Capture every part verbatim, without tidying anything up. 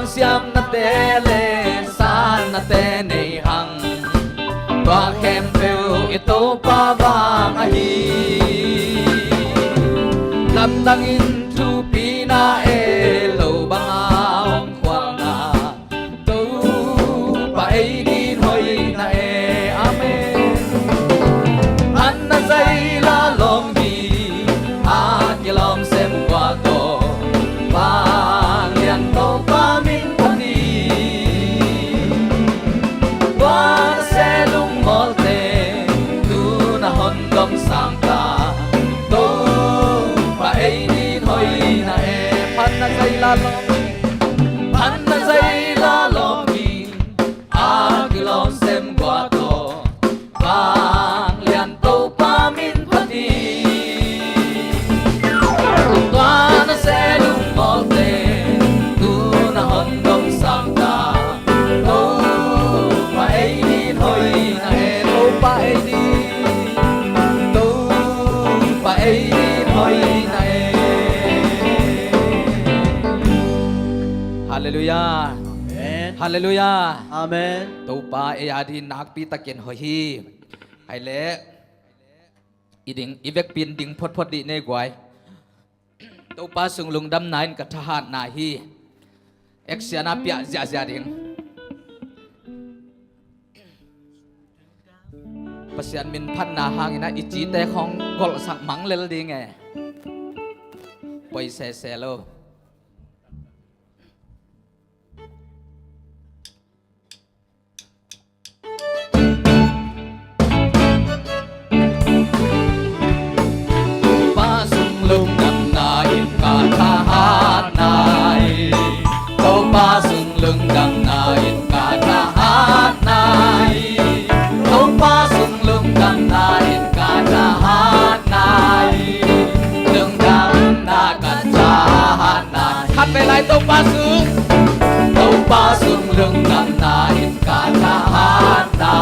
Siamnate le sannate nei hang, tua khempeuh i Topa vang ahi. Lamdangin thupina e lo banga hong khualna, Topa ei din hoihna e. Amen. Phatna zaila lawng hi, a kilawm sem gua tawh, vanglian Topa min phat hi. Tua na se lungmawlte, tu na hon dom sangta, Topa ei din hoihna e. Phatna zaila lawng hi, phatna zaila lawng hi, a kilawm sem gua tawh, vanglian Topa min phat hi. Tua na se lungmawlte, tu na hon dom sangta, Topa ei din hoihna e. Topa ei din, Topa ei din hoihna e. Halleluiah. Amen. Halleluiah. Amen. Topa ei a din nakpi takin hoih hi. Hai leh i ding, i vekpi in ding photphot dih nei guai. Topa sung lungdamna in ka thahatna hi. Action a piah ziahziah ding. Pasian min phatna hangin a i cite khong golhsak mang lel ding e. Poi sese lo. Topa sung lungdamna in ka thahatna hi. Topa sung lungdamna in ka thahatna hi. Topa sung lungdamna in ka thahatna hi. Lungdamna ka thahatna hi. Khat vei lai, Topa sung. Topa sung lungdamna in ka thahatna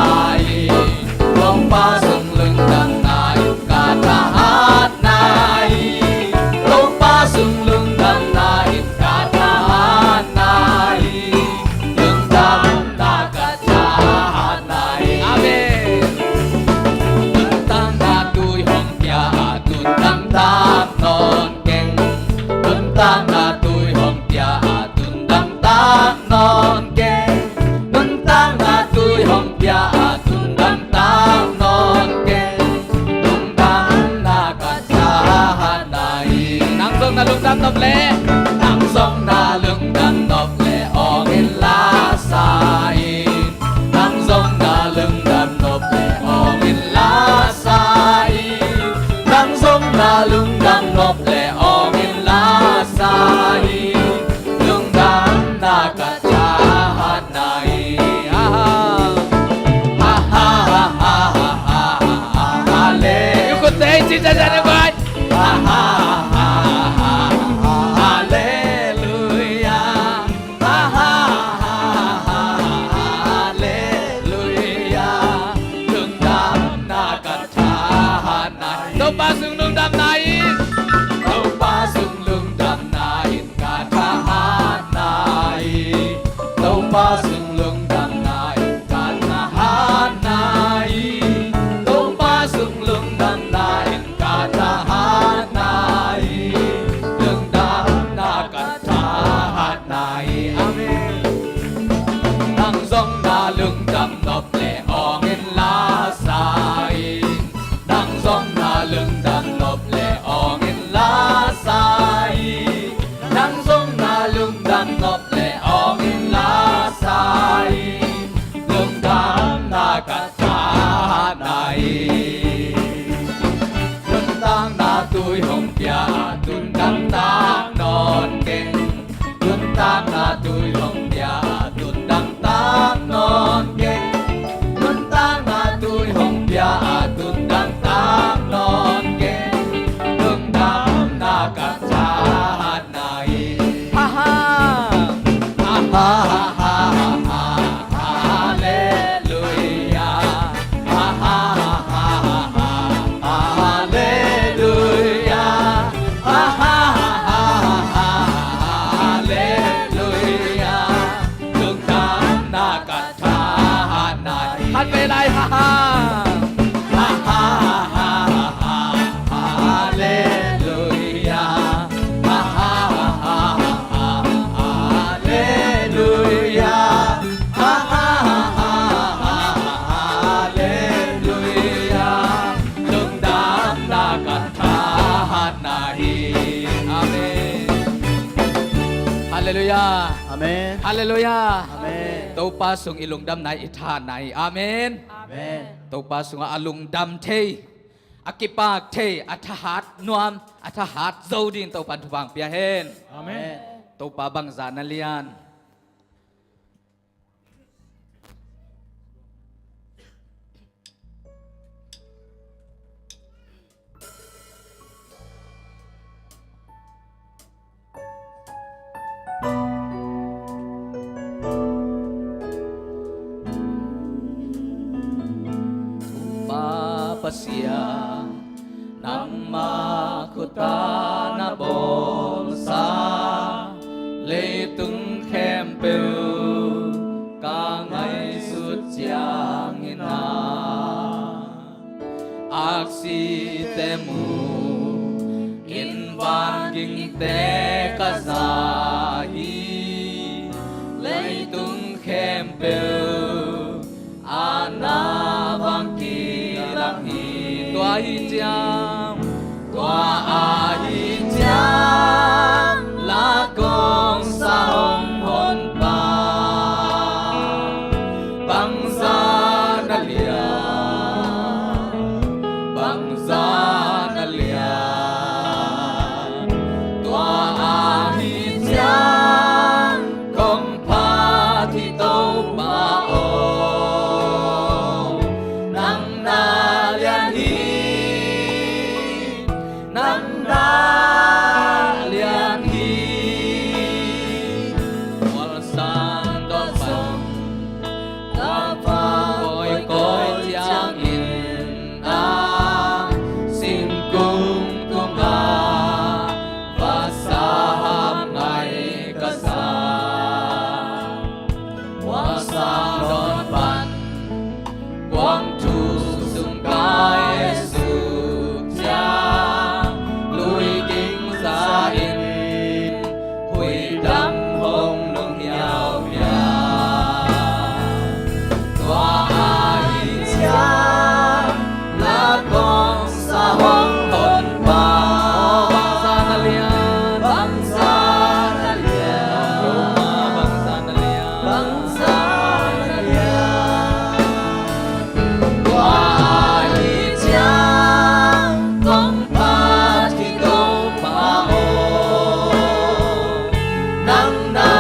hi. Topa sung lungdamna in ka thahatna hi. Topa sung lungdamna in ka thahatna hi. Lungdamna ka thahatna hi. Amen. Nuntakna tui hong pia a, tundam tak nawn keng. Nuntakna tui hong pia a, tundam tak nawn keng. Nuntakna tui hong pia a, tundam tak nawn keng. Lungdamna ka thahatna hi. Nang zong na lungdam nop leh, nang zong na lungdam nop leh, awng in la sa in. Nang zong na lungdam nop leh, awng in la sa in. Nang zong na lungdam nop leh, awng in la sa in. Lungdamna ka thahatna hi. Ha, ha. Ha, ha, ha, ha, ha, ha, ha, hallelujah. Yu khut te ci ca ca ne bai. Ha, ha, ha, ha, ha, ha, hallelujah. Ha, ha, ha, ha, ha, ha, hallelujah. Lungdamna ka thahatna hi. Topa sung lungdamna in. Topa sung lungdamna in ka thahatna hi. Topa sung lungdamna in ka thahatna hi. Topa sung lungdamna in ka thahatna hi. Lungdamna ka thahatna hi. Amen. Nang zong na lungdam nop leh, awng in la sa in. Nang zong na lungdam nop leh, awng in la sa in. Nang zong na lungdam nop leh, awng in la sa Halleluiah. Amen. Topa sung i lungdamna i thahatna hi. Amen. Amen. Topa sungah a lungdam thei, a kipak thei, a thahat nuam, a thahat zo ding Topa in thupha pia hen. Amen. Topa bangzah na lian. Pa Pasian, nangmah khut ah na bawlsa leitung khempeuh ka ngaihsut ciangin ah, aksite mu in vangikte ka za hi. Leitung khempeuh a na vang kilang hi. Tua ahih ciang, tua ahih ciang, la kong sa hong Honpa, bangzah na lian, bangzah na lian. Tua ahih ciang kong phat hi Topa aw, nang na lian hi, nang na lian hi. Mual sang dawn pan, tapa kawikawi ciangin ah, singkung tungah vasa hap ngai ka sa. Mual sang dawn pan, kuang thu sung ka et suk ciang, lui ging za in huih dam hong nung hiauhiau. Tua ahih ciang, la kong sa hong Honpa, bangzah na lian, bangzah na lian, bangzah na lian, bangzah na lian. Tua ahih ciang kong phat hi Topa aw, nang na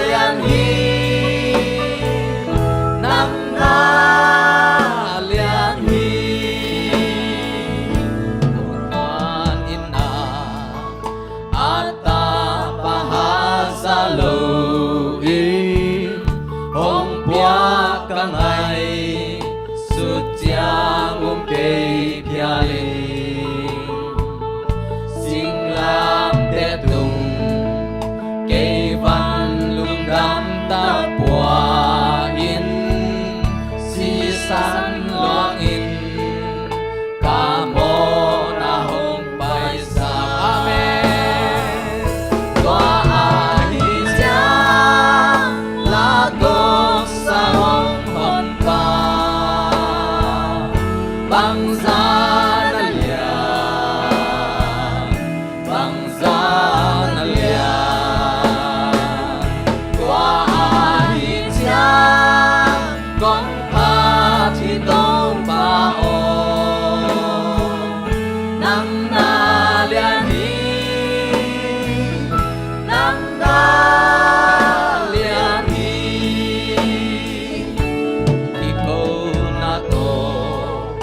lian hi, nang na lian hi. Hong pan in ah, a tapa hat za loin hong puak ka ngaihsut ciang um kei phial in, singlamteh tung kei van lungdam tak pua in, sisan luangin ka mawhna hong paisak. Amen. Tua ahih ciang la kong sa hong Honpa, bangzah na lian, bangzah na lian. Tua ahih ciang kong phat hi Topa aw, nang na lian hi, nang na lian hi. Kikona tawh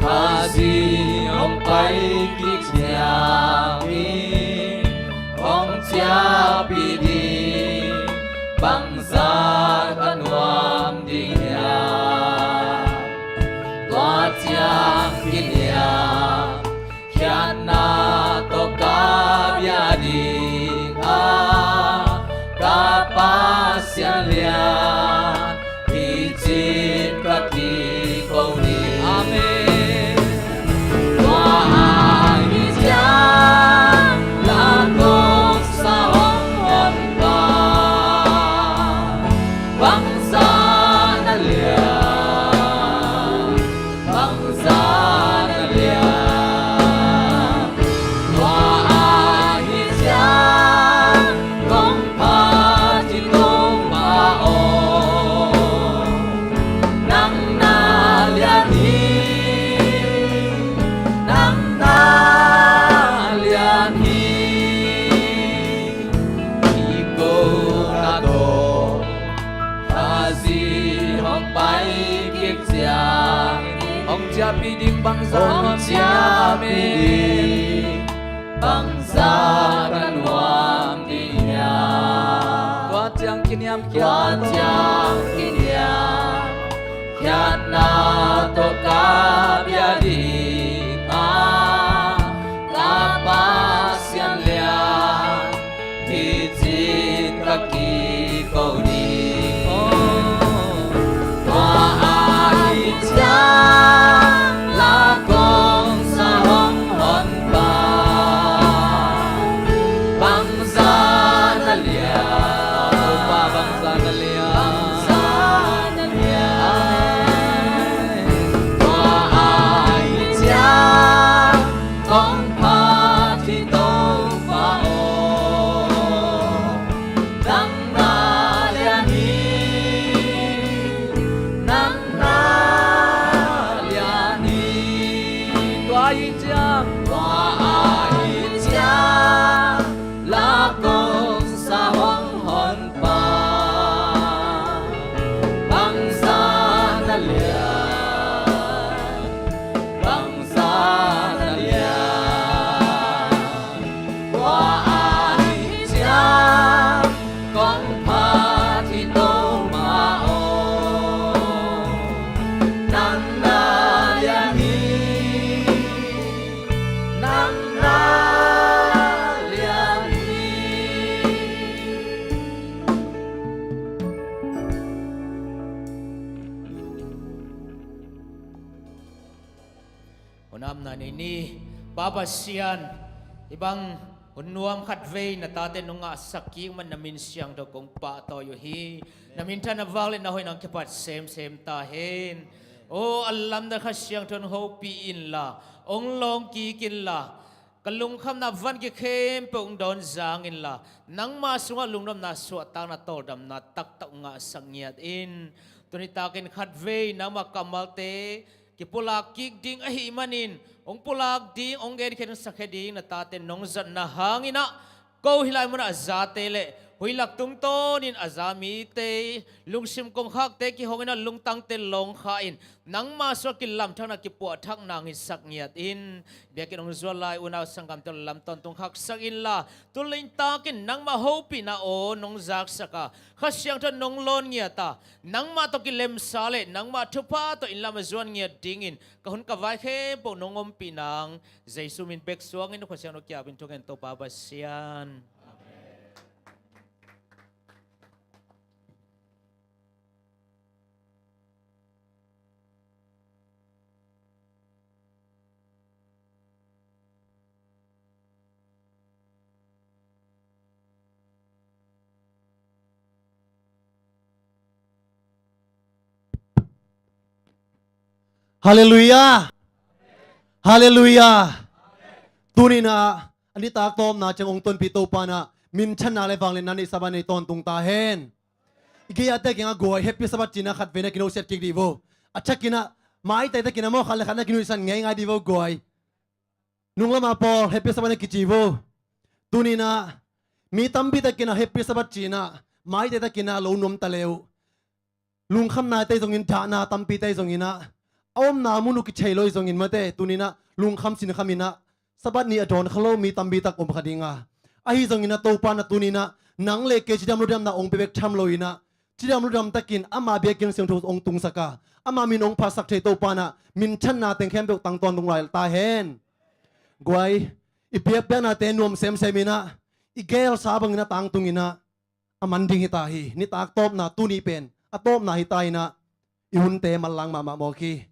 Khazih hong pai kik ciangin, hong ciahpih ding bangzah ka nuam ding hiam? Tua ciang kiniam khiatna tawh ka bia ding a, ka Pasian lian, hi cin ka kiko ding. Amen. Tua ahih ciang la kong sa hong Honpa, bangzah na lian, bangzah na lian. Tua ahih ciang kong phat hi Topa Zi hong pai kik ciang, hong ciahpih ding bangzah hong ciahpih ding, bangzah ka nuam ding hiam? Tua ciang kiniamkhiat, tua ciang kiniamkhiatna tawh ka bia ding a, ka Pasian lian hi cin ka kiko ding. Tua ahih ciang la kong sa hong honpa, bangzah na lian, Topa bangzah na lian, bangzah na lian. Tua ahih ciang kong phat hi Topa aw, nang na lian hi, nang na lian hi. Tua ahih ciang, tua ahih ciang la kong sa hong honpa, bangzah na lian, bangzah na lian. Tua ahih ciang kong phat hi Topa aw, nang na lian hi, nang na lian hi. Hun apna nei ni. Pa Pasian, hih bang hun nuam khatvei na tate nong ngahsak kik man na min siangtho kong pahtawi uh hi. Na minthanna vang le na hoihna hong kipat semsem ta hen. Aw, a lamdang Kha Siangtho hong hopih inla, hong lawng kik inla, ka lungkhamna van kikhempeuh hong dawn zang inla, nangma sungah lungnopna, suahtakna, tawldamna taktak hong ngahsak ngiat in. Tuni takin khatvei nangma kammalte kipulak kik ding ahih manin, hong pulak ding, hong genkhiat, hong sakhia ding na tate nong zatna hangin ah, ko hih lai munah a zate le huih lak tungtawnin a za mite lungsim kongkhakte kihong in ah, lungtangte lawngkha in, nangma sungah kilamthakna, kipuahthakna hong hisak ngiat in. Biakinn hong zuan lai unau sanggamte lam tawntung khaksak inla, tu le nitakin nangma hopihna aw nong zaksak a, Kha Siangtho nong lawn ngiat a, nangmah tawh kilemsa le nangmah thupha tawh inn lam a zuan ngiat dingin ka hun ka vai khempeuh nong ompih nang Jesu min bek suangin, Kha Siangtho kiangah thungen, Topa Pasian. Halleluiah. Halleluiah. Tuni-in ah a nitak tawpna ciang hong tonpih Topa in ah minthanna le vangliatna nei Sabbath ni tawntung ta hen. I gei-a te kiangah guai, Happy Sabbath ci-in ah khatvei na kinosiat kik dih vo. A thakin ah maitaitakin ah maw khat le khat na kinuihsan ngeingai dih vo guai. Nunglam a pawl, Happy Sabbath na kici vo. Tuni-in ah mi tampi takin ah Happy Sabbath ci-in ah maitaitakin ah lo nuam ta le uh. Lungkhamnate zongin, dahna tampite zongin ah, a omna mun uh kithei lo hi zongin mate, tuni-in ah lungkham sinkhamin ah Sabbath ni a dawn kha lo mi tampi tak om kha ding a. Ahi zongin ah Topa in ah tuni-in ah nang le kei cidam ludamna hong pia bek tham loin ah, cidam ludam takin ama biakinn siangtho hong tungsak a, ama min hong phatsak thei Topa in ah minthanna teng khempeuh tang tawntung lai ta hen. Guai, i biakpiaknate nuam semsemin ah, i geelsa bangin ah tangtungin ah, a man ding hi ta hi. Nitak tawpna tuni pen a tawpna hi ta in ah, i hunte manlang mahmah mawk hi.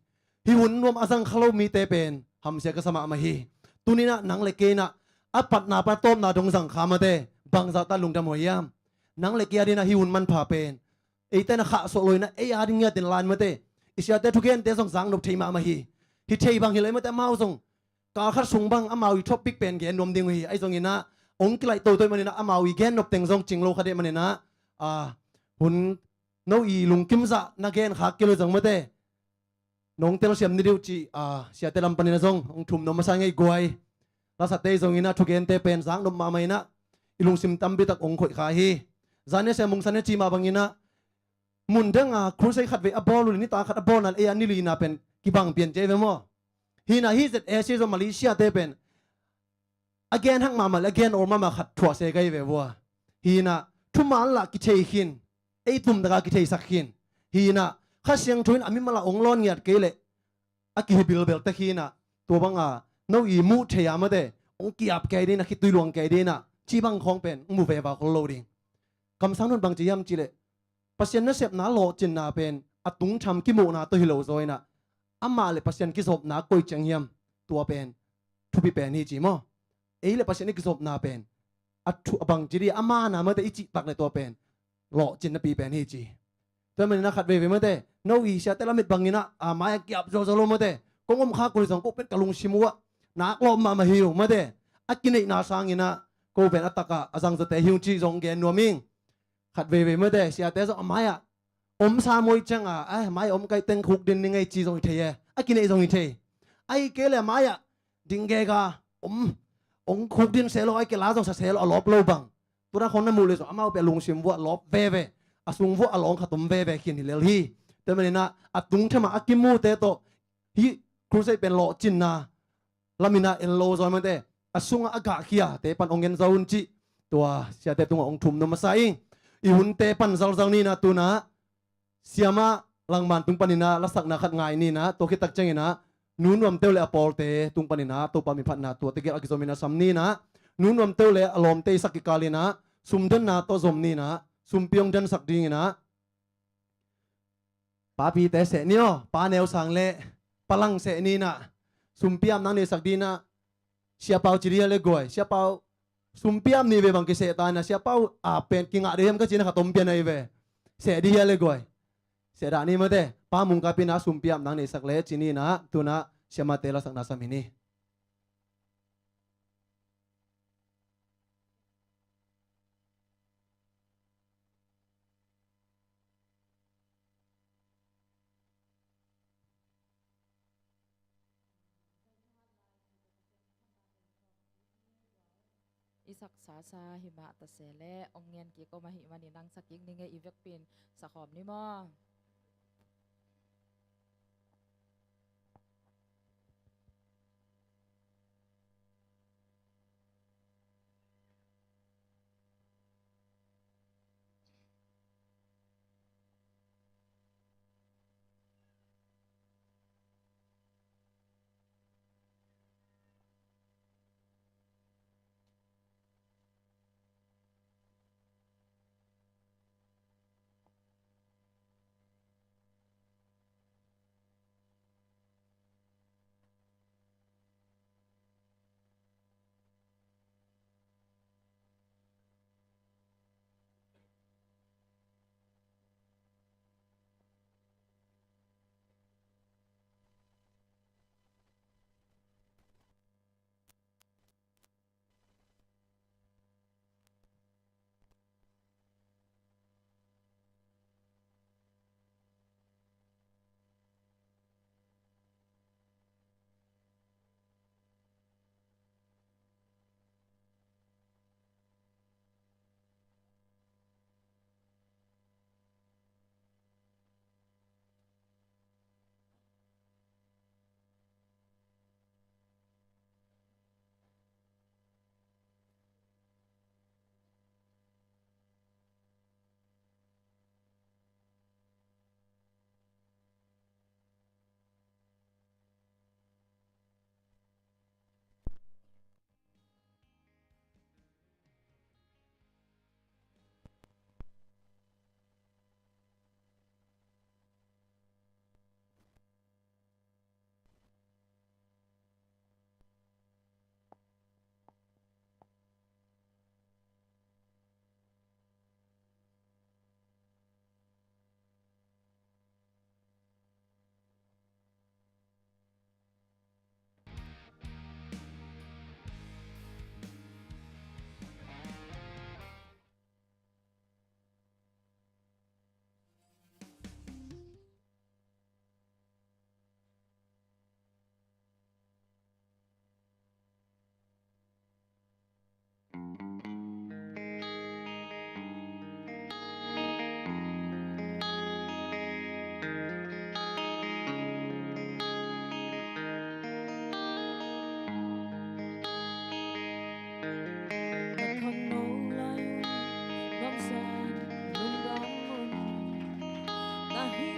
Hih hun nuam a zang kha lo mite pen hamsia ka sa mahmah hi. Tuni-in ah nang le kei in ah a patna pan a tawpna dong zang kha mate, bangzah tak lungdam uh hiam? Nang le kei adingin ah hih hun manpha pen eite in ah khahsuah loin ah ei ading ngiatin la-in mate, i siate thugente zong zaknop thei mahmah hi. Hi thei bang hi lo mate, amau zong kal khat sung bang amau i topic pen gen nuam ding uh hi. Ahi zongin ah hong kilaih toto ahih manin ah amau i gennop teng zong cing lo kha deuh ahih manin ah, a, hun no i lungkim zah na genkhak kei lo zong mate, nong telsiam ni deuh cih, a, siate lam panin ah zong hong thum nuam masa ing ei guai. Lasate zongin ah thugente pen zaknop mahmah in ah i lungsim tampi tak hong khoih kha hi. Zan ni a siam hong san ni a ci mah bangin ah mun danga crusade khat vei a bawl uh le nitak khat a bawlna le ei a ni lina pen kibang pian ci ei ve maw? Hina hih zet Asia zong Malaysia te pen a gen hak mahmah le a gen awl mahmah khat thuah se ka hi ve vua. Hina thuman lah kithei khin, ei tumtaka kitheisak khin. Hina Kha Siangtho in a mimal ah ong lawn ngiat kei leh a kihi bilbel tek hina, tua banga no i muh thei a mate ong kiap kei dina, khitui luang kei dina, ci bang khawng pen ong mu veva khol lo ding. Kamsang nun bang ci hiam ci leh Pasian nasepna lawhcinna pen a tungtham kimuhna tawh hi lo zaw ina, amah le Pasian kizopna koi ciang hiam, tua pen thupi pen hi ci maw? Ei le Pasian i kizopna pen a thu a bang ci di, a mana mate i cihtak le tua pen lawhcin napi pen hi ci. Tua manina khat veivei mate no i siate lamit bangina a mai a kiap zawzaw lo mate, kong om kha kuli zong ko pen ka lungsim uh ah nak lawp mahmah hi uh mate, a kineihna sangina ko pen a takah a zangzate hi uh ci zong gen nuam ing. Khat veivei mate siate zong a mai-ah om sa moi cianga a mai-ah om kai teng khuk din ni ngei ci zong hi thei e, a kineih zong hi thei. Ahi kei le a mai-ah ding gega om, ong khuk din se lo, ahi kei la zong sa se lo a lawp lo bang. Tuna khong na muh le zong amau pia lungsim vuah lawp veve, a sung vuah a lawng khat om veve khin hi lel hi. Tua manina a tungthama a kimute tawh hih crusade pen lawhcinna lamina en lo zaw mate, a sungah a gahkhiate pan ong en zaw un cih tua siate tungah ong thum nuam masa ing. I hunte pan zalzal nina tuna siama Langman tung panina lasakna khat ngai nina, tua khittak ciangina Nu Nuam Teu le a pawlte tung panina Topa miphatna tuate gelh a kizomina sam nina, Nu Nuam Teu le a lawmte i sak kikalina sumdenna tawh zom nina, sumpi ong densak dingina Papite seh ni aw, Pa Neu Sang le Pa Lang seh ni inah, sumpiam nang neisak dinah, Siapau ci dih hia le guai, Siapau sumpiam ni ve bang kiseh ta inah, Siapau a pen kingah dih hiam ka ci inah khat om pian ahi ve. Seh dih hia le guai. Seh dah ni mate, Pa Mungkap inah sumpiam nang neisak le ci ni inah, tunah siamate lasakna sam hi ni. I sak sasa hi mah ta se leh ong ngen kik om ahih manin nang sak kik ning e, i vekpi in sak hawm ni maw?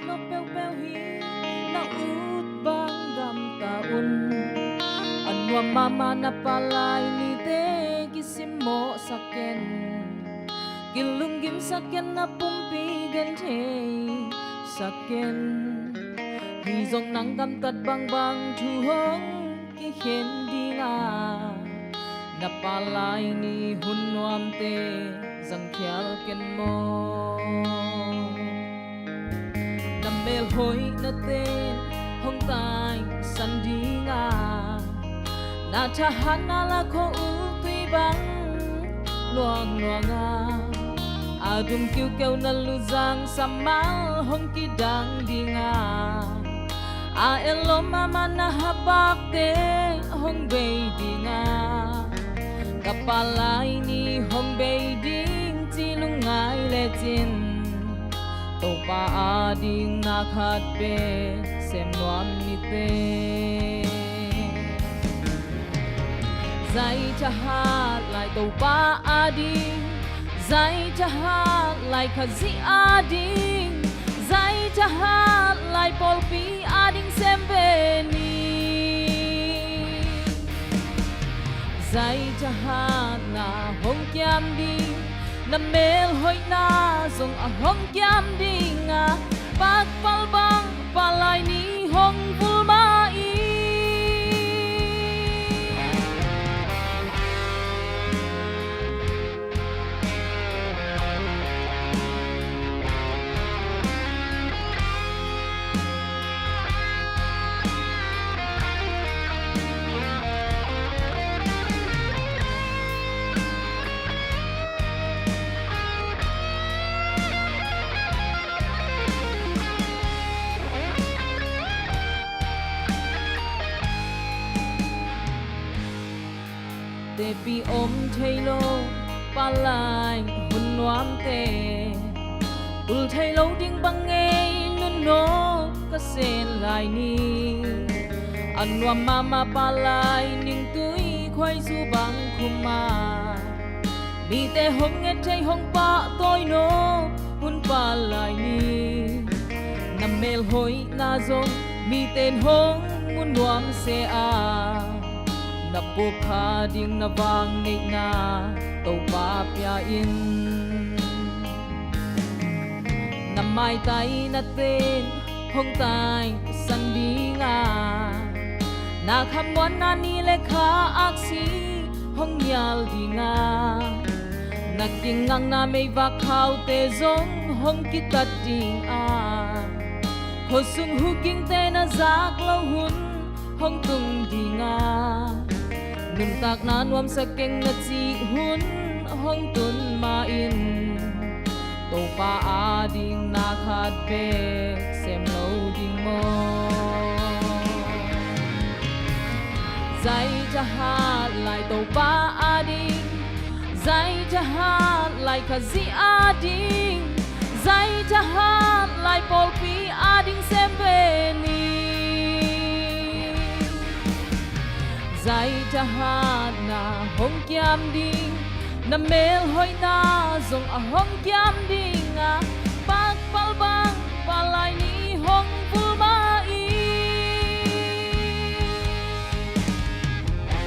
Nop peuhpeuh hi, na ut bang gamta un. A nuam mahmah na palai nite kisimmawhsak ken. Kilunggimsak ken, na pumpi gentheisak ken. Hi zong nang gamtat bangbang thu hong kikhen ding a, na palai ni hun nuamte zangkhial ken maw. Na melhoihna ten hong taisan ding a, na thahatna la khua-ul tui bang luangluang a, a dum kiukeu na luzang samal hong kidang ding a, a ellawm mahmah na hapakte hong bei ding a, ka palai ni hong bei ding ci lungngai lecin, Topa ading na khat bek sem nuam nite. Zai thahat lai Topa ading, zai thahat lai Khazih ading, zai thahat lai pawlpi ading sem ve ni. Zai thahatna hong kiam ding, na melhoihna zong a hong kiam ding a, pakpal bang palai ni hong vul mah in. Tepi om thei lo palai hun nuamte, tul thei lo ding bang ngei nunno ka sen lai ni. A nuam mahmah palai ningtui khuaizu bang khum a, mite hong et thei hong pahtawi no hun palai ni. Na melhoihna zong miten hong mu nuam se a, na puk kha ding na vang neihna Topa pia in. Na maitaina ten hong taisan ding a, na khamuanna ni le kha aksi hong nial ding a, na kingakna meivak khaute zong hong kitat ding a, khuasung hukingte na zak lo hun hong tung ding a, nuntakna nuamsa keng na cih hun hong tun mah in, Topa ading na khat bek sem lo ding maw. Zai thahat lai Topa ading, zai thahat lai Khazih ading, zai thahat lai pawlpi ading sem ve ni. Zai thahatna hong kiam ding, na melhoihna zong a hong kiam ding a, pakpal bang palai ni hong vul mah in.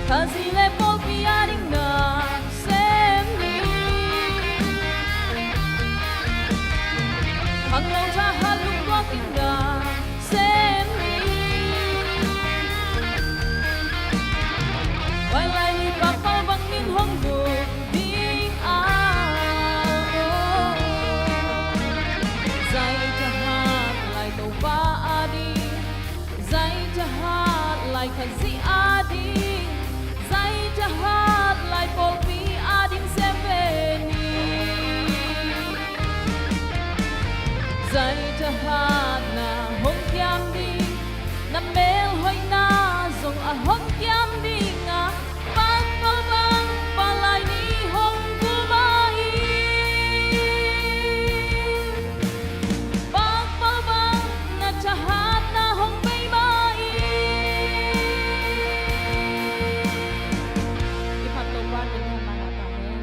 Khazih le pawlpi ading na sem ni. Khangno thahat lungtuak ding na sem ni. Pai lai ni pakpal bangin hong lut ding a. Zai thahat lai Topa ading, zai thahat lai Khazih ading, zai thahat lai pawlpi ading sem ve ni. Zai thahatna hong kiam ding, na melhoihna zong a hong kiam ding a, pakpal bang palai ni hong vul mah in. Pakpal bang na thahatna hong bei mah in. I phat Topa min thang mah na ta hen.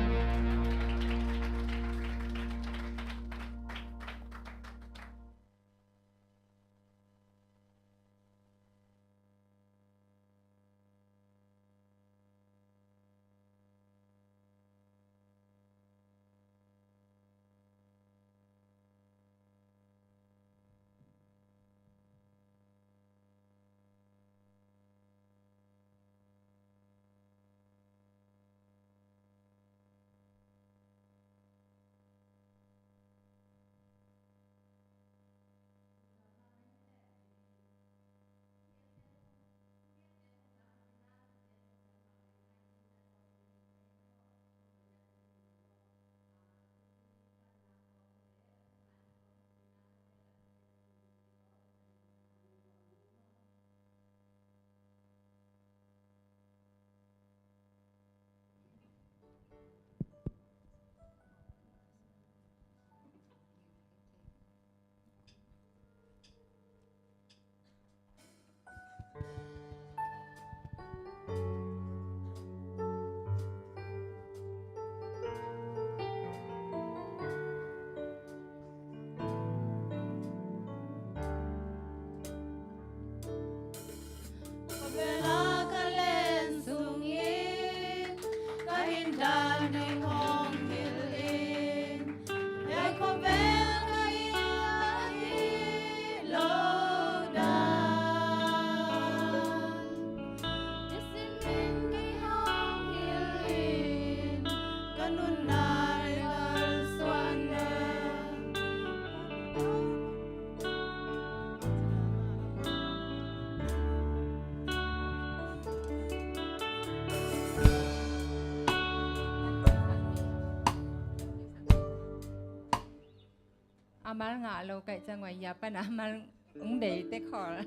Mal ngah lo kaih ciang, wai ya pan a mal ung bei te khawl.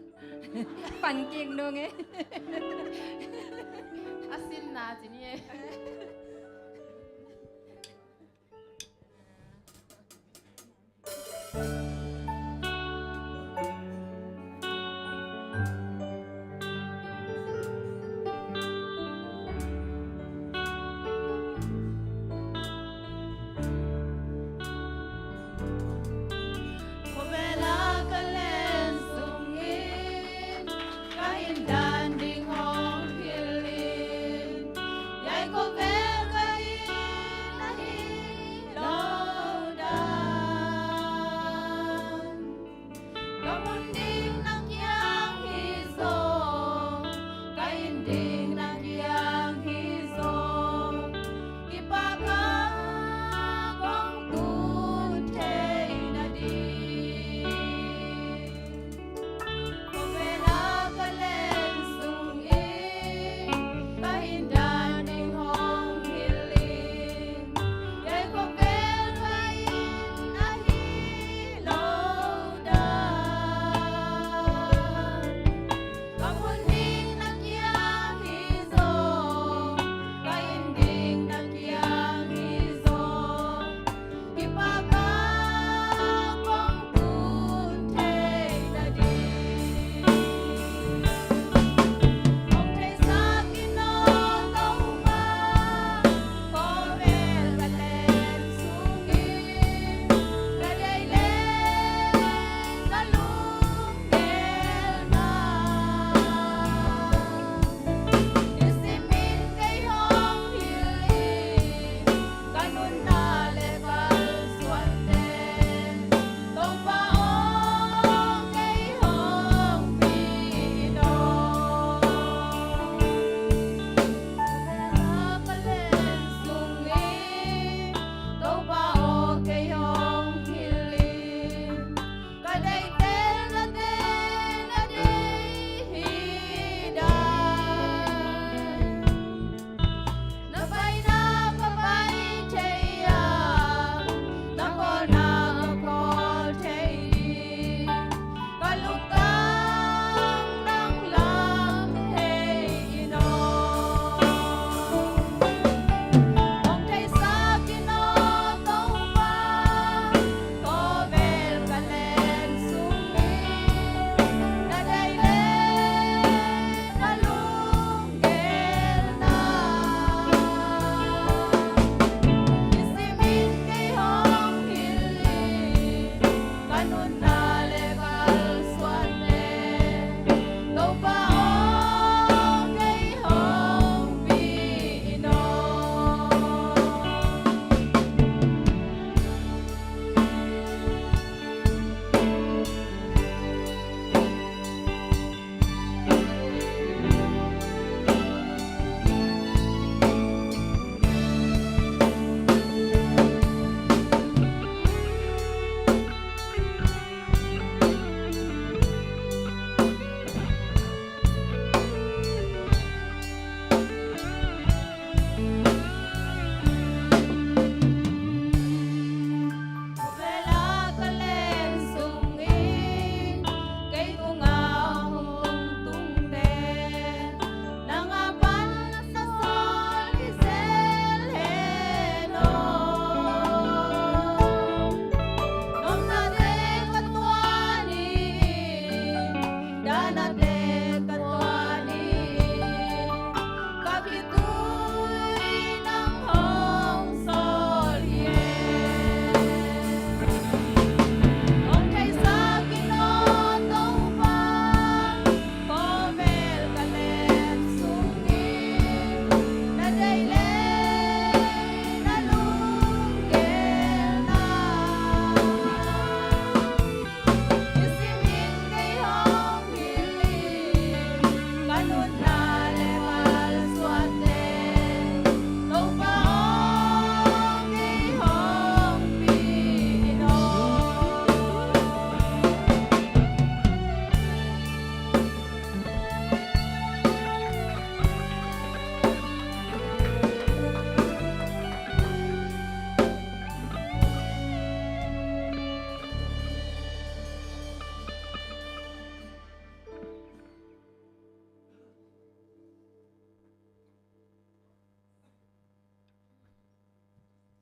Pan kik nung e. A sinna ci ni e. Khawvel a ka len sungin ka hin dan ding hong hilh in. Hiai khawvel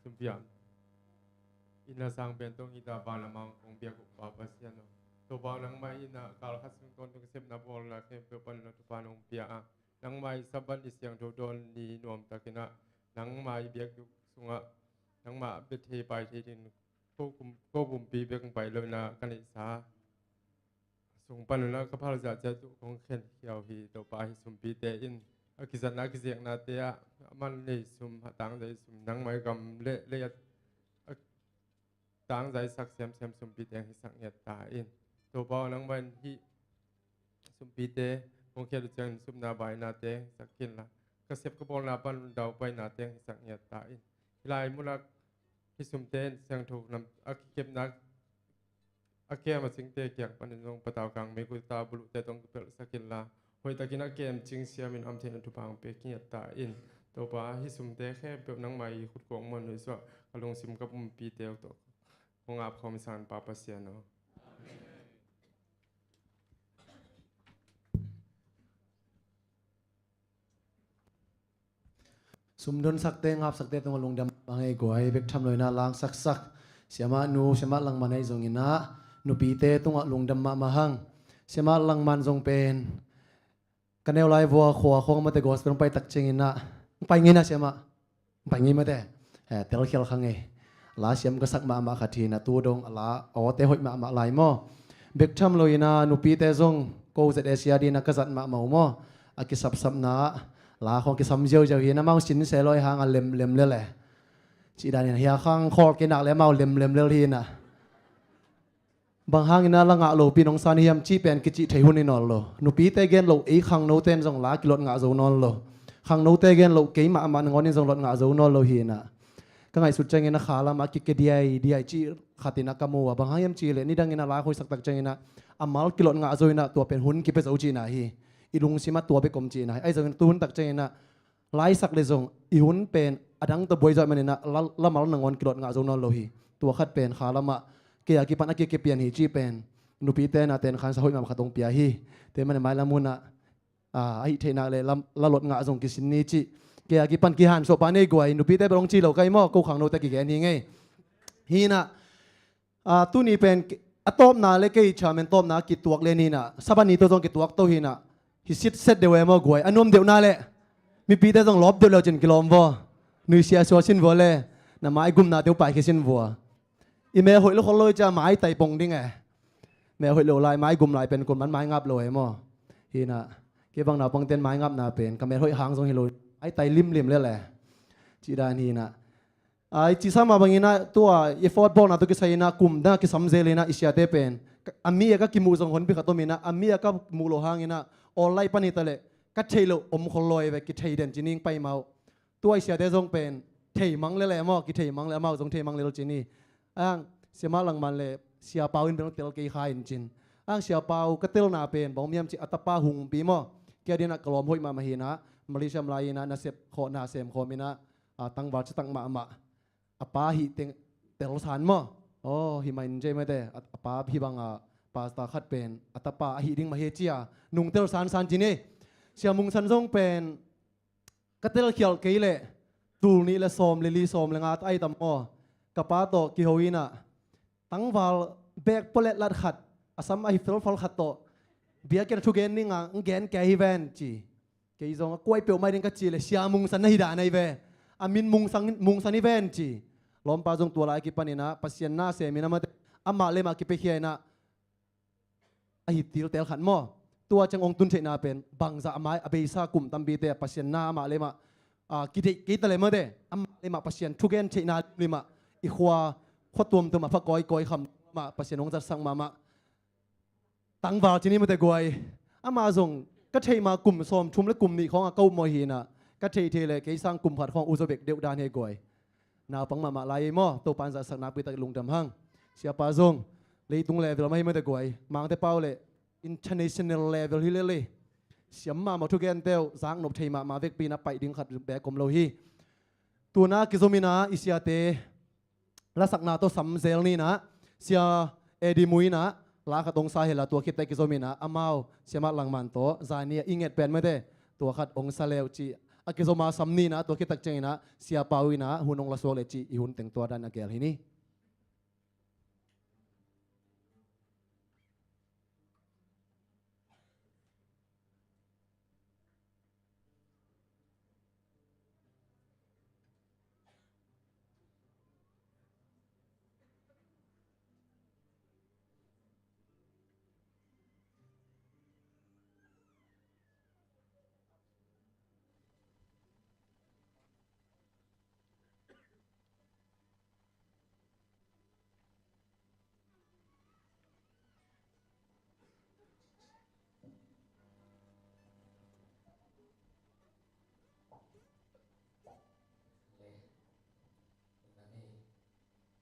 Tumpian. Inn a sang pen tong hita vanlam a hong kong biak uh Pa Pasian aw, Topa aw, nangmah in ah kal khat sung tawntung sepna bawlna khempeuh pan na thupha nong pia a, nangmah i Sabbath ni siangtho dawn ni nuamtakin ah nangmah i biakinn sungah nangmah bia thei pai thei dingin ko kum, ko pumpi bek hong pai lo in ah ka neihsa sung pan un ah ka phal zahziah tuh kong khenkhia uh hi. Topa, hih sumpite in a kizatna a kizeknate ah a man nei sum, a tangzai sum, nangmah i gam le lei a, a tangzaisak semsem sumpite hong hisak ngiat ta in. Topa aw, nangmah in hih sumpite kong khiat uh ciangin supna bainate hong hisak khin la, ka sep ka bawlna pan un daupainate hong hisak ngiat ta in. Hih lai munah hih sumte in siangtho nam a kikepna a kem a cingte kiang panin zong patau kang mekuta buluhte tawh kipelhsak inla, hoihtakin a kemcing siamin a om theihna thupha hong pia khingiat ta in. Topa, hih sumte khempeuh nangmah i khut kong muan nuisuah, ka lungsim ka pumpite uh tawh kong ap khawm i sang Pa Pasian aw. Sumdonsakte, ngapsakte tungah lungdam a ngei guai, bek tham lo inah langsaksak siamah nu, siamah langman ahi zongin ah nupite tungah lungdam mahmah hang. Siamah langman zong pen ka neu lai vua khua khawng mate gospel hong pai tak ciangin ah, hong pai ngei na siamah, hong pai ngei mate. Eh, telkhial kha ngei. La siam ka sak mahmah khat hi inah tu dong a la awte hoih mahmah lai maw. Bek tham lo inah nupite zong ko Z A C a dinah ka zat mahmah uh maw. A kisapsapna ah la khawng kisam ziauziau hi inah, amau sin se lo i hang a lemlem lel e. Cih dan inah hia khang khawl kei nak le amau lemlem lel hi inah. Bang hang inah la ngah lopi nong san hiam cih pen kicih thei hun hi nawn lo. Nupite gen lo, ei khangnote in zong la kilot ngah zo nawn lo. Khangnote gen lo, kei mahmah nangawn in zong lot ngah zo nawn lo hi inah. Ka ngaihsut ciangin a kha lamah a kike diaidiai cih khat inah ka mu a, bang hang hiam cih leh nidang inah la hoihsak tak ciangin ah a mal kilot ngah zo inah tua pen hun kipia zo cihna hi. I lungsim ah tua bek om cihna hi. Ahi zongin tu hun tak ciangin ah laisak le zong i hun pen a dang tawh buai zawh manin ah la, la mal nangawn kilot ngah zo nawn lo hi. Tua khat pen kha lamah kei a kipan a kike pian hi cih pen nupite na ten khansa hoih mahmah khat hong pia hi. Tua manin mailam hun ah a, ahih theih nak le la, la lot ngah zong kisin ni cih kei a kipan kihansuah pah ni guai. Nupite bel hong ci lo ka hi maw, ko khangnote kigen hi ngei. Hi inah, a, tuni pen a tawpna le kei chairman tawpna kituak le ni inah, Sabbath ni tawh zong kituak to hi inah, hi sitset deuh e maw guai. A nuam deuhna le mipite zong lawp deuh le uh cin kilawm vua. Nuisia suah sin vua le na maigumnate uh paikhia sin vua. I mel hoih lo khol lo i cia maitai pong ding e. Mel hoih lo lai, maigum lai pen kun man maingap lo e maw. Hi inah kei bang naupangten maingapna pen ka mel hoih hang zong hi lo, maitai limlim lel e. Cih dan hi inah. Ai, cih sa mah bang inah tua i effort bawlna tawh kisai inah kum dang a kisam zel inah i siate pen a mi a ka kimuh zong honpi khat om inah, a mi a ka muh loh hang inah online pan hi ta leh ka theih loh om khol lo e ve, kithei den ci ning pai mah uh. Tua i siate zong pen thei mang lel e maw, kithei mang lel, amau zong thei mang lel ci ni. Ang siamah langman le sia Pau in bel tel kei kha in cin. Ang sia Pau ka telna pen bang om hiam cih a tapa Hungpi maw, kei a dinah ka lawm hoih mahmah hi inah, Malaysia lai inah nasep khawh na sem khawm inah, a, tangval citak mahmah. A pa hih teng telsan maw. Aw, hi mah in cei mate, a, a pa hih bang a pastor khat pen a tapa ahi ding mah hi cia nung telsansan ci ni. Sia Mung San zong pen ka telkhialh kei leh tul nih le sawm le li, sawm le nga ta ai tam aw. Ka pa tawh kiho inah tangval bek pawlet lat khat, a sam ahi felfal khat tawh biakinn a thugen ninga hong gen kei hi ven ci. Kei zong a kuai peuhmah ding ka cih leh Sia Mung San na hi dan ahi ve. A min Mung San, Mung San hi ven ci. Lawmpa zong tua lai a kipan inah Pasian na sem inah mate, amah le amah kipiakhia inah ahi tiltel khat maw. Tua ciang hong tun theihna pen bangzah a mai a beisa kum tampite a Pasian na amah le amah, a, kideih kei ta le mate, amah le amah Pasian thugen theihna limah i khua, khua tuamtuam a pha kawikawi kham mah Pasian hong zatsak mahmah. Tangval ci ni mate guai. Amah zong ka theih mah kum sawmthum le kum nih khawng a ka upmawh hi inah, ka theih theih leh kei sang kum khat khawng uzaw bek deuh dan hi guai. Naupang mahmah lai ei maw, Topa in zatsak nakpi tak lungdam hang. Siapa zong leitung level mah hi mate guai, Mangte pau le international level hi lel ei. Siam mahmah thugente uh zaknop thei mahmah vekpi inah paih ding khat bek om lo hi. Tuna kizom inah i siate lasakna tawh sam zel ni inah, Sia Eddie Mui inah la khat hong sa hi la, tua khit teh kizom inah amau siamah langman tawh zani a i nget pen mate, tua khat hong sa le uh ci. a kizom a sam ni in ah, tua khit tak ciangin ah Sia Pau in ah hun hong la suak leh cih i hun teng tua dan a gel hi ni.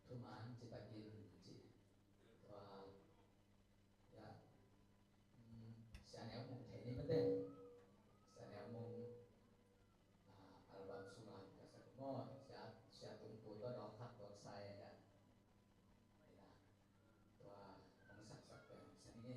Thuman citakin ci tua, ya, mm, Sia Neu Mung thei ni mate. Sia Neu Mung, ah, album sungah ka sak maw, Sia, Sia Tung Tu tua dawng khat tua sa ya, ya. Ina, tua hong saksak pen sa ni.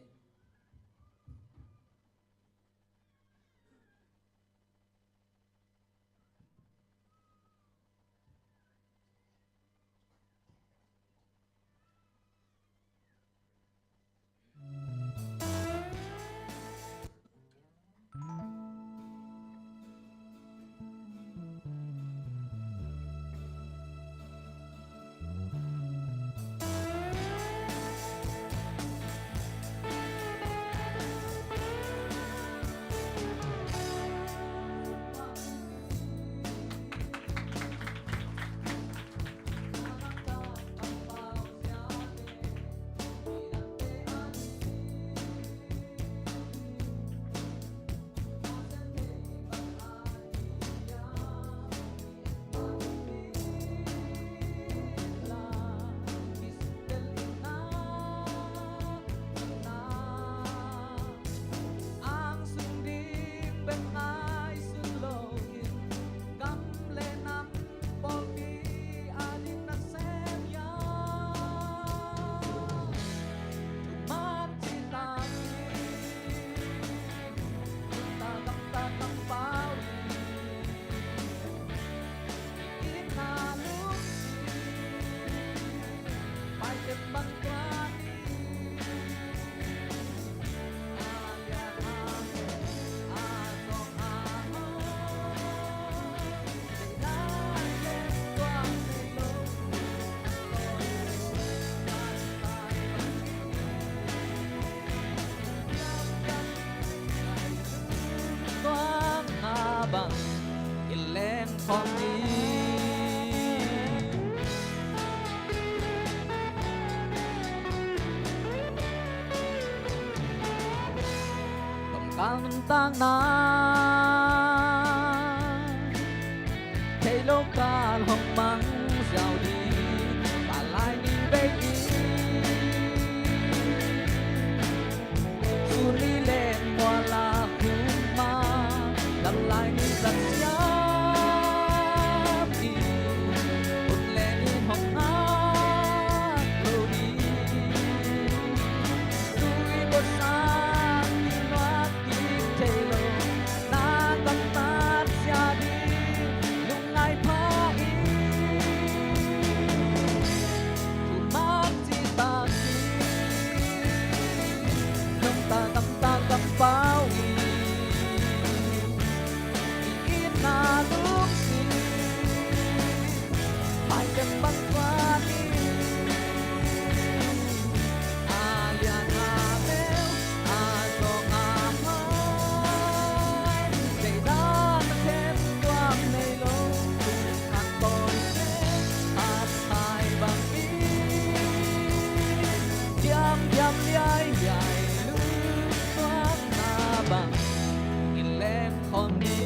Tuang a bang i leng khawm ni. Kamkal nuntakna thei lo kal hong mang ziau ding, palai ni bei in. Suni leng mual a khum ma, lamlai ni zat siam in, ut leng in hong ngak lo ding. Tui bot sang in nuak kik thei lo, na gamtat sia ding lungngai pha in. Thuman citak in, nungta gamta kampau in, i itna lungsim, mai kem bang tua ni. A lian a neu, a zong a hai, zeidah na khen tuam nei lo, tung an tawi pen, a thai bang in, diam diam liai liai, lungtuang na bang in leng khawm ni.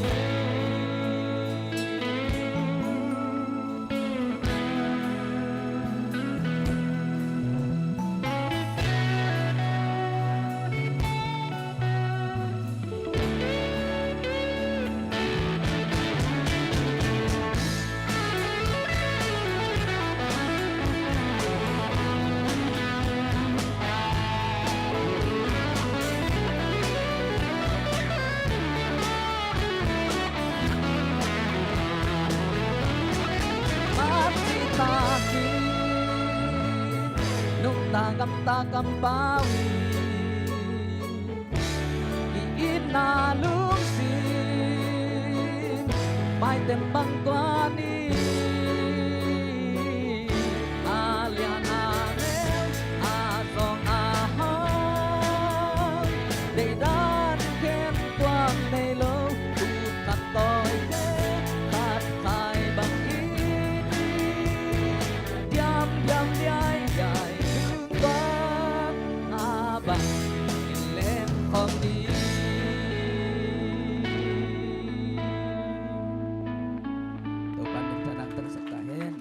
Kamta kampau hi, i itna lungsim maitem bang tuan hi. A lian a neu, a sawng a hau, deidan khen tuan nei lo, ut khat tawite khat khai bang i hi. Diamdiam liailiai tung tuan a bang in lem khawm ni. Topa min thanang tangsak ta hen.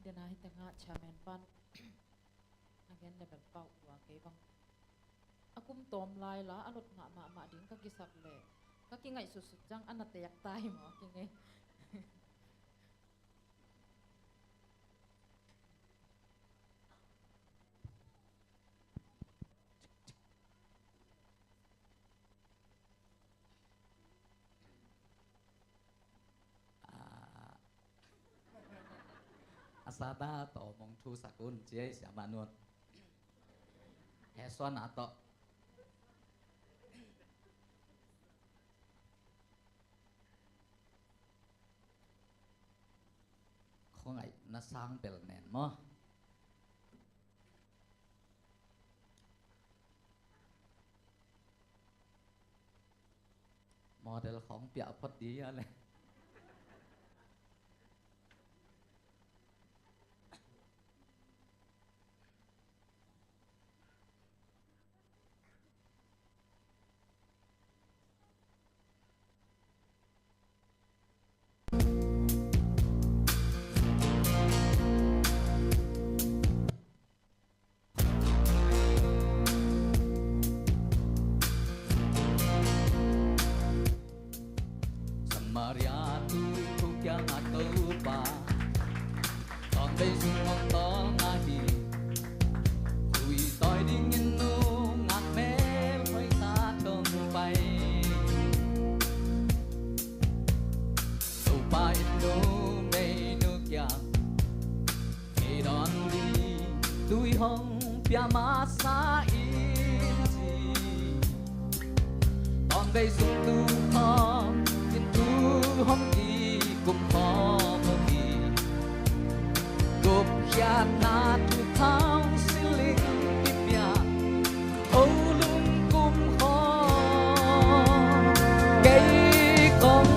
Dena hi tengah chairman pan a gen le bel pau ua kei bang. A kum tawm lai la a lot ngah mahmah ding ka kisap le ka kingaihsutsut ciang a na teek ta hi maw, a kingei. A sata tawh mong thu sak un ci ei siamah nu'n. He suan a tawh. Khuangaihna sang bel nen maw. Model khawng piah phot di a le. Samaria tuikhuk kiangah Topa, tawnvei sung hong tawl ngah hi. Khui tawi dingin nungak melhoih tak hong pai. Topa in numeinu kiang, kei dawn ding tui hong pia masa in ci. Tawnvei sung tu khawm in tu hong kikum khawm uh hi. Gupkhiatna thuthang siling kipia, o lungkum khawm, kei kong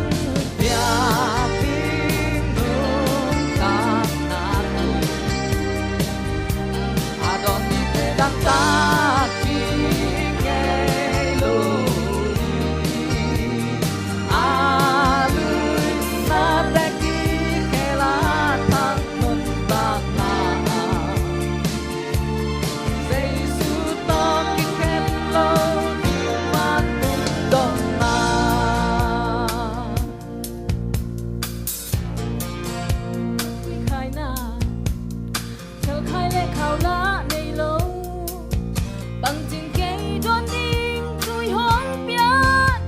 piak ding nuntakna tui. A dawn mite dangtak ding ngei lo hi. A luinate kikhel a thak nuntakna ah, Jesu tawh kikhen lo ding vantung dong a. Khaina, khelkhai le khau lah nei lo. Bangcin kei dawn ding tui hong pia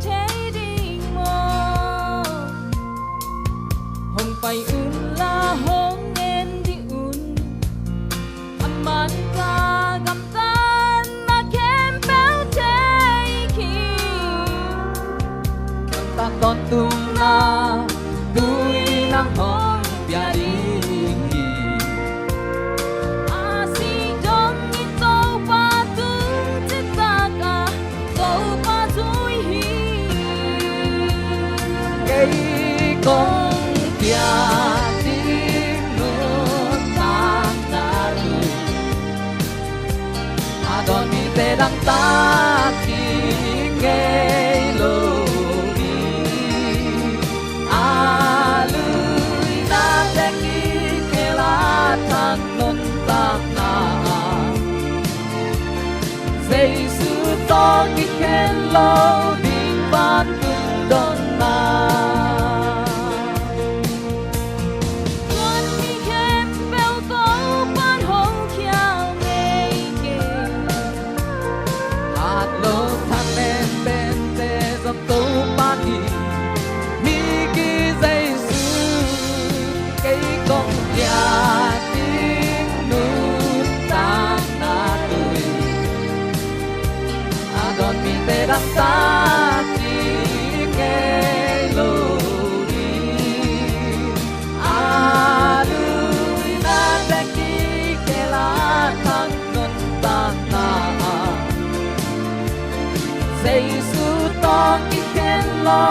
thei ding maw? Hong pai un la hong en dih un. A man ka gamtatna khempeuh thei hi. Gamtat tawntungna tui nang hong pia ding hi. A si dongin Topa tung citak a Topa zui hi. Kei kong piak ding nuntakna tui. A dawn mite dangtak ding ngei lo Ding pan tungdonna. Tuan mi khempeuh ko pan hong khial ngei kei. Hat lo thak pen pente zong Topa hi. Mi ki Jesu kei kong piak ding nuntakna tui. A dawn mite dangtak kik ngei lo ding. A luinate kikhel a thak nuntakna ah Jesu tawh kikhen lo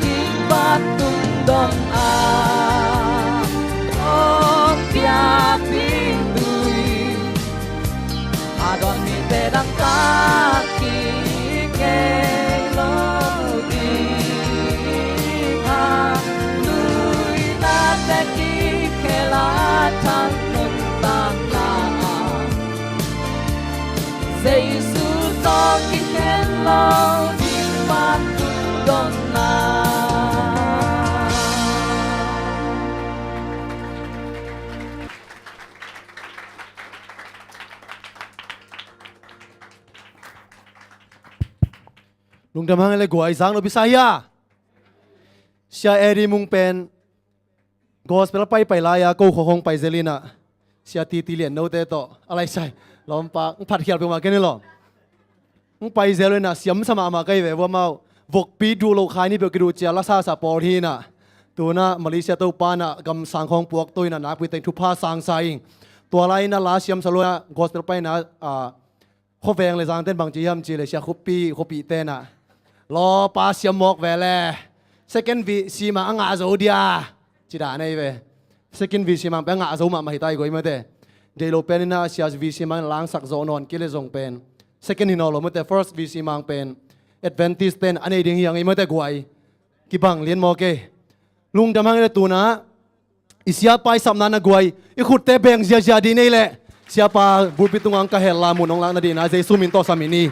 ding pan tungdon a, kong piak ding tui. A dawn mite dangtak kik ngei lo ding. A luinate kikhel a thak nuntakna ah Jesu tawh kikhen lo ding pan tungdonna. Lungdam hang le guai, zang lo bisa hia. Sia Eddie Mung pen gospel paipai lai-a ko khawng hong pai zel inah, Sia Titi Lian note tawh a laisai lawmpa hong phatkhial peuhmah ken hi lo. Hong pai zel inah siamsa mahmah ka hi ve vua, amau vokpi duh loh khai ni peuh kiduh cia lasasa pawl hi inah. Tunah Malaysia Topa inah gamsang khawng puakto inah nakpi teng thupha sangsa ing. Tua lai inah la siamsa lo inah gospel paina, a, khuaveng le zangten bang ci hiam cih leh Sia Khuapi, Khuapi tenah lawpa siam mawk ve le, second V C mang a ngah zo dia ci dah nei ve. Second V C mang pen a ngah zo mahmah hi ta i guai mate. Deih lo pen inah Sia V C mang langsak zo nawn kei le zong pen second hi nawn lo mate, first V C mang pen Adventist ten a nei ding hi hang i mate guai. Kibang lian mawk e. Lungdam hang i le tunah i siapa i sapna na guai, i khutte beng ziazia dih nei leh siapa bulpi tungah ka hel la mun hong lakna dihna Jesu min tawh sam hi ni.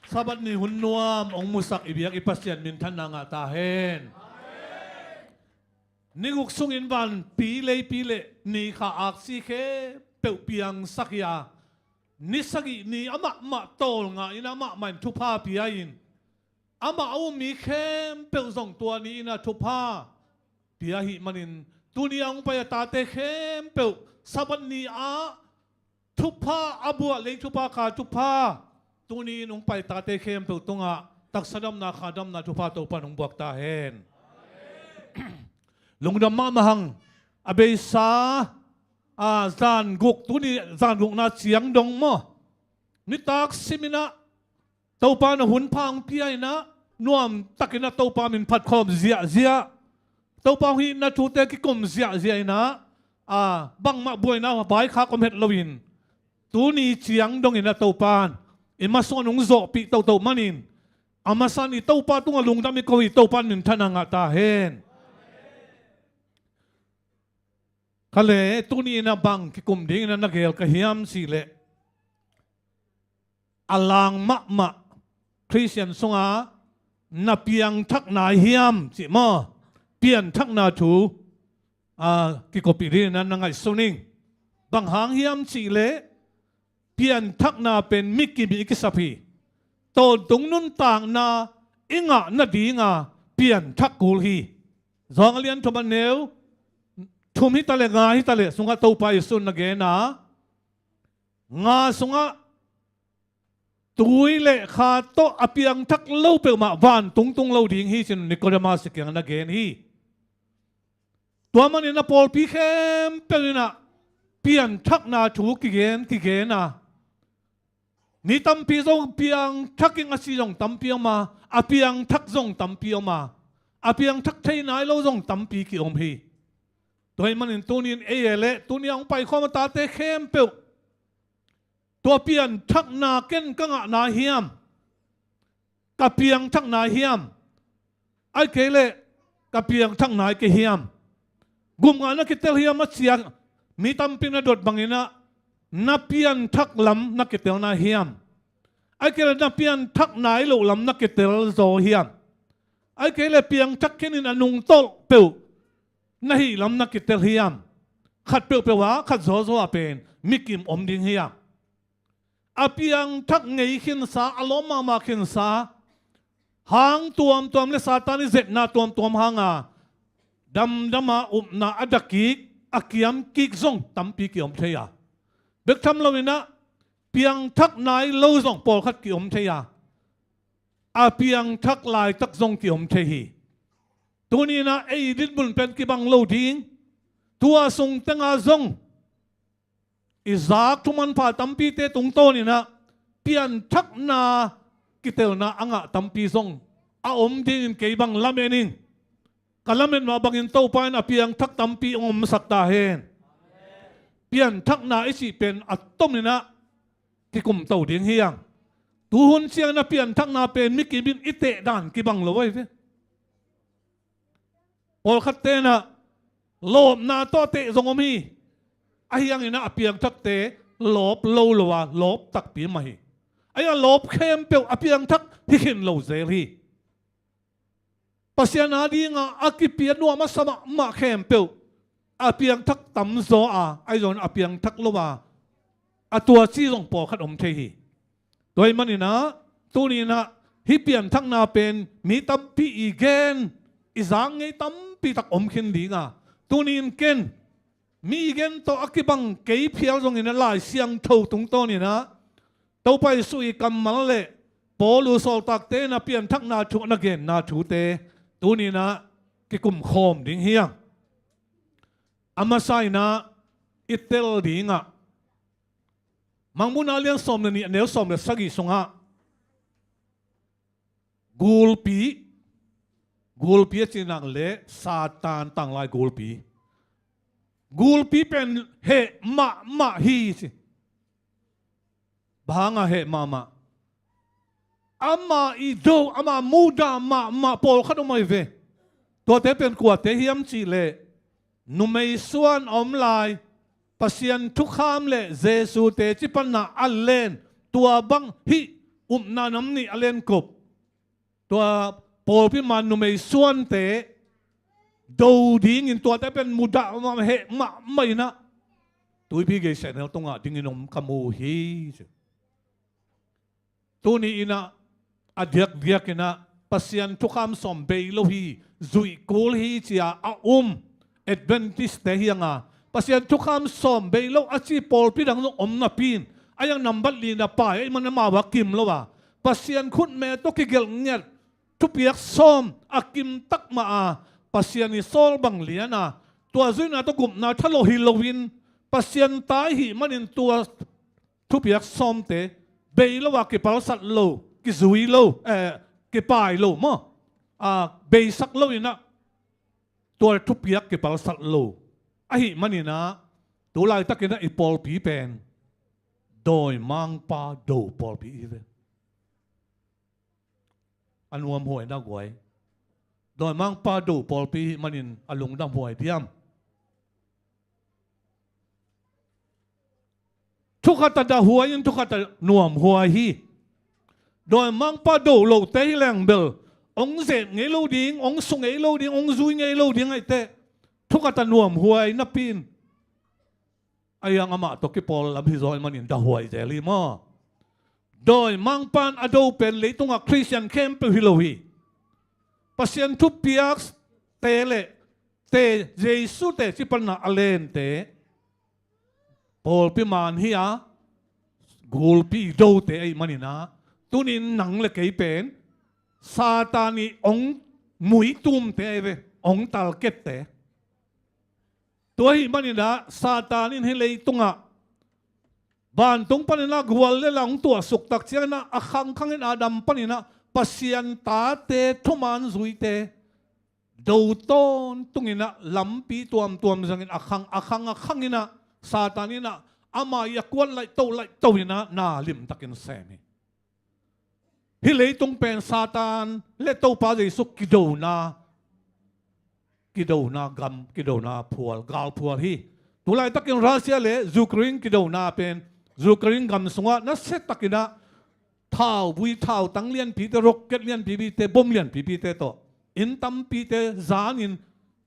Sabbath ni hun nuam hong musak i biak i Pasian minthanna ngah ta hen. Ni guk sungin vanpi leipi le ni kha aksi khempeuh piangsak hi a, ni sagih ni amahmah tawlnga in amahmah in thupha pia in, amah a um mi khempeuh zong tua ni in a thupha pia ahih manin tuni a hong pai a tate khempeuh Sabbath ni ah thupha a buah leng thupha kha thupha tuni in hong pai tate khempeuh tungah taksa damna kha damna thupha Topa in hong buak ta hen. Lungdam mahmah hang. A beisa, a, zan guk, tuni zan gukna ciang dong maw, nitak sim inah Topa in a hun pha hong pia inah nuamtak inah Topa min phatkhawm ziahziah, Topa hong hihna thute kikum ziahziah inah, a, bangmah buaina vaikhak om het loin tuni ciang dong inah Topa in i masuan hong zawhpih tohtoh manin a masa in i Topa tungah lungdam i ko hi. Topa in minthanna ngah ta hen. Ka le tuni inah bang kikum ding inah na gel ka hiam cih leh, a lang mahmah Khristian sungah na piangthakna hiam cih maw, pianthakna thu, a, kikopih ding inah na ngaihsun ing. Bang hang hiam cih leh pianthakna pen mikim i kisap hi. Tawntung nuntakna i ngah nadinga pianthak kul hi. Zawng a lian thum a neu thum hi ta leh nga hi ta leh sungah Topa Jesu in na gen a, nga sungah tui le kha tawh a piangthak lo peuhmah vantung tung lo ding hi ci-in Nikodemus kiangah na gen hi. Tua manin a pawlpi khempeuh inah pianthakna thu kigen kigen a, ni tampi zong piangthak ing a ci zong tampi om a, a piangthak zong tampi om a, a piangthak thei nai lo zong tampi ki-om hi. Tua ahih manin tuni in ei e leh tuni a hong paikhawm a tate khempeuh tua pianthakna ken ka ngahna hiam, ka piangthakna hiam, ahih kei leh ka piangthak nai kei hiam? Gupna na kitel hiam a ci a, mi tampi na dot bangin ah na pianthak lam na kitel nai hiam? Ahih kei leh na pianthak nai loh lam na kitel zaw hiam? Ahih kei leh piangthak khin in a nungtolh peuh na hih lam na kitel hiam? Khat peuhpeuh ah, khat zawzaw ah pen mikim om ding hiam? A piangthak ngei khinsa, a lawm mahmah khinsa, hang tuamtuam le Satan i zetna tuamtuam hanga damdam a upna a dak kik, a kiam kik zong tampi kiom thei a, bek tham loin ah piangthak nai lo zong pawlkhat kiom thei a, a piangthak laitak zong kiom thei hi. Tuni-in ah ei dinmun pen kibang lo ding. Tua sung tenga zong i zak thumanpha tampite tungtawnin ah pianthakna kitelna a ngah tampi zong a om dingin kei bang lamen ing. Ka lamet mah bangin Topa in a piangthak tampi hong omsak ta hen. Pianthakna i cih pen a tomin ah kikumto ding hi hang. Tuhun ciangin a pianthakna pen mikim in i teh dan kibang lo ahi ve. Pawlkhatte in ah lawpna tawh a teh zong om hi. Ahi hangin ah a piangthakte lawp lo lo a, lawp takpi mah hi. Ahi a lawp khempeuh a piangthak hi khin lo zel hi. Pasian a dinga a kipia nuam a sa mahmah khempeuh a piangthak tamzaw a, ahi zongin a piangthak lo a, a tuaci zong pawlkhat om thei hi. Tua ahih manin ah tuni-in ah hih pianthakna pen mi tampi i gen, i zak ngei tampi tak om khin ding a, tuni-in ken mi i gen tawh a kibang kei phial zongin ah Lai Siangtho tungtawnin ah Topa Jesuh i kammal le Paul uh sawltakte in a pianthakna thu, na genna thute tuni-in ah kikum khawm ding hi hang. A masa-in ah i tel ding ah Mangmuhna lian sawm le nih, a neu sawm le sagih sungah gulpi, gulpi a cih nak leh Satan tanglai gulpi. Gulpi pen heh mahmah hi ci. Bang hangah heh mahmah? Ama i do, ama mudah mahmah pawlkhat om ahi ve. Tuate pen kuate hiam cih leh numei suan a om lai, Pasian thukham le Jesu teci panna a len, tua bang hih upna nam nih a lenkop, tua pawlpi man numei suante do dingin tuate pen mudah mahmah, heh mahmah in ah tuipi gei sehnel tungah dingin om ka mu hi. Tuni-in ah a diakdiakin ah Pasian thukham sawm bei lo hi, zuih kul hi ci-a a um Adventist-te hi hang a, Pasian thukham sawm bei lo a ci pawlpi dang zong om napi-in, a hiang nambat lina pai ahih man amau a kim lo a, Pasian khutme tawh kigelh ngiat thupiak sawm a kim tak mah a, Pasian i sawl bang lian a, tua zuihna tawh gupna thalawh hi loin Pasian ta i hih manin tua thupiak sawmte bei lo a, kipalsat lo, kizui lo, eh, kipai lo maw? A, beisak lo in ah tua thupiak kipalsat lo. Ahih manin ah tu laitakin ah i pawlpi pen dawimangpa do pawlpi i hi ve. A nuamhuai na guai. Dawimangpa do pawlpi ahih manin a lungdamhuai diam? Thukhat a dahhuai in thukhat a nuamhuai hi. Dawimangpa do lote hi leng bel hong zep ngei lo ding, hong su ngei lo ding, hong zui ngei lo ding ahih teh thukhat a nuamhuai napi-in, a hiang amah tawh kipawl lam hi zaw ahih manin dahhuai zel hi maw? Dawimangpa in a do pen leitungah Khristian khempeuh hi lo hi. Pasian thupiakte le te, Jesu teci panna a lente, pawlpi man hi a, gulpi dote ahih manin ah, tuni-in nang le kei pen Satan i hong muitumte ahi ve, hong talkette. Tua ahih manin ah Satan in hih leitungah vantung panin ah gual le la hong tuahsuk tak ciangin ah a khangkhangin Adam panin ah Pasian tate thuman zuite do tawntungin ah lampi tuamtuam zangin a khang, a khang, a khangin ah Satan in ah ama i a kuat laihto laihto in ah na limtakin sem hi. Hih leitung pen Satan le Topa Jesu kidona kidona gam, kidona phual, galphual hi. Tulaitakin Russia le Ukraine kidona pen Ukraine gam sungah nasiatakinah thauvui thautang lianpite, rocket lianpipite, bom lianpipite tawh inn tampite zanin,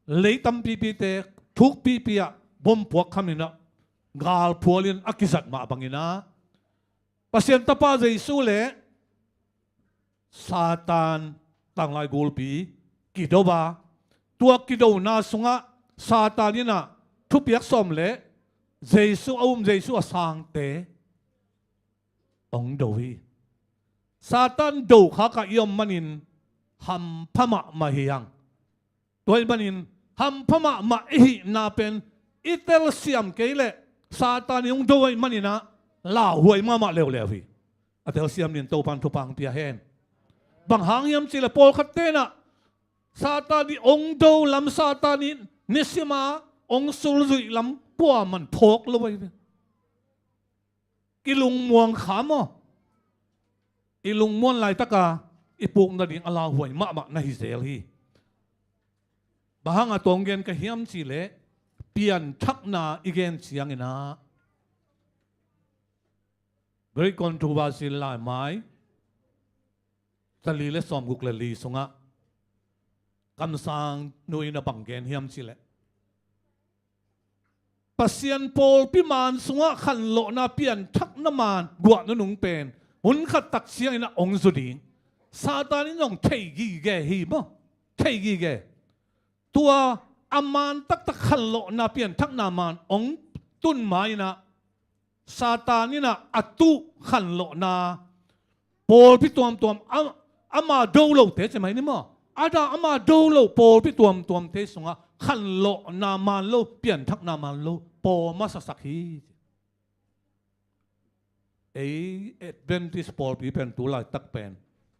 lei tampipite thukpipi ah bom puak khaminah galphualin a kizat mah banginah Pasian Tapa Jesu le Satan tanglai gulpi kido a, tua kidona sungah Satan inah thupiak sawm le Jesu a um, Jesu a sangte hong do hi. Satan do khakah i om manin hampha mahmah hi hang. Tua ahih manin hampha mahmah i hihna pen i telsiam kei leh Satan i hong do ahih maninah lauhuai mahmah leuleu hi. A telsiam nin Topan thupha hong pia hen. Bang hang hiam cihleh pawlkhat tenah Satan i hong do lam, Satan i nisima hong sulzuih lam puaman phawk lo ahi ve. Kilungmuang kha maw? I lungmuan laitaka i puk nading a lauhuai mahmah na hi zel hi. Bang hanga tua hong gen ka hiam cihleh pianthakna i gen cianginah Great Controversy laimai zali le sawmguk le li sungah kamsang nu in a bang gen hiam cihleh Pasian pawlpi maan sungah khanlawhna pianthakna maan guah nunung pen hun khat tak cianginah hong zu ding. Satan in hong thei gige hi maw? Thei gige. Tua a maan taktak khanlawhna pianthakna maan hong tun mainah Satan inah a tuh khanlawhna pawlpi tuamtuam a, ama do lote ci mai ni maw? A dah ama do lo pawlpi tuamtuamte sungah khanlawhna maan lo, pianthakna maan lo pawl masasak hi. Ei Adventist pawlpi pen tulaitak pen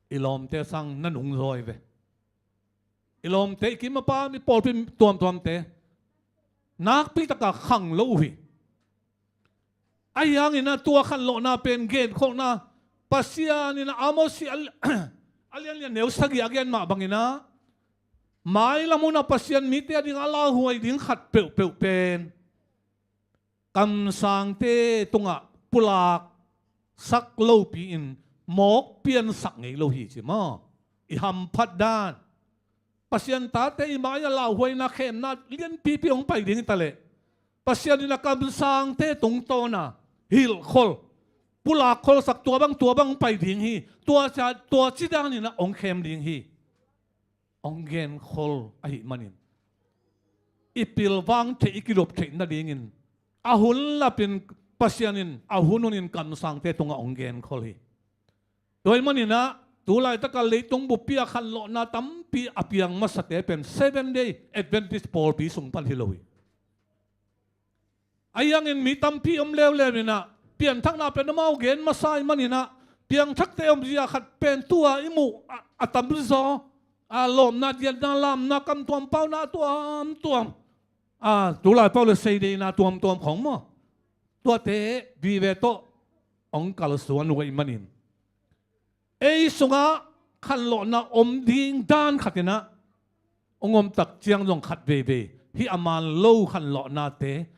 i lawmte sang na nungzawi ve. I lawmte i kim a pam i pawlpi tuamtuamte nakpitaka khang lo uh hi. Ahi hanginah tua khanlawhna pen genkholhna Pasian inah Amos i a, a lianlian neu sagih a gen mah banginah mailam hunah Pasian mite a dingah a lauhuai ding khat peuhpeuh pen kamsangte tungah pulaksak lopi-in mawk piansak ngei lo hi ci maw? I hamphat dan. Pasian tate i mai-ah lauhuaina khemna lianpipi hong pai ding hi taleh Pasian inah kamsangte tungtawna hilhkhol, pulakkholsak, tua bang tua bang hong pai ding hi. Tua cia, tua ci daninah hong khem ding hi. Hong genkhol ahih manin i pilvang theih, i kidop theih nadingin a hun lapin Pasian in a hun hunin kamsangte tungah hong genkhol hi. Tua ahih maninah tulaitaka leitung buppi a khanlawhna tampi a piang masate pen Seven Day Adventist pawlpi sung pan hi lo hi. Ahi hangin mi tampi om leuleu inah pianthakna pen amau gen masa ahih maninah piangthakte omzia khat pen tua i muh a, a tamzaw a lawmna, diatna, lamna, kam tuam pauna tuamtuam, a tulai pau le seideina tuamtuam khong maw? Tuate vive tawh hong kalsuan uh ahih manin ei sungah khanlawhna om ding dan khatinah hong om tak ciang zong khat veivei hih a maan lo khanlawhnate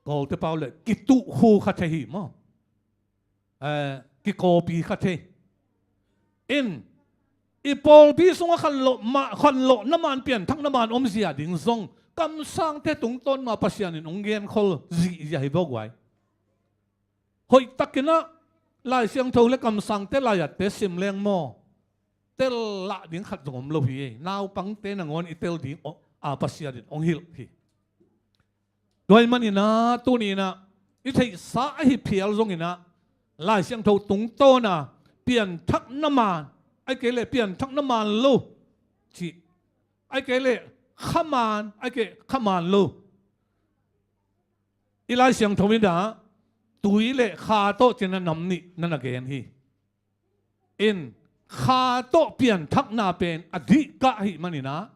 Kawlte pau le kituh khu kha thei hi maw? Eh, kikawpi kha thei. In i pawlpi sungah khanlawh ma, khanlawhna maan pianthakna maan omzia ding zong kamsangte tungtawn ma Pasian in hong genkhol zihziah hi vawk uai. Hoihtakinah Lai Siangtho le kamsangte laiatte sim leng maw? Tel lah ding khat zong om lo hi. Naupangte nangawn i tel ding a Pasian in hong hilh hi. Tua ahih maninah tuninah i theihsa ahi phial zonginah Lai Siangtho tungtawna pianthakna maan, ahih kei leh pianthakna maan lo cih, ahih kei leh kha maan, ahih kei kha maan lo. I Lai Siangtho inah tui le kha tawh cina nam nih na na gen hi. In kha tawh pianthakna pen a dihkah ahih maninah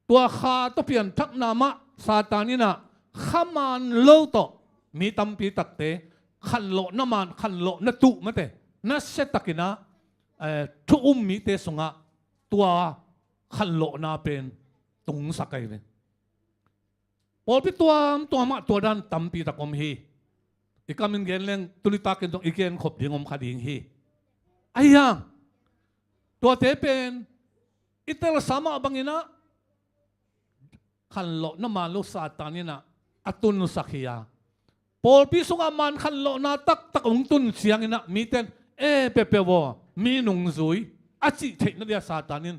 tua kha tawh pianthakna mah Satan inah kha maan lo tawh mi tampi takte khanlawhna maan, khanlawhna tuh mate nasiatakinah, eh, thu um mite sungah tua khanlawhna pen tungsak ahi ve. Pawlpi tuamtuam ah tua dan tampi tak om hi. I kam in gen leng tuni takin zong i gen khop ding om kha ding hi. Ahi hang tuate pen i telsa mah bangin ah khanlawhna man lo Satan in ah a tunsak hi a, pawlpi sungah man khanlawhna taktak hong tun ciangin ah mite in e peuhpeuh aw, mi nungzui a cih theihna dia Satan in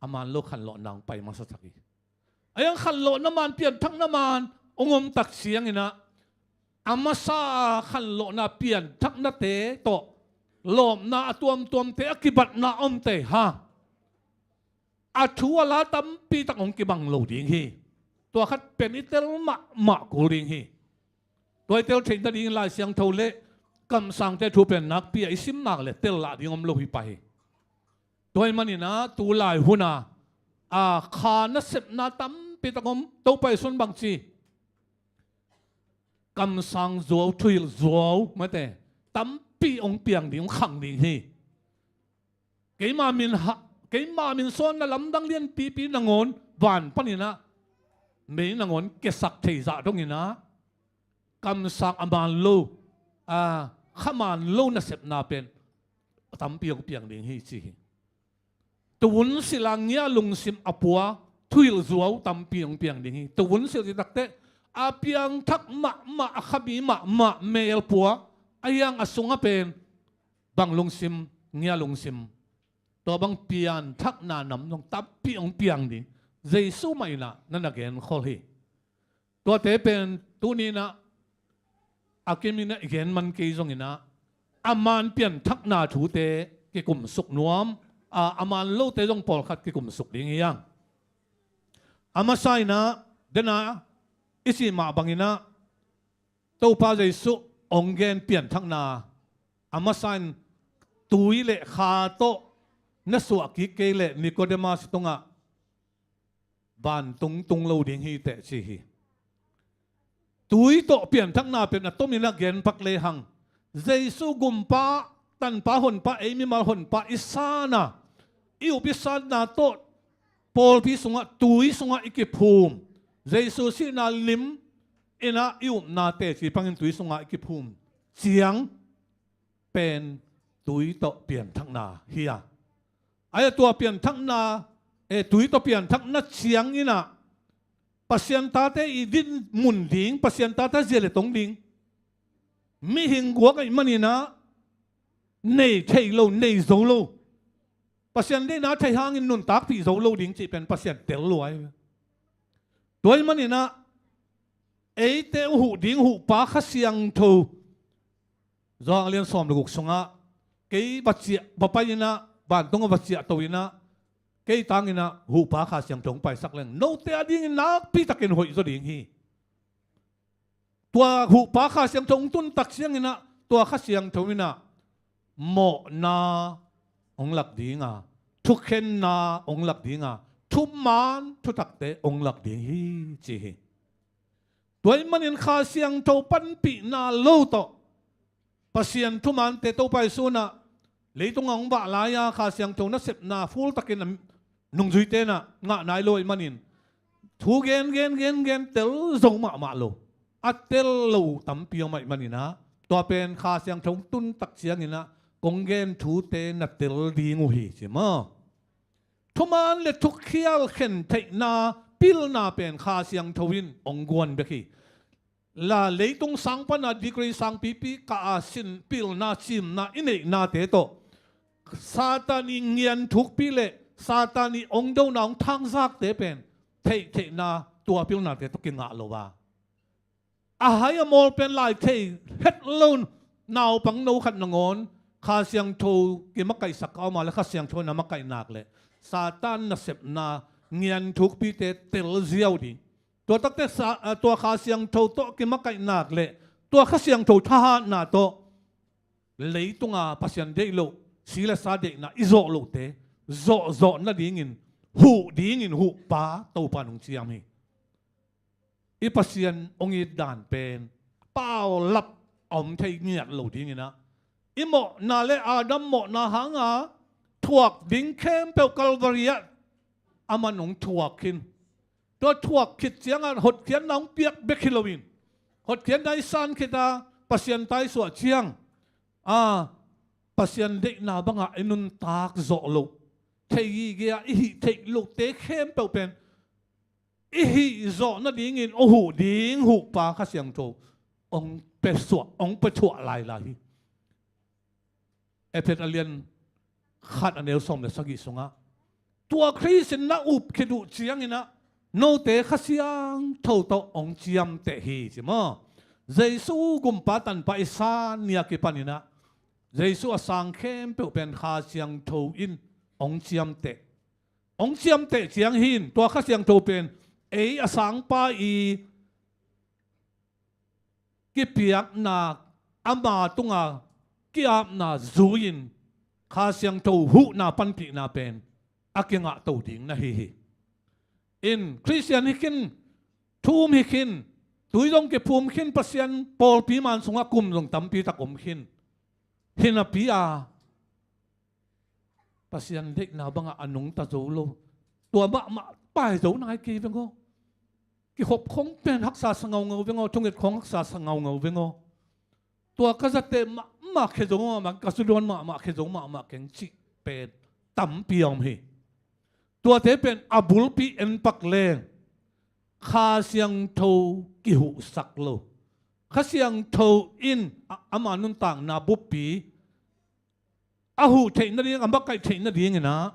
a man lo khanlawhna hong pai masasak hi. Ahi hang khanlawhna man, pianthakna man hong om tak ciangin ah a masa khanlawhna pianthaknate tawh lawpna a tuamtuamte a kibatna a om tei hang a thu a la tampi tak hong kibang lo ding hi. Tua khat pen i tel mahmah kul ding hi. Tua i tel theih nadingin Lai Siangtho le kamsangte thu pen nakpi a i sim nak le tel lah ding om lo hi pah hi. Tua ahih manin ah tu lai hun a, a kha nasepna tampi tak om. Topa Jesuh in bangci, kamsang zuau, thuhilh zuau mate tampi hong piang ding, hong khang ding hi. Keima min ha, keima min suanna lamdang lianpipi nangawn van panin ah mei nangawn kiasak thei zah dongin ah kamsang a man lo, a, kha man lo nasepna pen tampi hong piang ding hi ci hi. Tuvun silh a ngia lungsim a pua thuhilh zuau tampi hong piang ding hi. Tuvun silh cih takteh a piangthak mahmah, a kha mi mahmah mel pua, ahi hang a sungah pen bang lungsim, ngia lungsim, tua bang pianthakna nam zong tampi hong piang ding Jesuh mah in ah na na genkhol hi. Tuate pen tuni in ah a kim in ah i gen man kei zongin ah a man pianthakna thute kikumsuk nuam a, a man lote zong pawlkhat kikumsuk ding hi hang. A masa in ah, den a i cih mah bangin ah Topa Jesuh hong gen pianthakna a masa in tui le kha tawh na suah kik kei leh Nikodemus tungah vantung tung lo ding hi teh ci hi. Tui tawh pianthakna pen a tomin a genpak lehang Jesuh Gumpa, Tanpa, Honpa, ei mimal Honpa i san a, i up i sanna tawh pawlpi sungah, tui sungah i kiphum, Jesuh sihna lim in ah i upna teci pangin tui sungah i kiphum ciang pen tui tawh pianthakna hi a. Ahi a, tua pianthakna, e, tui tawh pianthakna ciangin ah Pasian tate i dinmun ding, Pasian tate zia le tong ding, mihing guak ahih manin ah nei thei lo, nei zo lo, Pasian deihna thei hangin nuntakpih zo lo ding cih pen Pasian tel lua hi. Tua ahih manin ah eite uh huh ding huhpa Kha Siangtho, Johan a lian sawm le guk sungah kei va ciah, va pai in ah, vantung ah va ciahto in ah, kei tangin ah huhpa Kha Siangtho hong paisak leng note a dingin nakpi takin hoih zaw ding hi. Tua huhpa Kha Siangtho hong tun tak ciangin ah tua Kha Siangtho in ah mawhna hong lak ding a, thukhenna hong lak ding a, thuman thutakte hong lak ding hi ci hi. Tua ahih manin Kha Siangtho panpihna lo tawh Pasian thumante Topa Jesuh in ah leitungah hong vak lai-a Kha Siangtho nasepna full takin a nungzuite in ah ngah nai lo ahih manin thu gen gen gen gen tel zo mahmah lo. A tel lo tampi om ahih manin ah tua pen Kha Siangtho hong tun tak ciangin ah kong gen thute na tel ding uh hi ci maw? Thuman le thukhial khen theihna pilna pen Kha Siangtho in hong guan bek hi. La leitung sang pana degree sangpipi kah a sin pilna cimna i neihnate tawh Satan i ngian thukpi le Satan i hong dona hong thangzakte pen theihtheihna tua pilnate tawh kingah lo a, a hai a mawl pen lai thei het lo naupang no khat nangawn Kha Siangtho kimakaihsak a om a le Kha Siangtho na makaih nak le Satan nasepna ngian thukpite tel ziau ding. Tua takte sa, a, tua Kha Siangtho tawh kimakaih nak le tua Kha Siangtho thahatna tawh leitunga Pasian deih loh si le sa deihna i zawh lohte zawhzawh nadingin huh dingin huhpa Topa in hong ciam hi. I Pasian hong it dan pen paulap a om thei ngiat lo dingin ah i mawhna le Adam mawhna hanga thuak ding khempeuh Calvary ah aman hong thuak khin. Tua thuak khit ciangah hotkhiatna hong piak bek hi loin, hotkhiatna i san khit a, Pasian taisuah ciang a, Pasian deihna bangah i nuntak zawh loh, thei gige a i hih theih lohte khempeuh pen i hih zawh nadingin a huh ding huhpa Kha Siangtho hong pia suah, hong pia thuah lailai hi. Efesa a lian khat a neu sawm le sagih sungah, tua Khrist in na up khit uh cianginah note Kha Siangtho tawh hong ciamteh hi, ci maw? Jesu gumpa tanpa i san ni a kipaninah Jesu a sang khempeuh pen Kha Siangtho in hong ciamteh. Hong ciamteh ciang hin tua Kha Siangtho pen ei a sangpa i kipiakna, ama tunga ki-apna zui-in Kha Siangtho huhna panpihna pen a kingahto ding na hi hi. In Khristian hi khin, thu um hi khin, tui zong kiphum khin, Pasian pawlpi man sungah kum zong tampi tak om khin, hi napi a Pasian deihna bangah a nungta zo lo. Tua mahmah pai zo nai kei veng aw. Kikhop khong pen haksa sa ngaungau veng aw, thunget khong haksa sa ngaungau veng aw. Tua ka zate mahmah khia zo mahmah, ka suduan mahmah khia zo mahmah keng cih pen tampi a om hi. Tuate pen a bulpi en pak leng Kha Siangtho kihuhsak lo. Kha Siangtho in a, ama nuntakna buppi a huh theih nading, a makaih theih nadinginah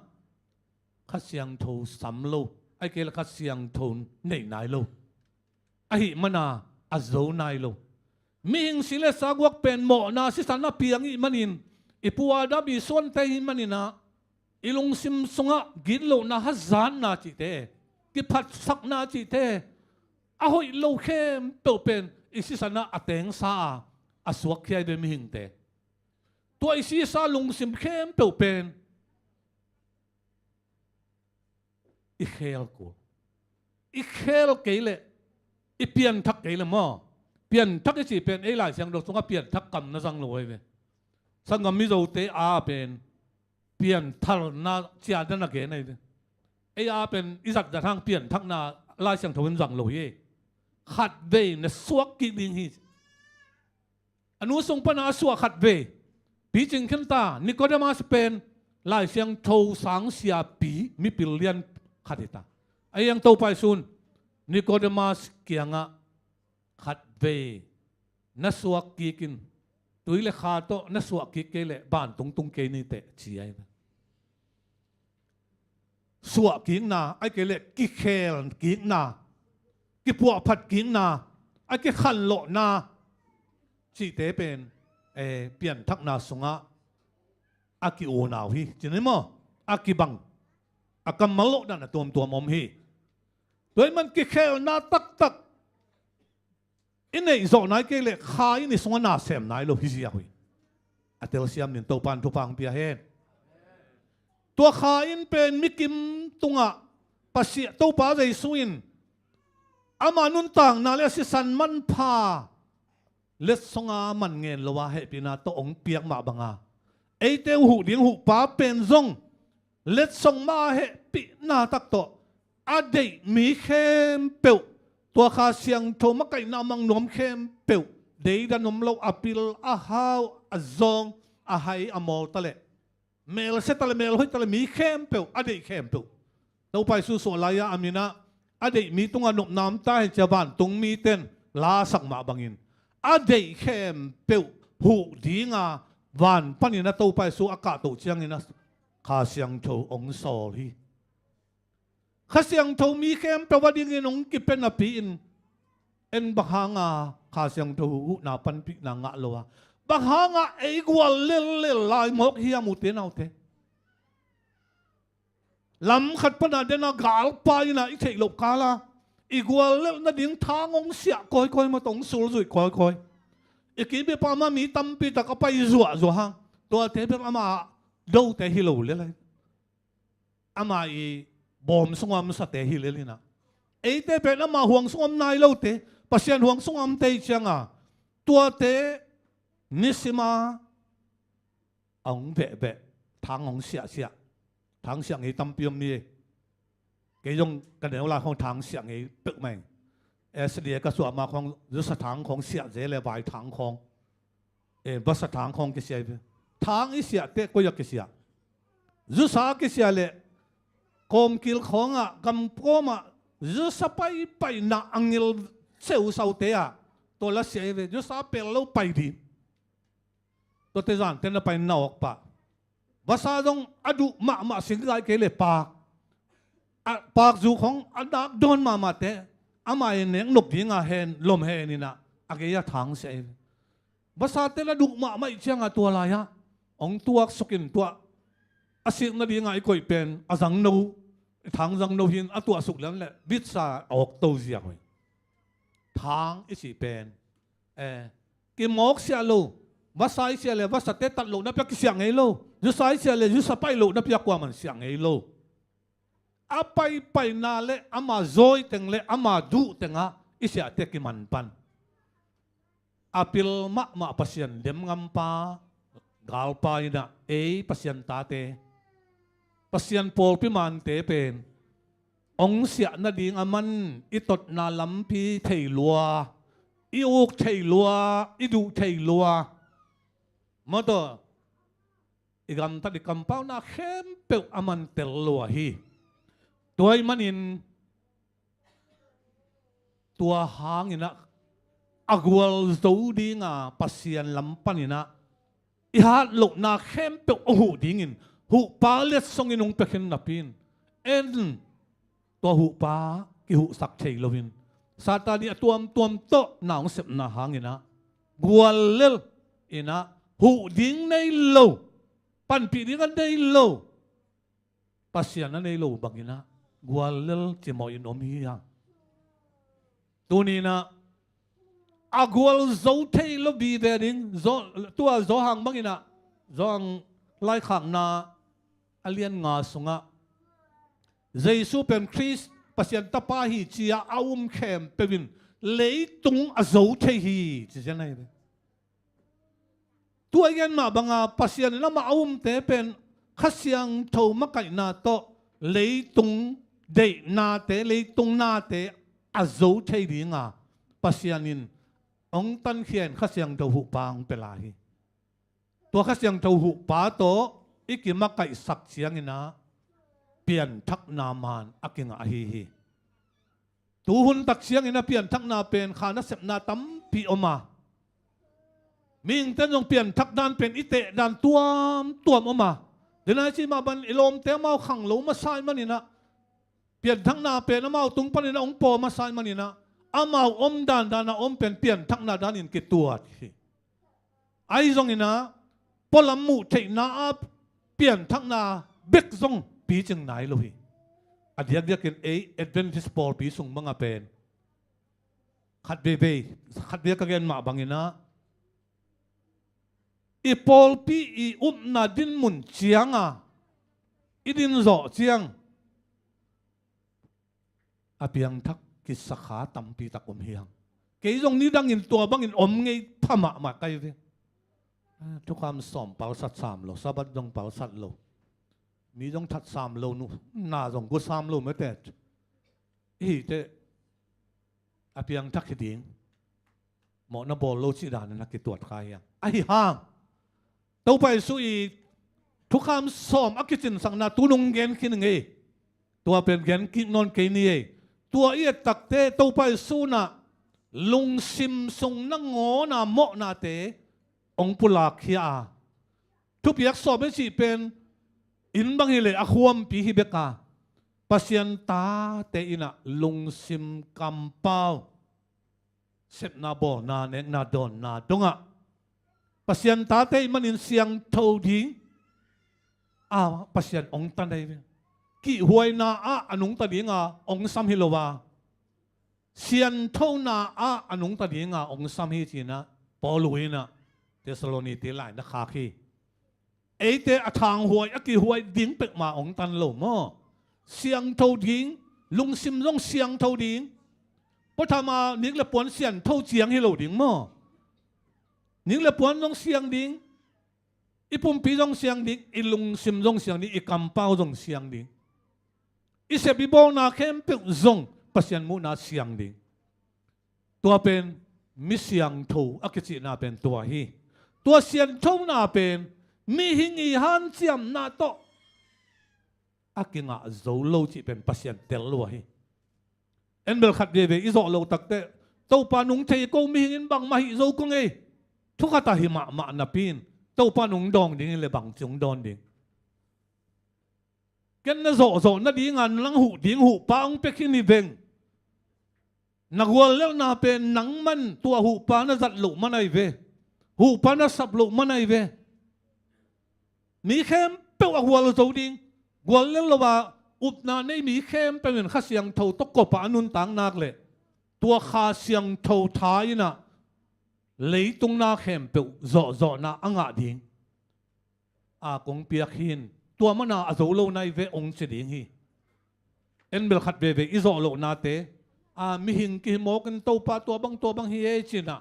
Kha Siangtho sam lo, ahih kei le Kha Siangtho neih nai lo. Ahih mana a zo nai lo. Mihing si le sa guak pen mawhna sisan a piang ih manin, i pu Adam i suante ih maninah i lungsim sungah gitlohna, hazatna cihte, kiphatsakna cihte, a hoih lo khempeuh pen i sisanah a tengsa a, a suakkhia i ve mihingte. Tua i sisa lungsim khempeuh pen i khel kul. I khel kei leh, i pianthak kei leh maw? Pianthak i cih pen ei Lai Siangtho sungah pianthak kam na zang lo ahi ve. Sanggam Mizote a pen pianthalna ciat na gen ahi ve. Ei a pen i zatzat hang pianthakna Lai Siangtho in zang lo hi. Khatvei na suak kik ding hi. A nu sung pana a suah khatvei picing khin ta. Nikodemas pen Lai Siangtho sang siapi mipil lian khat hi ta. A hiang Topa Jesu in Nikodemas kiangah khatvei na suak kik in, tui le kha tawh na suah kik kei leh vantung tung kei ni teh ci ahi ve. Suahkikna, ahih kei leh kikhelkikna, kipuahphatkikna, a kikhanlawhna cihte pen, eh, pianthakna sungah a ki-unau hi. Cih ni maw? A kibang, a kammal lawhdan a tuamtuam om hi. Tua ahih man kikhelna taktak i neih zawh nai kei leh Kha in i sungah na sem nai lo hi ziau hi. A telsiam nin Topa in thupha hong pia hen. Tua Kha in pen mikim tungah Pasian Topa Jesu in ama nuntakna le a sisan manpha letsong a man ngen lo a hehpihna tawh hong piak mah banga eite uh huh ding huhpa pen zong letsong mah a hehpihna tak tawh a deih mi khempeuh, tua Kha Siangtho makaihna mang nuam khempeuh, deidan om lo, a pil, a hau, a zawng, a hai, a mawl ta leh, mel sia ta leh, mel hoih ta leh, mi khempeuh, a deih khempeuh, Topa Jesu suah lai-a a minah a deih mi tungah nopna om ta hen ci-a vantung mite in lasak mah bangin a deih khempeuh huh dinga van panin a Topa Jesu a kahtoh ciangin a Kha Siangtho hong sawl hi. Kha Siangtho mi khempeuh a dingin hong kipia napi-in en bang hanga Kha Siangtho huhna panpihna ngah lo a, bang hanga ei gual lellel lai mawk hiam, ute naute? Lam khat pana dena galpa ina i theih loh kala i gual lelh nading thang hong siah kawikawi, mawtaw hong sulzuih kawikawi. I kibipa mah mi tampi tak a pai zuahzuah hang, tuate bek ama dote hi lo lel ahi. Ama i bawm sungah om sate hi lel inah, eite pen ama huang sungah om nai lote, Pasian huang sungah omte i cianga tuate nisima a hong vehveh, thang hong siahsiah, thang siah ngei tampi om ni e. Kei zong ka neu lai khawng thang siah ngei peuhmah ing. Eh, S D A ka suah ma khawng zusa thang khawng siah ze le vai thang khawng. Eh, vasa thang khawng kisiah hi ve. Thang i siah teh koi ah kisiah? Zusa kisiah le kawmkil khawngah, gam kawmah zusa paipaina a ngil seusaute ah tua la siah hi ve. Zusa pel lo pai ding. Tuate zan tena pai na awk pah. Vasa zong a duh mahmah singgai kei le paak. A paak zu khawng a dak dawn mahmahte ama i nek nop dinga hen lom hen inah a gei a thang siah hi. Vasate la duh mahmah ih cianga tua lai-ah hong tuaksukin tuah a sik nadinga i koih pen a zangno, i thang zangno hin a tuahsuk lian le vitsa a awkto ziak uh hi. Thang i cih pen, eh, kimawk siah lo. Vasa i siah le vasate tat lohna pia kisiah ngei lo. Zusa i siah le zusa pai lohna pia kuaman siah ngei lo. A paipaina le ama zawiteng le ama duhtengah i siahte kiman pan. A pil mahmah Pasian demngampa, galpa inah ei Pasian tate, Pasian pawlpi mante pen hong siah nading a man i totna lampi thei lua, i uk thei lua, i duh thei lua. Mawtaw, i gamtat i kampauna khempeuh a man tel lua hi. Tua ih manin tua hanginah a gualzo dinga Pasian lam paninah i hat lohna khempeuh a huh dingin huhpa letsongin hong pia khin napi-in en tua huhpa kihuhsak thei loin Satan ih a tuamtuam tawh na hong sepna hanginah guallel inah huh ding nei lo, panpih ding a nei lo, Pasian a nei lo banginah guallel cimawhin om hi hang. Tuninah a gualzo thei lo vive ding, tua Zawhang banginah, Zawhang laikhakna a lian nga sungah Jesu pen Khrist Pasian tapa hi ci-a a um khempeuh in leitung a zo thei hi ci cian ahi ve. Tua i gen mah banga Pasian in amah a umte pen Kha Siangtho makaihna tawh leitung deihnate, leitung nate a zo thei dinga Pasian in hong tankhia in Kha Siangtho huhpa hong pia lai hi. Tua Kha Siangtho huhpa tawh i kimakaihsak cianginah pianthakna man a kingah ahi hi. Tuhun tak ciangin a pianthakna pen kha nasepna tampi om a, mihingten zong pianthak dan pen i teh dan tuamtuam om a, denai cih mah ban i lawmte amau khang lo masa ih maninah pianthakna pen amau tung paninah hong paw masa ih maninah amau om dandan a om pen pianthakna danin kituat hi. Ahi zonginah pualam muh theihna a pianthakna bek zong picing nai lo hi. A diakdiakin ei Adventist pawlpi sung banga pen khat veivei, khat vei ka gen mah banginah i pawlpi i upna dinmun cianga i din zawh ciang a piangthak kisakha tampi tak om hi hang. Kei zong nidangin tua bangin om ngei pha mahmah kai ve. Thukham sawm palsat sam lo, Sabbath zong palsat lo, mi zong that sam lo, nu na zong gu sam lo mete. I hih teh a piangthak hi ding, mawhna bawl lo cih danin a kituat kha hi hang. Ahi hang Topa Jesu i thukham sawm a kicinsakna tu nung gen khin ngei. Tua pen gen kik nawn kei ni ei. Tua i et takte Topa Jesu inah lungsim sung nangawna mawhnate hong pulakkhia a, thupiak sawm i cih pen inn bang hileh a khuampi hi bek a, Pasian tate inah lungsim kampau sepna bawlna nekna dawnna dongah Pasian tate ih manin siangtho ding a Pasian hong tan ahi ve. Kihhuaina ah a nungta dinga hong sam hi lo a, sianthona ah a nungta dinga hong sam hi cinah Paul uh inah Thessalonite lai na khak hi. Eite a thanghuai a kihhuai ding pekmah hong tan lo maw? Siangtho ding, lungsim zong siangtho ding. Puathama nik le puan siantho ciang hi lo ding maw? Nik le puan zong siang ding, i pumpi zong siang ding, i lungsim zong siang ding, i kampau zong siang ding. i sep i bawlna khempeuh zong Pasian muhna siang ding. Tua pen mi siangtho a kicihna pen tua hi. Tua sianthona pen mihing i hanciamna tawh a kingah zo lo cih pen Pasian tel lua hi. En bel khat veve i zawh lo takteh Topa nung thei ko, mihing in bangmah hih zo ko ngei. Thukhat ah hi mahmah napi in Topa nung dawng ding in le bangci hong dawn ding. Ken na zawhzawh nadinga nang huh ding huhpa hong pia khin hi veng. Na guallelhna pen nangman tua huhpa na zat loh man ahi ve. Huhpa na sap loh man ahi ve. Mi khempeuh a gual zo ding. Guallel lo a upna nei mi khempeuh in Kha Siangtho tawh kop a a nuntak nak leh tua Kha Siangtho tha in ah leitung na khempeuh zawhzawhna a ngah ding. A kong piak hi in tua mana a zo lo nai ve hong ci ding hi. En bel khat veve i zawh lohnate a mihing kihi mawk in Topa tua bang tua bang hi ei ci in ah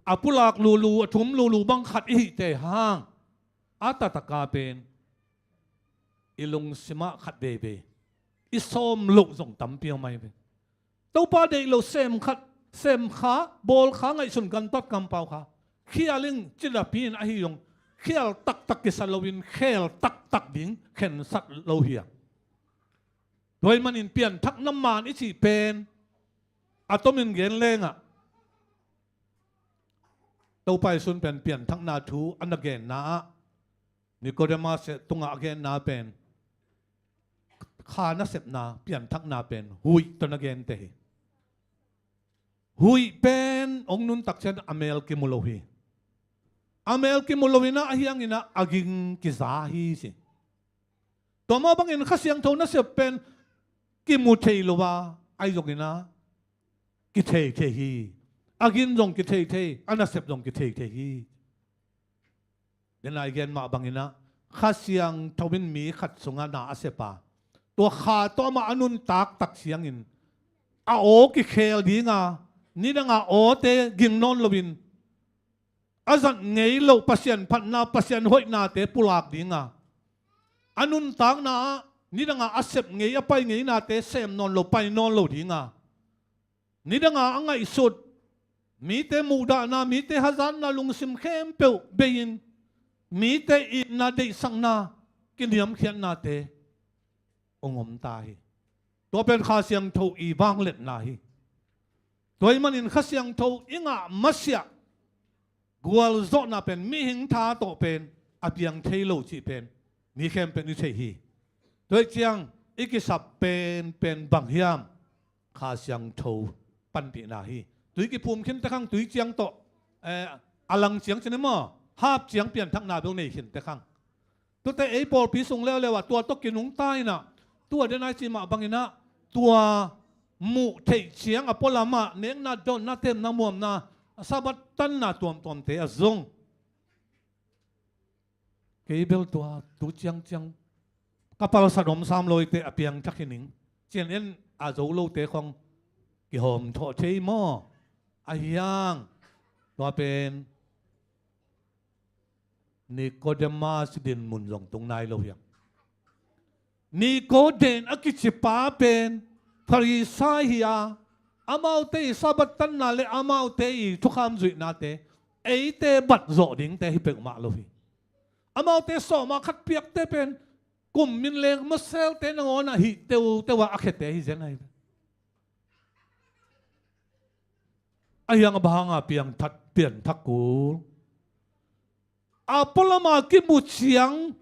a pulak lulu a thum lulu bang khat i hihte hang a taktak a pen i lungsim ah khat veve i sawm loh zong tampi om ahi ve. Topa deih lo sem khat, sem kha, bawl kha, ngaihsun gantat kampau kha. Khial in ci napi in ahi zong khial taktak kisa loin khel taktak ding khensat lo hi a. Tua ahih manin pianthakna man i cih pen a tomin gen leng ah Topa Jesu in pen pianthakna thu a na genna ah Nikodemus tungah a genna pen kha nasepna, pianthakna pen huih tawh na gente hi. Huih pen hong nuntak ciang a mel kimu lo hi. A mel kimu lo in ah a hiang in ah a ging kiza hi ci. Tua mah bangin Kha Siangtho nasep pen kimu thei lo a, ahi zongin ah kithei thei hi. A ging zong kithei thei, a nasep zong kithei thei hi. Dena i gen mah bangin ah Kha Siangtho in mi khat sungah na a sep a, tua kha tawh amah a nuntak tak ciangin a aw kikhel ding a, nidang a awte ging nawn loin a zat ngei loh Pasian phatna, Pasian hoihnate pulak ding a, a nuntakna ah nidang a a sep ngei, a pai ngei nate sem nawn lo, pai nawn lo ding a, nidang a a ngaihsut, mite muhdahna, mite hazatna lungsim khempeuh bei-in, mite itna, deihsakna, kiniamkhiatnate hong om ta hi. Tua pen Kha Siangtho i vangliatna hi. Tua ahih manin Kha Siangtho i ngah masiah gualzawhna pen mihing tha tawh pen a piang thei lo cih pen mi khempeuh in i thei hi. Tua ahih ciang i kisap pen pen bang hiam? Kha Siangtho panpihna hi. Tui kiphum khin tekhang tui ciang tawh, eh, a lang ciang cin maw, hap ciang pianthakna bel nei khin tekhang. Tuate ei pawlpi sung leuleu ah tua tawh kinungta in ah, tua den ai ci mah bangin ah, tua muh theih ciang a pualam ah nekna, dawnna, temna, muamna, Sabbath tanna tuamtuamte a zong. Kei bel tua tu ciangciang ka palsat om sam lo hi teh, a piangthak hi ning. Cian en a zo lote khong kihawm thawh thei maw? A hiang tua pen Nikodemus dinmun zong tung nai lo hiam? Nikodemus a kicipa pen Pharisai hi a, amaute i Sabbath tanna le amaute i thukham zuihnate eite bat zawh dingte hi peuhmah lo hi. Amaute sawma khat piakte pen kum min leng maselte nangawn ah hih teuteu a a khete hi zen ahi. A hiang a bang hanga piangthak, pianthak kul? A pualama kimu ciang,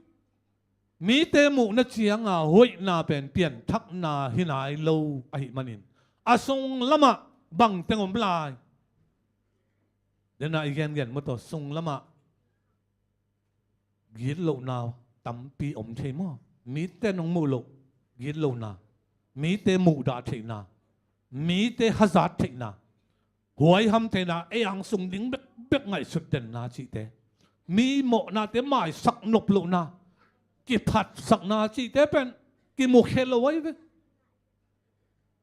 mite muhna cianga hoihna pen pianthakna hi nai lo ahih manin a sung lamah bangteng om lai? Dena i gengen maw, tua sung lamah gitlohna tampi om thei maw? Mite nong muh loh gitlohna, mite muhdah theihna, mite hazat theihna, huaiham theihna, ei angsung ding bekbek ngaihsut denna cihte, mi mawhnate maisak nop lohna, kiphatsakna cihte pen kimukhia lo ahi ve.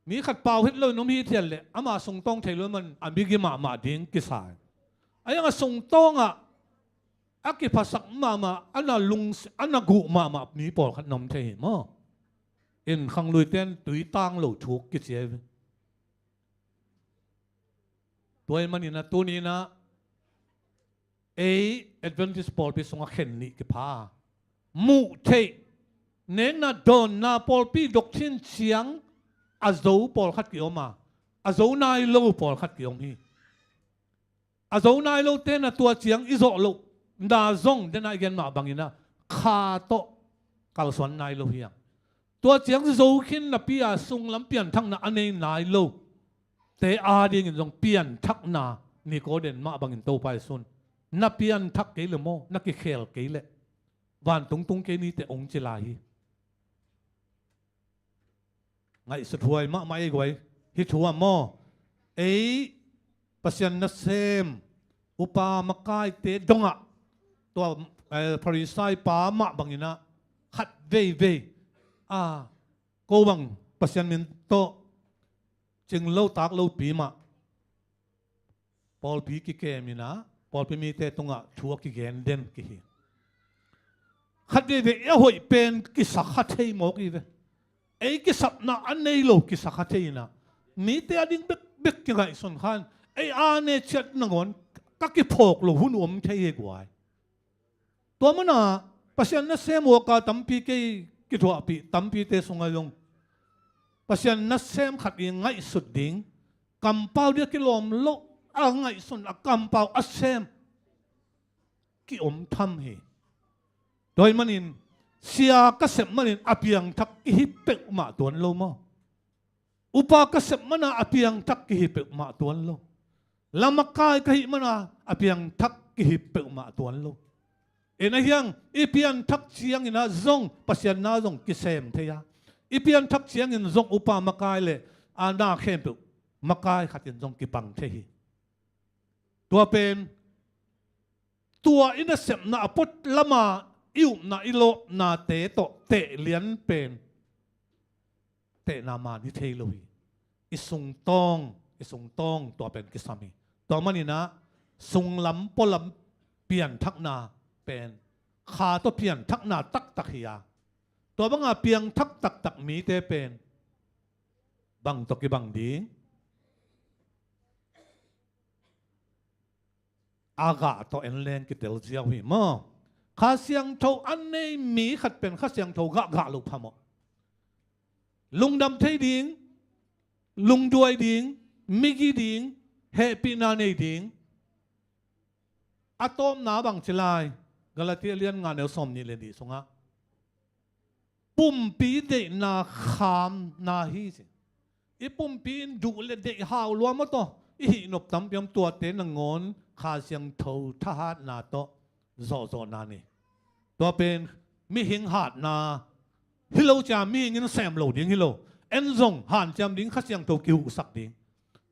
Mi khat pau het loin om hithiat leh ama sungtawng thei lo man a migi mahmah ding kisa hi. A hiang a sungtawngah a kiphasak mahmah, a na lung, a na guh mahmah mi pawlkhat na om thei hi maw? in khangluite in tui tang lo thuk kici hi. Tua ahih manin ah tuni-in ah ei Adventist pawlpi sungah khen nih kipha a, muh theih, nekna dawnna pawlpi doctrine ciang a zo pawlkhat ki-om a, a zo nai lo pawlkhat ki-om hi. A zo nai lote in ah tua ciang i zawh lohna zong, den a i gen mah bangin ah kha tawh kalsuan nai lo hi hang. Tua ciang zo khin napi-a sunglam pianthakna a nei nai lote adingin zong pianthakna, Nicodemus mah bangin Topa Jesuh in, na pianthak kei leh maw, na kikhel kei leh vantung tung kei ni teh, hong ci lai hi. Ngaihsut huai mahmah ei guai. Hih thu ah maw, ei Pasian nasem upa makaite dongah tua, eh, Farisai pa mah bangin ah khat veivei, a, ko bang Pasian min tawh cing lo tak lopi mah pawlpi kikem in ah pawlpi mite tungah thu a kigen den kihi. Khat veivei a hoih pen kisakha thei mawk hi ve. Ei kisapna a nei lo kisakha thei in ah mite ading bekbek kingaihsun khan ei a ne ciat nangawn ka kiphawk lo hun uh om thei hi guai. Tua manin ah Pasian nasem upa tampi kei kithuahpih tampite sungah zong Pasian nasem khat i ngaihsut ding, kampau ding a kilawm loh a ngaihsun, a kampau a sem kiom tham hi. Tua ahih manin sia ka sep manin a piangthak kihi peuhmah tuan lo maw? Upa ka sep manin a piangthak kihi peuhmah tuan lo. Lamakai ka hih manin a piangthak kihi peuhmah tuan lo. Ei na hiang i pianthak ciangin ah zong Pasian na zong kisem thei a, i pianthak ciangin zong upa makai leh a na khempeuh makai khatin zong kipang thei hi. Tua pen tua i nasepna a pot lama i upna i lawpnate tawh teh lian pen tehna man hi thei lo hi. I sungtawng, i sungtawng tua pen kisam hi. Tua manin ah sunglam pualam pianthakna pen kha tawh pianthakna taktak hi a, tua banga piangthak taktak mite pen bang tawh kibang ding? A gah tawh en leng kitel ziau hi maw? Kha Siangtho a nei mi khat pen Kha Siangtho gah gah loh phamawh. Lungdam thei ding, lungduai ding, migi ding, hehpihna nei ding. A tawpna bang ci lai, Galatia lian nga neu sawmnih le nih sungah pumpi deihna khamna hi ci. I pumpi in duh le deih hau lua maw tawh i hih nop tampi om, tuate nangawn Kha Siangtho thahatna tawh zawhzawhna ni. Tua pen mihing hatna hi lo cia, mihing in sem lo ding hi lo. En zong hanciam ding, Kha Siangtho kihuhsak ding.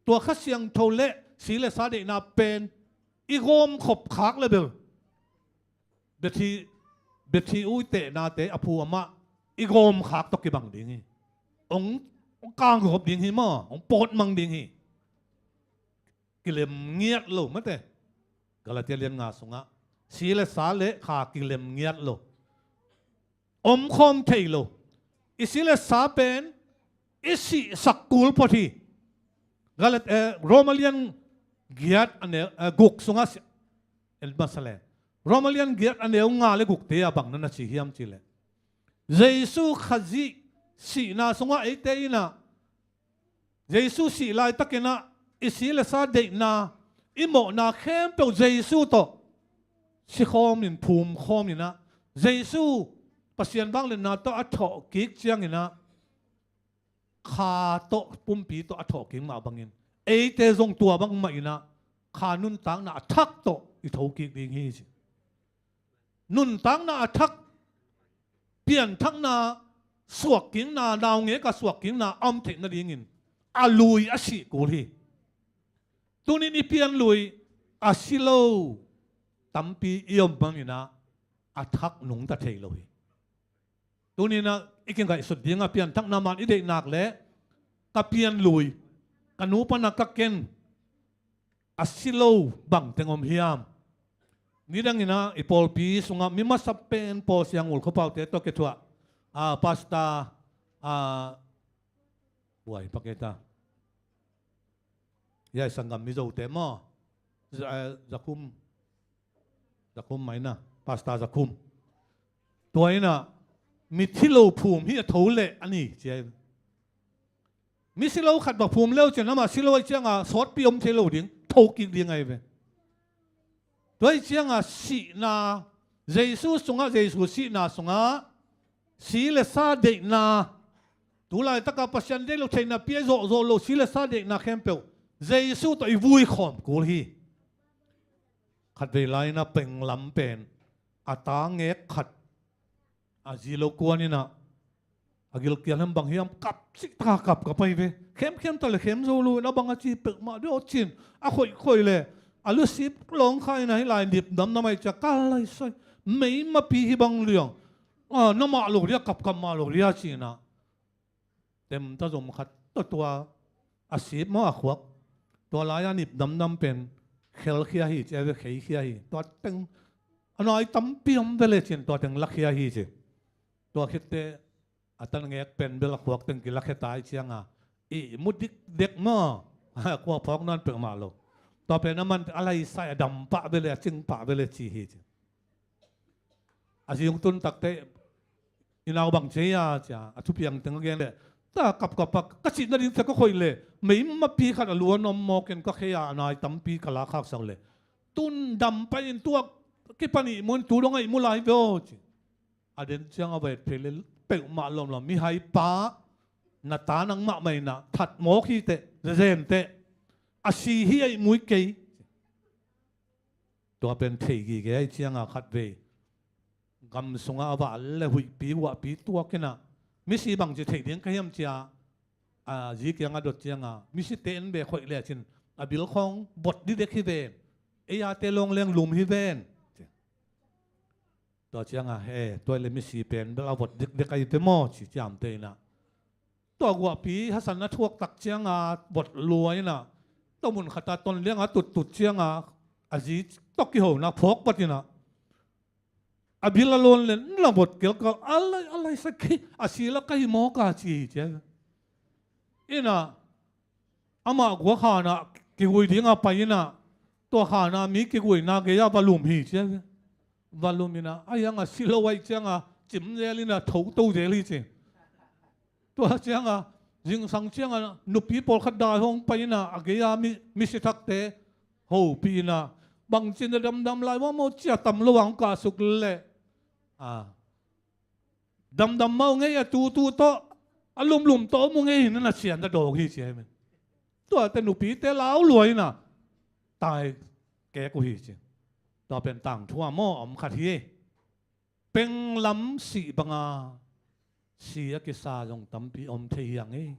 Tua Kha Siangtho le si le sa deihna pen i gawmkhop khak le bel bethi, bethi ui tehnate a phu amah i gawmkhak tawh kibang ding hi. Hong, hong kangkhop ding hi maw, hong pawtmang ding hi. Kilem ngiat lo mate. Galatia lian nga sungah si le sa le kha kilem ngiat lo, omkhawm thei lo. I si le sa pen i sihsak kul phot hi. Galat, eh, Roma lian giat a neu, eh, guk sungah si-, en masa le. Roma lian giat a neu nga le gukte ah bang na na ci hiam cih leh, Jesu Khazih sihna sungah eite in ah, Jesu sih laitakin ah i si le sa deihna, i mawhna khempeuh Jesu tawh sikhawmin, phumkhawmin ah, Jesu Pasian vangliatna tawh a thawhkik ciangin ah, kha tawh, pumpi tawh a thawhkik mah bangin eite zong tua bangmah in ah kha nuntakna a thak tawh i thokik ding hi ci. Nuntakna a thak, pianthakna suakkikna, naungek a suakkikna a om theih nadingin a lui a sih kul hi. Tunin i pianlui a si lo tampi i om bangin ah a thak nungta thei lo hi. Tunin ah i kingaihsut dingah pianthakna man i deih nak leh ka pianlui, ka nu pana ka ken a si lo bangteng om hiam? Nidangin ah i pawlpi sungah mi masa pen Paul Siangul Khuapaute tawh kithuah, a, Pastor A, buai paketa. Yai sanggam Mizote maw? Za-, eh, Zakhum. Zakhum maina. Pastor Zakhum. Tua ina, mi thilo phum hi a tho leh a ni, ci a hi. Mi silo khat va phum leu cian amah silo ahih cianga sawtpi om thei lo ding, tho kik ding ahi ve. Tua ahih cianga sihna, Jesu sungah, Jesu sihna sungah si le sa deihna, tu laitaka Pasian deih lo theihna pia zawhzawh lo si le sa deihna khempeuh Jesu tawh i vui khawm kul hi. Khatvei lai-in a penglam pen a ta ngek khat a zi lo kuan ina, a gilkial hem bang hiam kap cik taka kap ka pai ve. Khemkhem ta le khem zo lo in a bang a ci peuhmah deuh cin a khoihkhoih le a lusip lawng kha ina hi lai nip namnam ahi cia ka lai sai. Mei mapi hi bang liang. A, na mah lo dia, kapkap mah lo dia cina. Temta zom khat tua tua a sip maw a khuak. Tua lai-a nip namnam pen khelkhia hi, ci a ve, kheikhia hi. Tua teng a nai tampi om ve le cin, tua teng lakhia hi ci. Tua khitte a tan ngek pen bel a khuak teng kilakhia ta ahih cianga ihmu dikdek maw? Kua phawk nan peuhmah lo. Tua pen a man a laisai a dam pah ve le, a cing pah ve le ci hi ci. A zi hong tun takte i nau bang ci a, cia a thupiang teng a gen le, ta kapkap a ka cih nading cia ka khoih le mei mapi khat a luan om mawkin ka khei a, a nai tampi ka la khaksak le tun dam pai in tua kipan ihmu in tu dong a ihmu lai ve aw ci. A den ciang a vet phei le peuhmah lawmlawm, mihai pa na ta nangmah mah ina that mawk hi teh, zezen teh, a si hi a ihmu hi kei. Tua pen thei gige ahih cianga khatvei gam sungah a vah le huihpi guahpi tuak ina misi bangci theih ding ka hiam cia a zi kiangah dot cianga misite en ve khoih le cin a bil khawng bot didek hi ven. Ei ate lawng leng lum hi ven. Tua cianga he, tua le misi pen bel a vot dikdek ahi te maw ci ciamte ina. Tua guahpi hasan a thuak tak cianga vot lua ina, tua mun khata ton lianga tuttut cianga a zi tawh kihona phawk vat ina, a bil a lawn le na vot kelkal a lai, a lai sa kei a si la ka hi mawk a ci hi cia. Ina amah guak hana kigui dinga pai ina, tua hana mi kiguina gei-a va lum hi cia ve. Va lum ina a hianga si lo ahih cianga cim zel ina tho to zel hi ci. Tua cianga zingsang cianga nupi pawlkhat dai hong pai ina a gei-a mi, mi si thakte hopih ina bangcin a damdam lai va maw cia tam lo ang kah suk le. A damdam mau ngei a tutu tawh a lumlum tawh mu ngei hi na na cian da dawng hi cia hi men. Tuate nupite lau luai ina tai kek uh hi ci. Tua pen tangthu a maw om khat hi. Penglam sih banga si a kisa zong tampi om thei hi ang hi.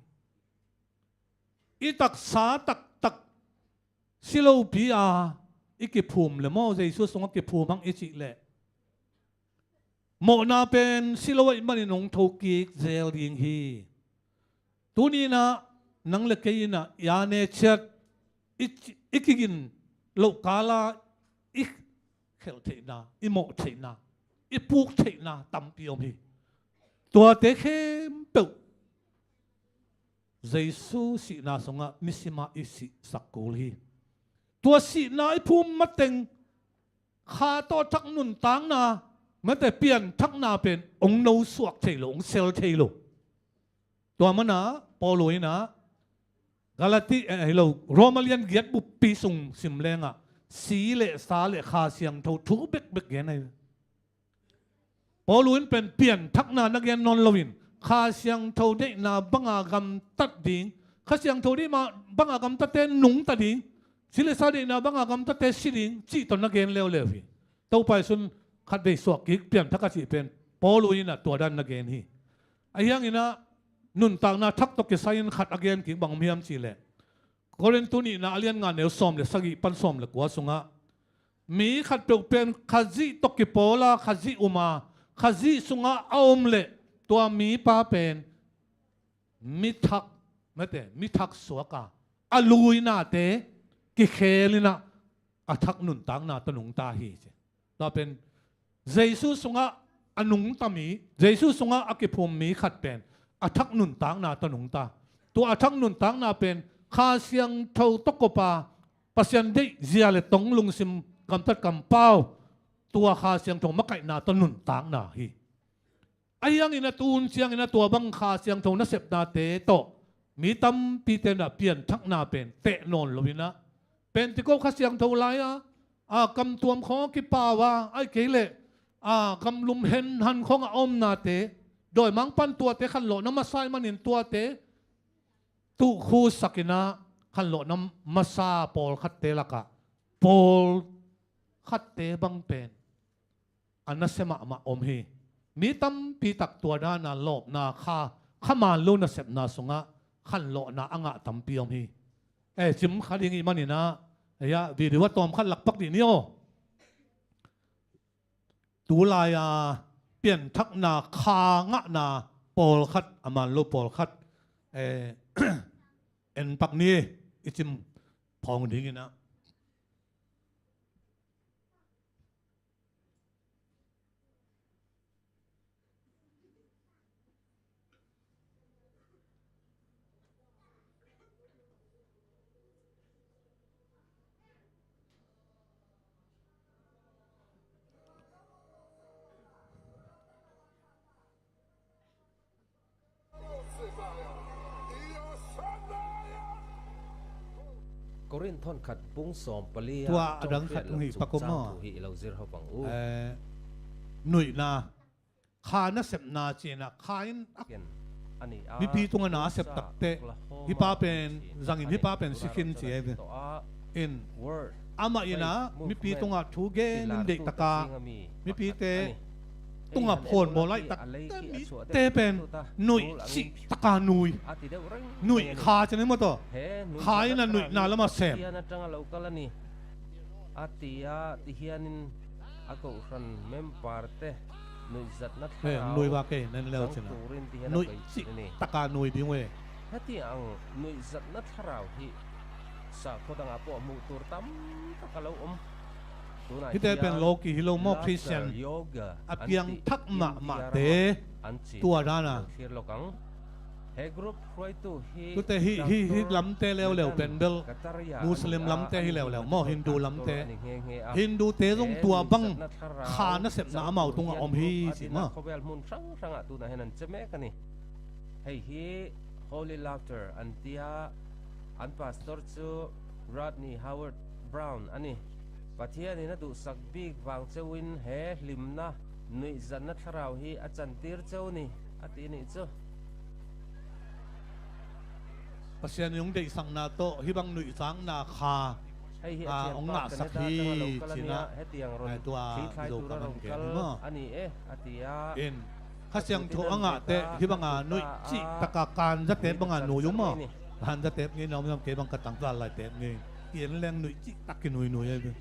I taksa taktak si lopi a i kiphum le maw, Jesu sungah kiphum ang i cih leh mawhna pen si lo ahih manin hong thokik zel ding hi. Tuninah nang le kei inah i ane ciat i, i kigin loh kala i khelh theihna, i mawh theihna, i puk theihna tampi om hi. Tuate khempeuh Jesu sihna sungah nisimah i sihsak kul hi. Tua sihna i phum mateng kha tawh thak nuntakna, mate pianthakna pen hong nosuak thei lo, hong sel thei lo. Tua mana Paul inah Galati, eh, hi lo, Roma lian giat buppi sung sim lengah si le sa le Kha Siangtho thu bekbek gen ahi. Paul in pen pianthakna na gen nawn loin Kha Siangtho deihna banga gamtat ding, Kha Siangtho deihna banga gamtatte nungta ding, si le sa deihna banga gamtatte si ding cih tawh na gen leuleu hi. Topa Jesu in khatvei suak kik pianthak a cih pen Paul inah tua dan na gen hi. Ahi hanginah nuntakna thak tawh kisai-in khat a gen kik bang om hiam cihleh Korintu nihna a lian nga neu sawm le sagih pan sawm le kua sungah mi khatpeuh pen Khazih tawh kipawl a, Khazih um a, Khazih sungah a om leh tua mipa pen mi thak, mate, mi thak suak a, a luinate kikhel inah a thak nuntakna tawh nungta hi ci. Tua pen Jesu sungah a nungta mi, Jesu sungah a kiphum mi khat pen a thak nuntakna tawh nungta. Tua a thak nuntakna pen Kha Siangtho tawh kop a, Pasian deih zia le tong lungsim gamtat kampau, tua Kha Siangtho makaihna tawh nuntakna hi. Ahi hangin a tun ciangin a tua bang Kha Siangtho nasepnate tawh mi tampite in a pianthakna pen teh nawn lo in a, Pentecost Kha Siangtho lai-a, a, kamtuam khawng a kipau a, ahih kei leh, a, gamlum henhan khawng a omnate, dawimangpa'n tuate khanlawhna masa ahih manin tuate tukhutsak in a, khanlawhna masa pawlkhatte lakah pawlkhatte bang pen a nasia mahmah om hi. Mi tampi tak tua dan a lawpna kha, kha man lo nasepna sungah khanlawhna a ngah tampi om hi. Eh, cim kha ding ahih manin a, eh, a, video a tawmkhat lakpak dih ni aw. Tulai-a pianthakna kha ngahna pawlkhat, a man lo pawlkhat, eh, en pak ni, i cim phawng dingin a. Korin thawn khat bung sawm pali ah tua a dang khat hong hi pak om maw? Thu hi lo zir ho bang u. Eh, nuihna, kha nasepna cihna, kha in a, mipi tungah na a sep takteh, hih pa pen zangin hih pa pen si khin ci hi ve. In, amah in a mipi tungah thu gen in deihtak a, mipite tungah phawn maw, laihtak te pen nuih cihtak a nui. Nuih kha ci ni maw taw. Kha in a nuihna lamah sem. A ti a, ti hianin a kohhran member te nuihzatna thlarau nui va kei nen leu cin a. Nuih cihtak a nui ding uh e. Hetiang nuihzatna thlarau hi sakhaw dangah pawh hmuh tur tamtak a lo om. Hihte pen loki hi lo maw, Christian a piangthak mahmahte tua dan a. Tute hih, hih, hih lamte leuleu pen bel Muslim lamte hi leuleu maw, Hindu lamte. Hindute zong tua bang kha nasepna amau tungah om hi ci maw. Hei hi Holy Laughter an tia, an pastor cu Rodney Howard Brown a ni. Pathian in a duhsak bik vang ceuin he hlimna nuihzatna thlarau hi a cantir ceu ni a ti nih cu. Pasian in hong deihsakna tawh hih bang nuihzakna kha hong ngahsak hi cin a, tua Zo ka man gen hi maw. In Kha Siangtho a ngah teh hih banga nuih cihtak a kanzate banga nui uh maw. Kanzate ngei na om, kei bang ka tangval lai te ngei. Kian leng nuih cihtak kinuinui ahi ve.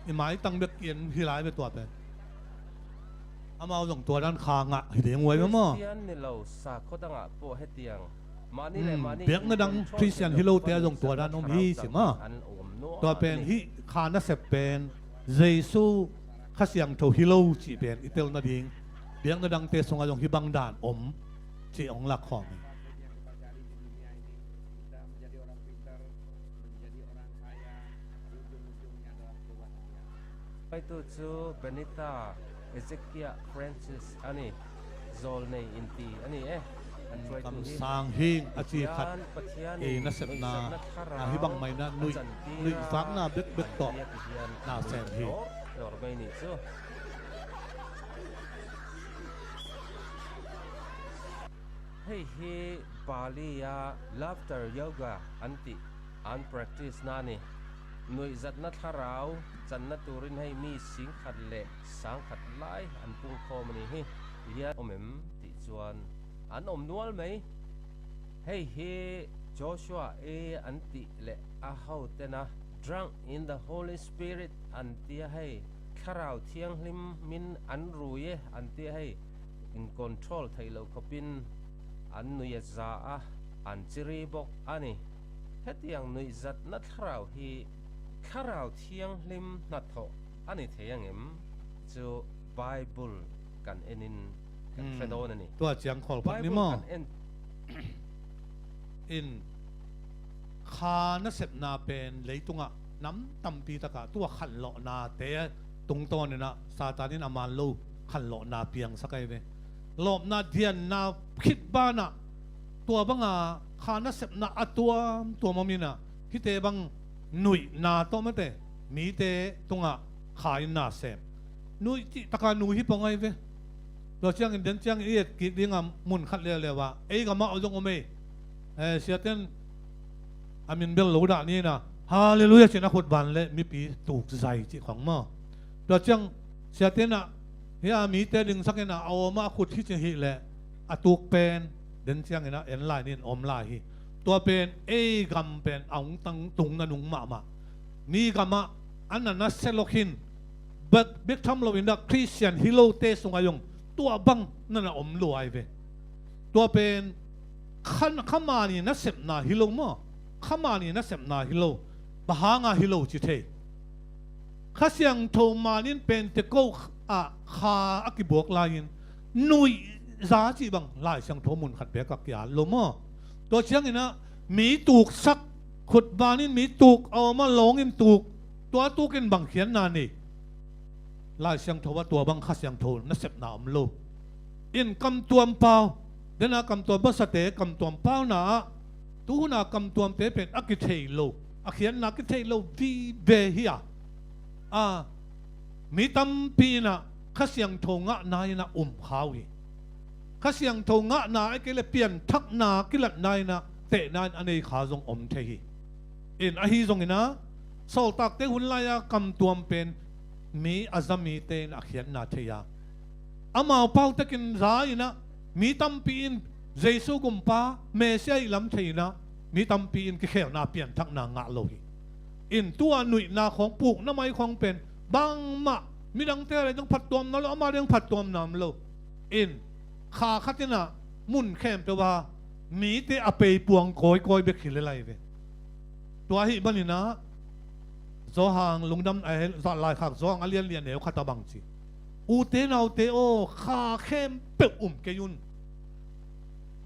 I maitang bek kian hi lai ve tua pen. Amau zong tua dan kha ngah hi ding uh ahi ve maw. Biakna dang Christian hi lote ah zong tua dan om hi ci maw. Tua pen hih kha nasep pen Jesu Kha Siangtho hi lo cih pen i tel nading, biakna dangte sungah zong hih bang dan om cih hong lak khawm hi. Paitu cu Benita Ezekiah Francis a ni. Zawl nei inti a ni e. An tuaitu hi. Kamsang hing a ci khat. Pathian in nasepna nuihzatna thlarau a hi bang mai na nuih, a cantir nuihzakna bekbek tawh na sem hi. Dawr mai ni cu. Hei hi Bali ah laughter yoga an tih. An practice na ni. Nuihzatna thlarau canna turin hei mi singkhat le sangkhat lai an pungkhawm a ni hi. Lian om em tih cuan an om nual mai. Hei hi Joshua e an tih le ahote na, drunk in the Holy Spirit an tia hei, Thlarau Thianghlim min an rui e an tia hei, in control thei lo khopin an nui a za a, an ciri bok a ni. Hetiang nuihzatna thlarau hi Thlarau Thianghlim hnathawh a ni thei ang em? Cu Bible kan en in Tua ciang khawl phot ni maw? In kha nasepna pen leitungah nam tampi takah tua khanlawhnate tungtawninah Satan in a man lo khanlawhna piangsak ahi ve. Lawpna dianna khit banah tua banga kha nasepna a tuamtuam om inah hihte bang nuihna tawh mate mite tungah kha in na sem. Nuih cih taka nu hi pong ahi ve. Tua ciangin den ciangin i et kik dingah mun khat leuleu ah ei gamah aw zong om ei. Siaten a min bel lo dah ni inah halleluiah cin a khut van le mipi tuk zai cih khong maw? Tua ciang siatenah hia mite dingsak inah a awmah a khut hi cin hih leh a tuk pen den cianginah en lai nin om lai hi. Tua pen ei gam pen a hong tang tung na nung mahmah. Mi gamah a na na selok hin bek tham lo inah Khristian hi lote sungah zong tua bang na na om lua ahi ve. Tua pen khamani nasepna hi lo maw? Khamani nasepna hi lo. Bang hanga hi lo ci thei? Kha Siangtho manin Pentecost ah kha a kibuak lai-in nuihza cih bang Lai Siangtho mun khat bekah ki-at lo maw? Tua cianginah mi tuksak khut vanin mi tuk a awmah lawngin tuk tua tukin bang khiatna nei? Lai Siangtho ah tua bang Kha Siangtho nasepna om lo. In kamtuam pau dena kamtuam pasate kamtuam pauna ah tuhuna kamtuamte pen a kithei lo a khiatna kithei lo vive hi a a mi tampi inah Kha Siangtho ngahna inah um kha uh hi. Kha Siangtho ngahna a kei le pianthakna kilatna inah tehna in a nei kha zong om thei hi. In ahi zonginah sawltakte hun lai-a kamtuam pen mi a za mite in a khiatna thei a amau pautekin za inah mi tampi in Jesu gumpa Messiah ih lam thei inah mi tampi in kikhelna pianthakna ngah lo hi. In tua nuihna khawng pukna mai khawng pen bangmah midangte a ding phattuamna lo ama ding phattuamna om lo. In kha khat inah mun khempeuh a mite a peipuang kawikawi bek hi le lai ve. Tua ahi maninah Johan lungdam a laikhak Johan a lianlian neu khat a bang ci ute naute aw kha khempeuh um kei un.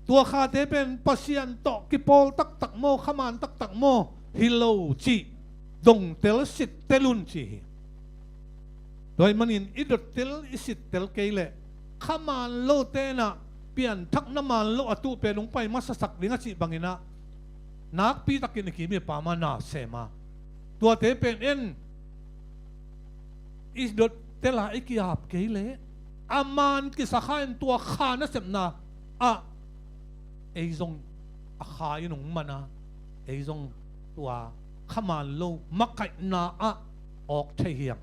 Tua khate pen Pasian tawh kipawl taktak maw khaman taktak maw hi lo cih dongtel sittel un ci hi. Tua ahi manin i dottel i sittel kei leh khaman lote inah pianthakna man lo a tuh pen hong pai masasak ding a cih banginah nakpitakin i kim i pam a na sem a tuate pen en i dottel a i ki-ap kei leh a man kisa kha in tua kha nasepna ah ei zong a kha in hong man a ei zong tua khaman lo makaihna ah awk thei hiam?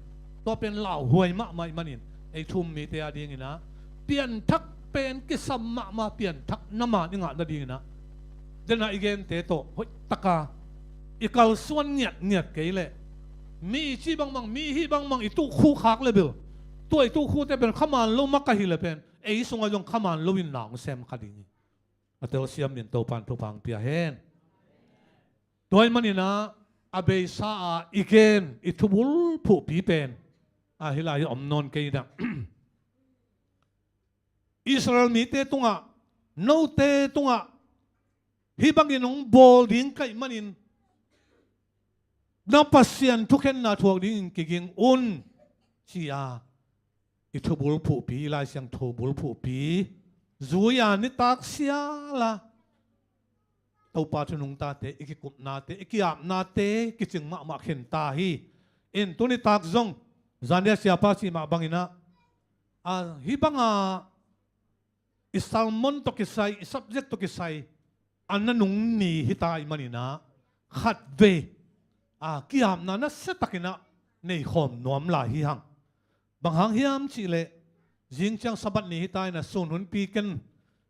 Tua pen lauhuai mahmah ih manin ei thu-um mite a dinginah pianthak pen kisam mahmah pianthak na man i ngah nadinginah dena i gente tawh hoihtaka i kalsuan ngiatngiat kei leh mi i ci bangbang mi i hih bangbang i tukhu khak le bil tua i tukhute pen khaman lo makaih hi le pen ei sungah zong khaman lo in na hong sem kha ding hi. A telsiam in Topan thupha hong pia hen. Tua ih maninah a beisa a i gen i thubul phuhpi pen a hi lai hi om nawn kei inah Israel mite tungah note tungah hih bangin hong bawl ding ka ih manin na Pasian thukhenna thuak dingin kiging un ci-a i thubul phuhpi i Lai Siangtho bul phuhpi zui-a nitak siala Topa thu nungtate i kikupnate i ki-apnate kicing mahmah khinta hi. In tunitak zong zania siapa cih mah banginah a hih banga i sermon tawh kisai i subject tawh kisai a na nung ni hita ih maninah khatvei a ki-apna nasiatakinah neikhawm nuam lai hi hang. Bang hang hiam cihleh zing ciang Sabbath ni hita inah sun hunpi ken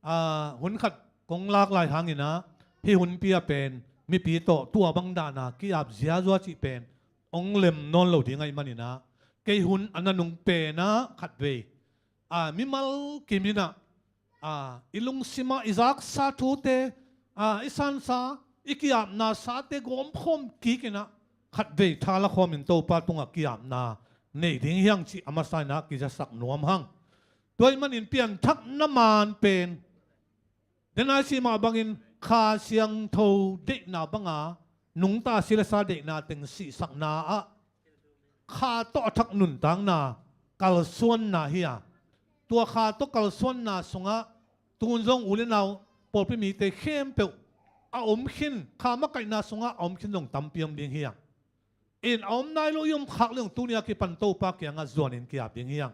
a hun khat kong lak lai hanginah hih hunpi a pen mipi tawh tua bang dahna ki-ap ziazua cih pen hong lem nawn lo ding ahi maninah kei hun a na nung penah khatvei a mimal kim inah a i lungsimah i zaksa thute a i sansa i ki-apna sate gawmkhawm kikinah khatvei tha la khawmin Topa tungah ki-apna nei ding hi hang cih a masa inah kizasak nuam hang. Tua ahih manin pianthakna man pen, den a i cih mah bangin Kha Siangtho deihna banga nungta si le sa deihna teng sihsakna ah Kha tawh a thak nuntakna kalsuanna hi a, tua Kha tawh kalsuanna sungah tun zong u le nau pawlpi mite khempeuh a om khin, Kha makaihna sungah a om khin zong tampi om ding hi a. In a om nai lo i om khak leng tuni a kipan Topa kiangah zuanin ki-ap ding hi a.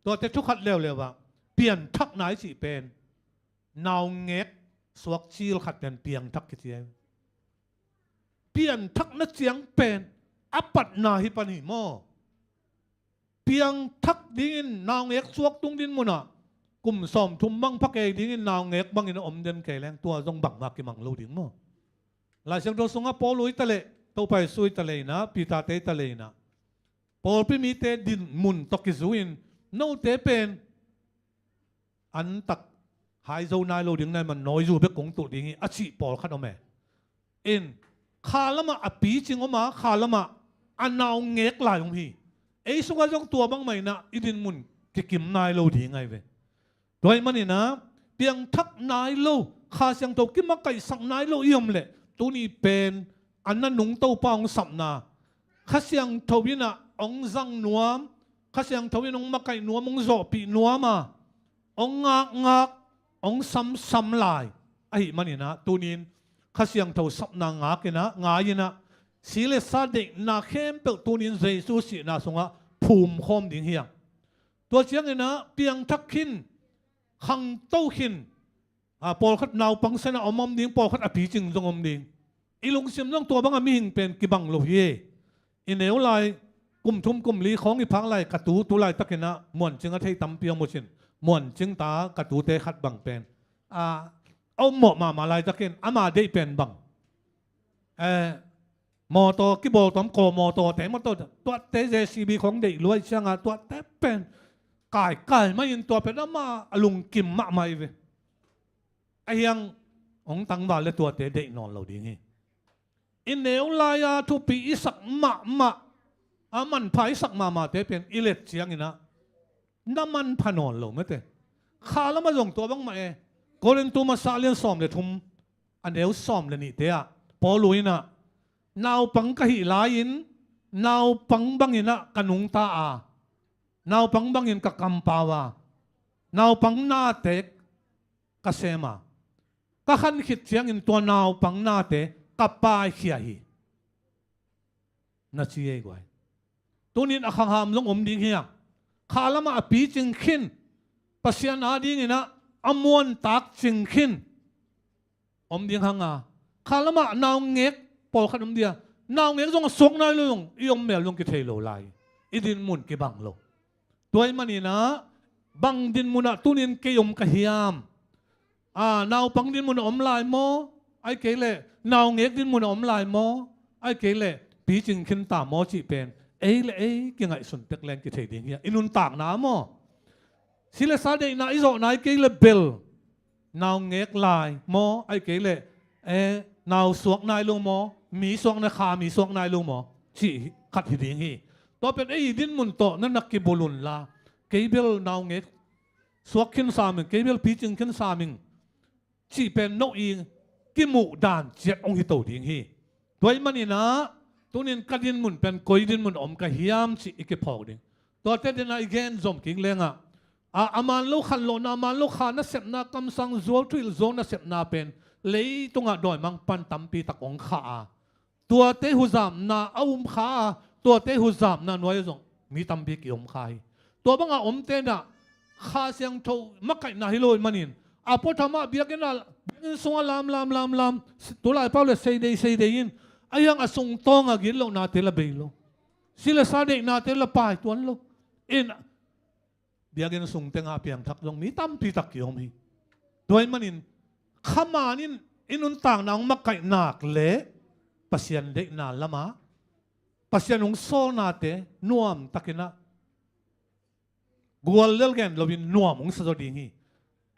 Tuate thu khat leuleu ah pianthakna i cih pen naungek suak cil khat pen piangthak kici hi. Pianthakna ciang pen a patna hi pan hi maw? Piangthak dingin naungek suak tung din munah kum sawmthum bang pha kei dingin naungek bangin a om den kei leng tua zong bangmah kimang lo ding maw? Lai Siangtho sungah Paul uh i ta leh, Topa Jesu i ta leh inah, Peter-te i ta leh inah, pawlpi mite din mun tawh kizu in note pen an tak hai zo nai lo ding nai man nawi zu bek kong tuh ding hi a cih pawlkhat om e. In, kha lamah a picing om a, kha lamah a naungek lai om hi. Ei sungah zong tua bangmah inah i din mun kikim nai lo ding ahi ve. Tua ahih maninah piangthak nai lo, Kha Siangtho kimakaihsak nai lo i om leh tuni pen a na nung Topa hong sapna, Kha Siangtho inah hong zang nuam, Kha Siangtho in hong makaih nuam, hong zawhpih nuam a, hong ngakngak, hong samsam lai ahih maninah tunin Kha Siangtho sapna ngak inah, ngai inah, si le sa deihna khempeuh tunin Jesu sihna sungah phumkhawm ding hi a. Tua cianginah piangthak khin, khangto khin, a, pawlkhat naupang sena om om ding, pawlkhat a picing zong om ding. I lungsim zong tua banga mihing pen kibang lo hi. I neu lai kum thum kum li khawng i phak lai ka tu, tu laitakinah muancing a thei tampi om uh cin, muancing ta ka tute khat bang pen, a, a ummawh mahmah laitakin ama deih pen bang, eh, mawtaw kibawl tawm kaw, mawtawte, mawtaw tuate, J C B khawng deih luai cianga tuate pen kaikai mah in tua pen ama a lungkim mahmah hi ve. Ahi hang hong tangval le tuate deih nawn lo ding hi. I neu lai-a thupi i sak mahmah, a manpha i sak mahmahte pen i let cianginah na manpha nawn lo mate. Kha lamah zong tua bangmah e. Korintu masa lian sawm le thum, a neu sawm le nihte ah Paul uh inah, naupang ka hih lai-in naupang banginah ka nungta a, naupang bangin ka kampau a, naupang nate ka sem a, ka khan khit ciangin tua naupang nate ka paikhia hi, na ci ei guai. Tunin a khangham zong om ding hi a, kha lamah a picing khin, Pasian adinginah a muantak cing khin om ding hanga, kha lamah naungek pawlkhat om dia, naungek zong a suak nai lo zong i om mel zong kithei lo lai, i din mun kibang lo. Tua ahih maninah bang din munah tunin kei om ka hiam? A, naupang din mun a om lai maw? Ahih kei leh naungek din mun a om lai maw? Ahih kei leh picing khin ta maw cih pen ei le ei kingaihsun tek leng kithei ding hi a, i nuntakna maw? Si le sa deihna i zawh nai kei le bel naungek lai maw? Ahih kei leh, eh, nau suak nai lo maw? Mi suak nai, kha mi suak nai lo maw? Cih khat hi ding hi. Tua pen ei i din mun tawh na na kibulh unla, kei bel naungek suak khin sam ing, kei bel picing khin sam ing cih pen no i kimuh dan ciat hong hi to ding hi. Tua ahih maninah tunin ka din mun pen koi din mun om ka hiam cih i kiphawk ding. Tuate dinah i gen zom kik lengah, a, a man lo khanlawhna, a man lo kha nasepna, kamsang zuau, thuhilh zuau nasepna pen leitungah dawimangpa in tampi tak hong khah a, tuate huzamna a um kha a, tuate huzamna nuai-ah zong mi tampi ki-om kha hi. Tua banga omte inah Kha Siangtho makaihna hi lo ahih manin a puatham ah biakinn ah, biakinn sungah lam lam lam lam, tulai pau le seidei seidei in, ahi hang a sungtawng a gitlohnate la bei lo, si le sa deihnate la paituan lo. In biakinn sung tengah piangthak zong mi tampi tak ki-om hi. Tua ahih manin kha man in i nuntakna hong makaih nak leh Pasian deihna lamah Pasian hong sawlnate nuamtakinah gual lel gen loin nuam hong sa zaw ding hi.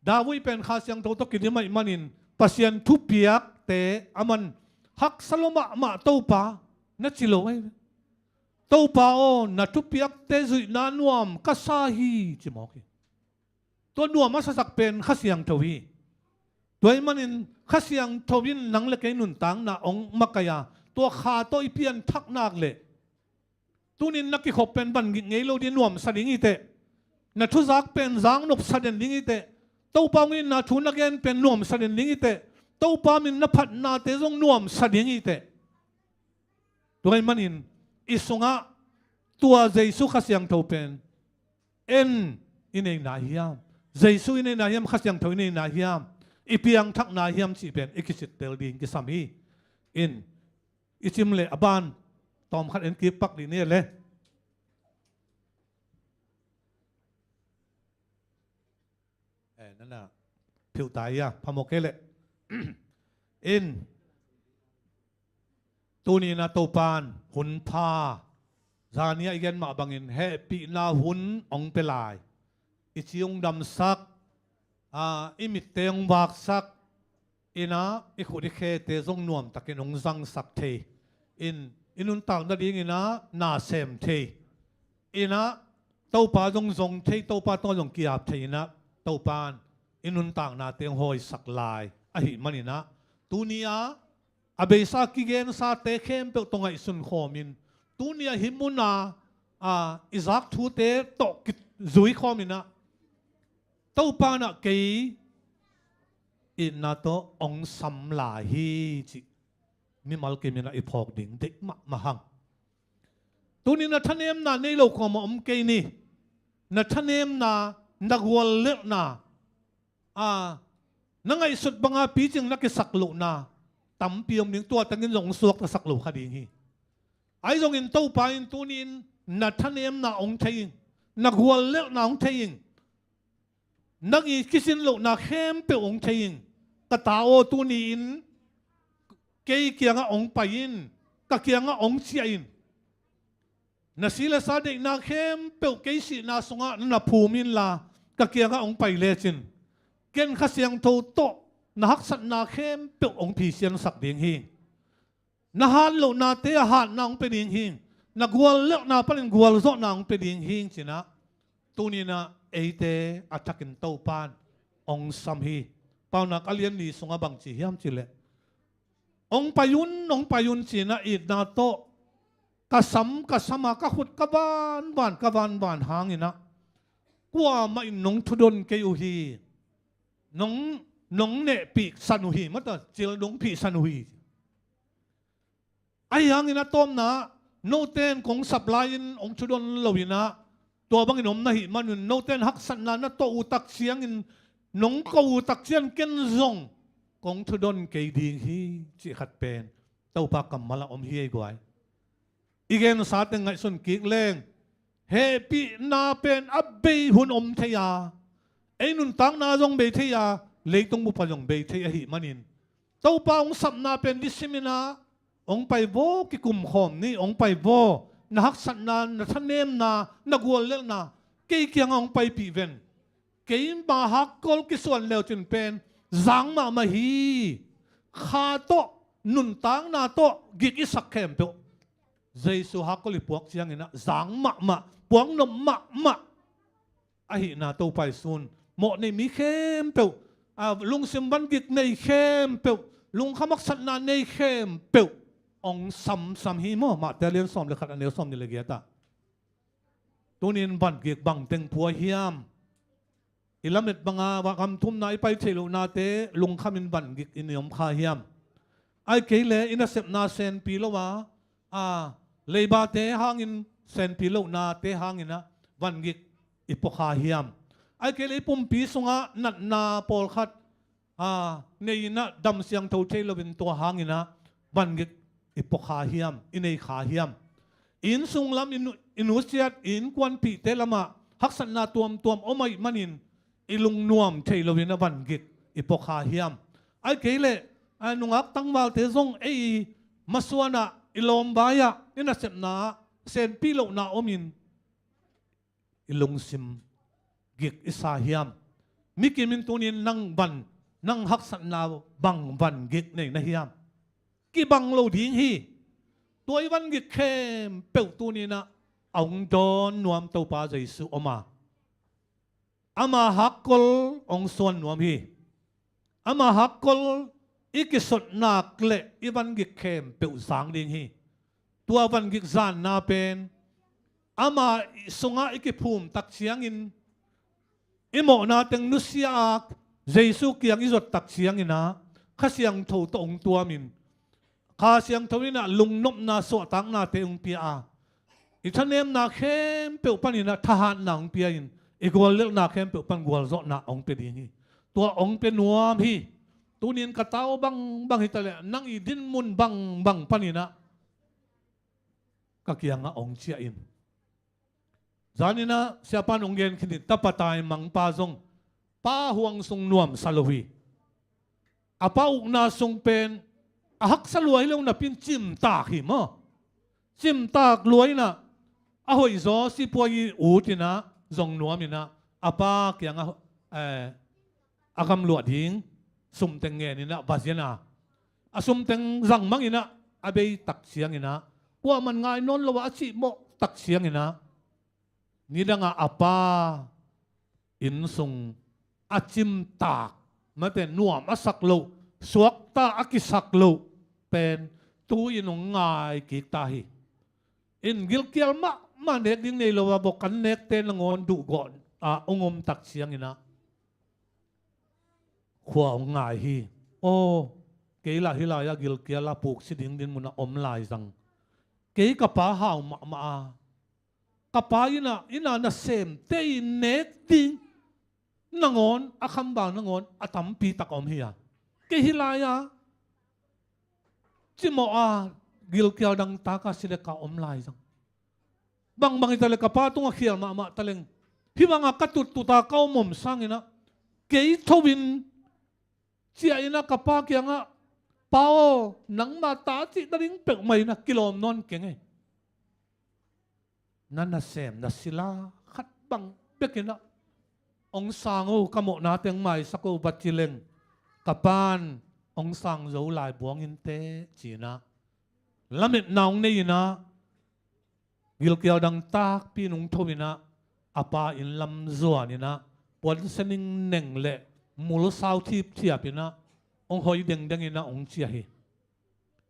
David pen Kha Siangtho tawh kidim ahih manin Pasian thupiakte aman haksa lua mahmah, Topa, na ci lo ahi ve. Topa aw, na thupiakte zuihna nuam ka sa hi, ci mawk hi. Tua nuam a sasak pen Kha Siangtho hi. Tua ahih manin Kha Siangtho in nang le kei nuntakna hong makaih a, tua Kha tawh i pianthak nak leh tunin na kikhop pen van gik ngei lo ding, nuamsa ding hi teh. Na thuzak pen zaknopsa den ding hi teh. Topa hong itna thu na gen pen nuamsa den ding hi teh. Topa min na phatnate zong nuamsa ding hi teh. Tua ahih manin i sungah tua Jesu Kha Siangtho pen en i nei nai hiam? Jesu i nei nai hiam? Kha Siangtho i nei nai hiam? I piangthak nai hiam cih pen i kisittel ding kisam hi. In, i cim leh a ban tawmkhat en kik pak dih ni le. Eh, nana phiuhta ia phamawh kei leh. In, tuni-in ah Topa'n hun pha, zani-ah i gen mah bangin hehpihna hun hong pia lai. I ci hong damsak, aa, i mitte hong vaksak, in ah i khut i khete zong nuamtakin hong zangsak thei. In, i nuntak nadingin ah na sem thei. In ah Topa zong zong thei, Topa tungah zong ki-ap thei in ah Topa'n i nuntaknate hong hawisak lai ahih manin ah tuni-ah a beisa kigen sate khempeuh tawh ngaihsun khawmin, tuni-ah hih mun-a, a, i zak thute tawh kizui khawmin ah Topa'n ah kei itna tawh hong sam lai hi cih mimal kimin ah i phawk ding deih mahmah hang. Tuni na thanemna nei lo kawmah om kei ni. Na thanemna, na guallelhna, a, na ngaihsut banga picing na kisak lohna tampi om ding, tua tangin zong hong suaktasak lo kha ding hi. Ahi zongin Topa in tuni-in na thanemna hong thei ing, na guallelhna hong thei ing, nang i kisin lohna khempeuh hong thei ing. Ka ta aw, tuni-in kei kiangah hong pai in, ka kiangah hong ciah in. Na si le sa deihna khempeuh kei sihna sungah na phum inla, ka kiangah hong pai lecin ken Kha Siangtho tawh na haksatna khempeuh hong phisiansak ding hi. Na hat lohnate ah hatna hong pia ding hi. Na guallelhna panin gualzawhna hong pia ding hi ci-in ah tuni-in ah eite a thakin Topa'n hong sam hi. Paunak a lian li sungah bang ci hiam cih leh, hong pai un, hong pai un ci-in ah itna tawh ka sam, ka sam a, ka khut ka vanvan, ka vanvan hangin ah kuamah in nong thudon kei uh hi. Nong, nong nehpihsan uh hi, mata cil nong pihsan uh hi. Ahi hangin a tawpna, note in kong sap lai-in hong thudon lo-in ah, tua bangin om na hih manun, note in haksatna na tawh uh tak ciangin, nong ko uh tak ciang ken zong kong thudon kei ding hi cih khat pen Topa kammal ah om hi ei guai. I gensa teng ngaihsun kik leng, hehpihna pen a bei hun om thei a, ei nuntakna zong bei thei a, leitung bup ah zong bei thei ahih manin, Topa hong sapna pen nisimin ah hong pai vaw, kikum khawm ni, hong pai vaw. Na haksatna, na thanemna, na guallelhna kei kiangah hong paipih ven. Keima hakkol kisuan leucin pen zang mahmah hi. Kha tawh, nuntakna tawh gik i sak khempeuh Jesu hakkol i puak ciangin ah zang mahmah, puaknop mahmah ahihna Topa i sun. Mawh nei mi khempeuh, a, lungsim van gik nei khempeuh, lungkham haksatna nei khempeuh hong samsam hi maw. Mate a lian sawm le khat, a neu sawmnih le giat ah. Tuni-in van gik bang teng pua hiam? I lamet banga gam thumna i pai theih lohnate lungkhamin van gik in i om kha hiam? Ahih kei leh i nasepna senpi lo a, a, leibate hangin, senpi lohnate hangin ah van gik i pua kha hiam? Ahih kei leh i pumpi sungah natna pawlkhat, a, nei-in ah dam siangtho thei loin tua hangin ah van gik i pua kha hiam, i nei kha hiam? I inn sunglam, i nu-, i nusiat, i innkuanpihte lamah haksatna tuamtuam om ahih manin i lungnuam thei loin ah van gik i pua kha hiam? Ahih kei leh, a, nungak tangvalte zong ei i masuan ah, i lawmvai ah, i nasepna ah senpi lohna omin i lungsim gik i sa hiam? Mi kimin tuni-in nang van, nang haksatna bang van gik nei na hiam? Kibang lo ding hi. Tua i van gik khempeuh tuni-in ah a hong dawn nuam Topa Jesu om a, Ama hakkol hong suan nuam hi. Ama hakkol i kisotnak le i vangik khempeuh zang ding hi. Tua vangik zanna pen ama sungah i kiphum tak ciangin, i mawhna teng nusia a Jesu kiang i zot tak ciangin ah, Kha Siangtho tawh hong tuamin, Kha Siangtho in ah lungnopna suahtaknate hong pia a, i thanemna khempeuh panin ah thahatna hong pia in, i guallelhna khempeuh pan gualzawhna hong pia ding hi. Tua hong pia nuam hi. Tunin ka tau bangbang hi taleh, nang i dinmun bangbang panin ah ka kiangah hong ciah in. Zanin ah siapa in hong gen khin in, tapa taimangpa zong pa huang sung nuamsa lo hi. A pa ukna sung pen a haksa lua hi lo napi in cimtak hi maw. Cimtak lua in ah, a hoihzaw sipuai i ut in ah zong nuam in ah, a pa kiangah, eh, a gamluah ding sumteng ngen in ah va zian a, a sumteng zang mang in ah a bei tak ciangin ah, kuamah in ngai nawn lo a, a cihmawh tak ciangin ah, nidangah a pa inn sung a cimtak, mate, nuam a sak loh, suakta a kisak loh pen tu-in hong ngai kik ta hi. In gilkial mahmah, nek ding nei lo a, bawk an nekte nangawn duhgawh a hong om tak ciangin ah khua hong ngai hi. Aw, kei lah hih lai-ah gilkial a puksi ding dinmun ah om lai zang. Kei ka pa hau mahmah a, ka pa inn ah, inn ah nasemte in nek ding nangawn, a khambang nangawn a tampi tak om hi a, kei hih lai-ah cimawh a, gilkial dangtak a, si le ka om lai zang. Bangbang hi taleh ka pa tungah khial mahmah taleng, hih bangah ka tuttut a ka om om sangin ah, kei tho in ciah in ah ka pa kiangah, "Pa aw, nangma ta cih nading peuhmah in ah kilawm nawn keng ei. Na nasem na sila khat bang bek in ah hong sang o, ka mawhna teng maisak o," va ci leng, ka pa in, "Hong sang zo lai buang inteh," ci-in ah lametna hong nei in ah, gilkial dangtakpi in hong tho in ah, a pa inn lam zuan in ah, puansia ningneng le mulsau thipthiap in ah, hong hoi dengdeng in ah hong ciah hi.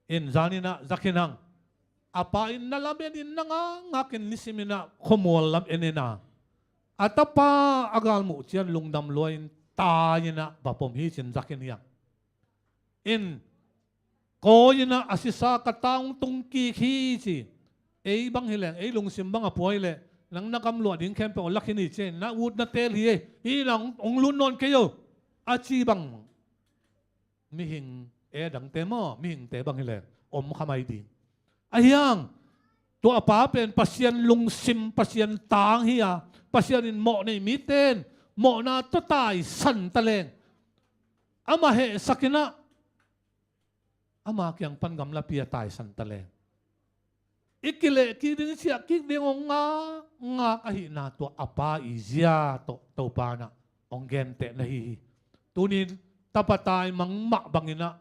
In zanin ah Za Khin Hang, a pa inn na lamen in, na ngakngak in, nisim in ah khuamual lam en in ah, a tapa a galmuh ciang lungdam lua-in tai in ah va pom hi, ci-in Za Khin Hang. In kawi in ah, "A sisa, ka ta hong tung kik hi," ci. "Ei bang hi leng, ei lungsim bang a pua hi leh, nang na gamluah ding khempeuh la khin hi," ci. "Na ut na teel hi ei, hih in ah hong, hong lut nawn kei o," a ci bang. Mihing e dangte maw, mihingte bang hi leng om kha mai ding. Ahi hang tua a pa pen Pasian lungsim, Pasian tang hi a, Pasian in mawh nei mite in mawhna tawh taisan taleng, amah hehsak in ah ama kiang pan gamlapi a taisan taleng, i kileh kik ding, i ciah kik ding hong ngakngak ahihna, tua a pa i zia tawh Topa in ah hong genteh na hi hi. Tunin tapa taimang mah bangin ah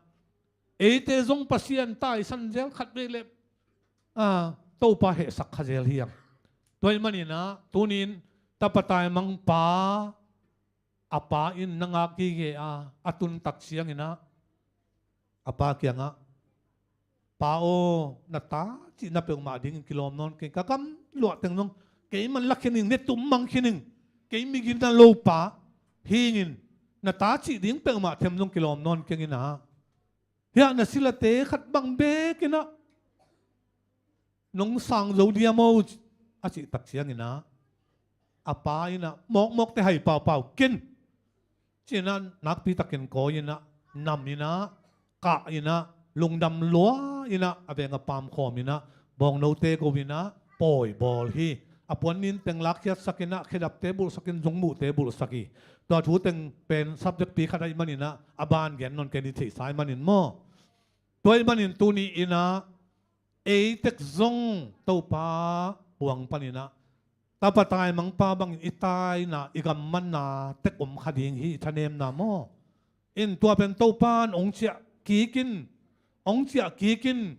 eite zong Pasian taisan zel khat vei leh, ah, Topa hehsak kha zel hi hang. Tua ahih manin ah tunin tapa taimang pa, a pa in na ngak gige a, a tun tak ciangin ah, a pa kiangah, "Pa aw, na ta cih na peuhmah dingin kilawm nawn keng, ka gamluah teng zong keiman la khin ing, ne tum mang khin ing, kei migina lo pa hi ing in, na ta cih ding peuhmah them zong kilawm nawn keng in ah, hih ah na silate khat bang bek in ah nong sang zo diam aw," a cih tak ciangin ah, a pa in ah, "Mawkmawkte hai paupau ken," ci-in ah nakpi takin kawi in ah, nam in ah, kah in ah, lungdam lua in ah, a veng a pamkhawm in ah, bawngnote go in ah pawi bawl hi. A puan ninteng lakkhiatsak in ah, khedapte bulhsak in, zungmuhte bulhsak hi. Tua thu teng pen subject pi khat ahih manin ah, a ban gen nawn kei ni, theihsa ahih manin maw. Tua ahih manin tuni in ah ei tek zong Topa puang panin ah tapa taimangpa bangin i taina, i gammanna tek om kha ding hi, i thanemna maw. In tua pen Topa in hong ciah kik in, hong ciah kik in,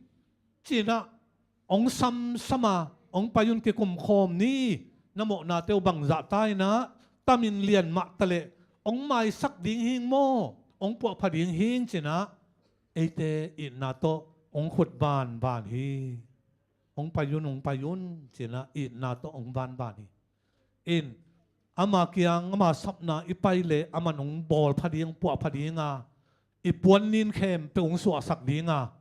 ci-in ah hong samsam a, "Hong pai un, kikumkhawm ni, na mawhnate uh bangzah ta in ah tamin lian mah taleh hong maisak ding hing maw, hong puahpha ding hing cinah, eite itna tawh hong khut vanvan hi. Hong pai un, hong pai un cinah itna tawh hong vanvan hi. In, ama kiang, ama sapna i pai leh aman hong bawlpha ding, puahpha dinga, i puannin khempeuh hong suahsak dinga,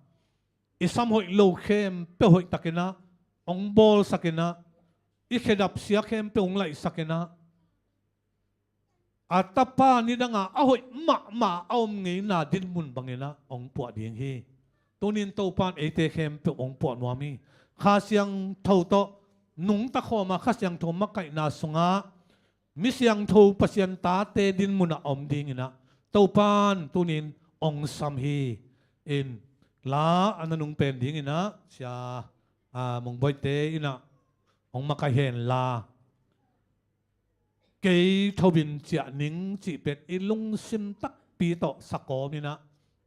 i sam hoih lo khempeuh hoihtakinah hong bawlsakinah, i khedap sia khempeuh hong laihsakinah, a tapa nidanga a hoih mahmah a om ngeina dinmun banginah hong puah ding hi. Tunin Topan eite khempeuh hong puah nuam hi. Kha Siangtho tawh nungta khawma Kha Siangtho makaihna sungah mi siangtho Pasian tate dinmunah a om dinginah Topan tunin hong sam hi. In, la a na nung pen dinginah Sia, a, Mungboite inah hong makaih hen la. Kei tho in ciah ning cih pen i lungsim takpi tawh sa kawminah,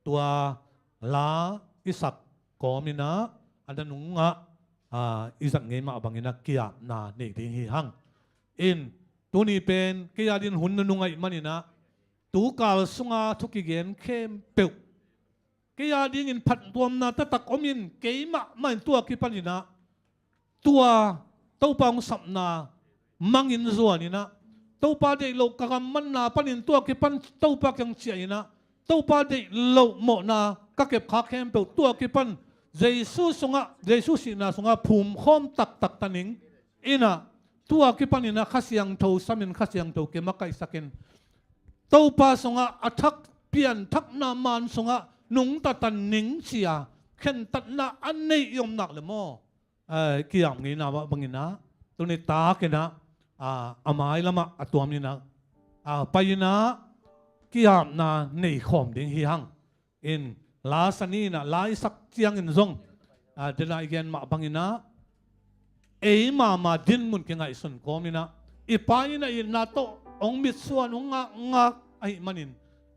tua la i sak kawminah a na nungah, a, i zat ngei mah banginah kiapna nei ding hi hang. In, tuni pen kei a din hun na nung ahih maninah, tukal sunga thu kigen khempeuh kei a dingin phattuamna taktak om in, keimah mah in tua kipaninah, tua Topa hong sapna mangin zuaninah, Topa deih loh ka gam manna panin tua kipan Topa kiang ciahinah, Topa deih loh mawhna ka kepkha khempeuh tua kipan Jesu sungah, Jesu sihna sungah phumkhawm taktak ta ning. Inah, tua kipaninah Kha Siangtho samin, Kha Siangtho kimakaihsakin, Topa sungah a thak pianthakna maan sungah nungta ta ning cia khentatna a neih i om nak le maw, eh, kiam ngeina mah banginah, tuni takinah, a, a mai lamah a tuaminah, a, painah kiamna nei khawm ding hi hang. In, la sa ni inah, la i sak ciangin zong, a, dena i gen mah banginah, ei mama dinmun kingaihsun kawminah, i Pa inah itna tawh hong mitsuan, hong ngakngak ahih manin,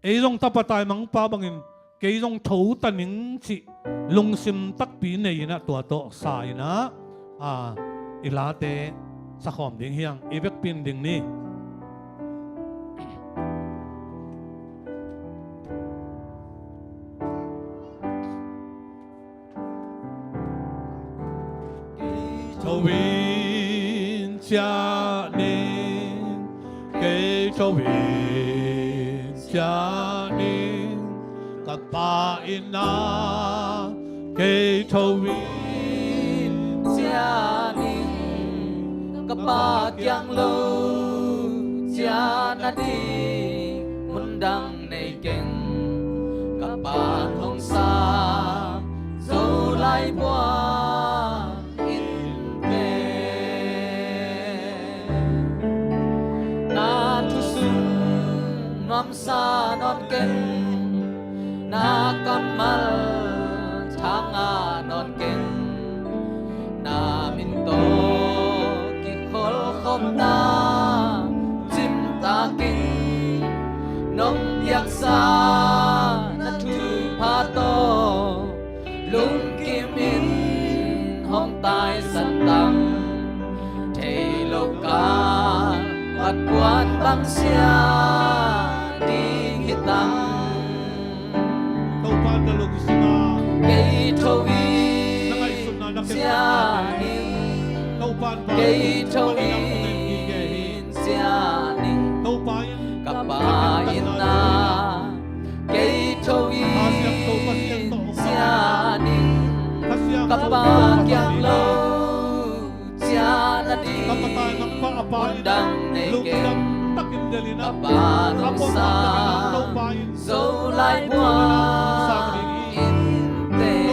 ei zong tapa taimangpa bangin kei zong tho ta ning cih lungsim takpi nei inah tua tawh sa inah, a, i late sakhawm ding hi hang. I vekpi in ding ni. Kei tho in ciah ning, kei tho in ciah ning, ka Pa inn ah kei tho in ciah ning, ka Pa kiang lo ciah nading mun dang nei keng, ka Pa hong sang zo lai buang in pen. Na thu sung nuamsa nawn keng, na kammal thanga nawn keng, na min tawh kikholhkhopna cimtak in, nong piaksa na thupha tawh lungkim in hong taisan tang. Thei lo ka phatkuan bang sia ding hi tang. Topa na lungsim ah kei tho in na ngaihsutna na ciah ning, Topa kei tho in ciah ning, Topa in ka Pa inn ah kei tho in ciah ning, ka Pa kiang lo ciah nading mun dang nei keng, ka Pa nong sang zo lai buang in teng.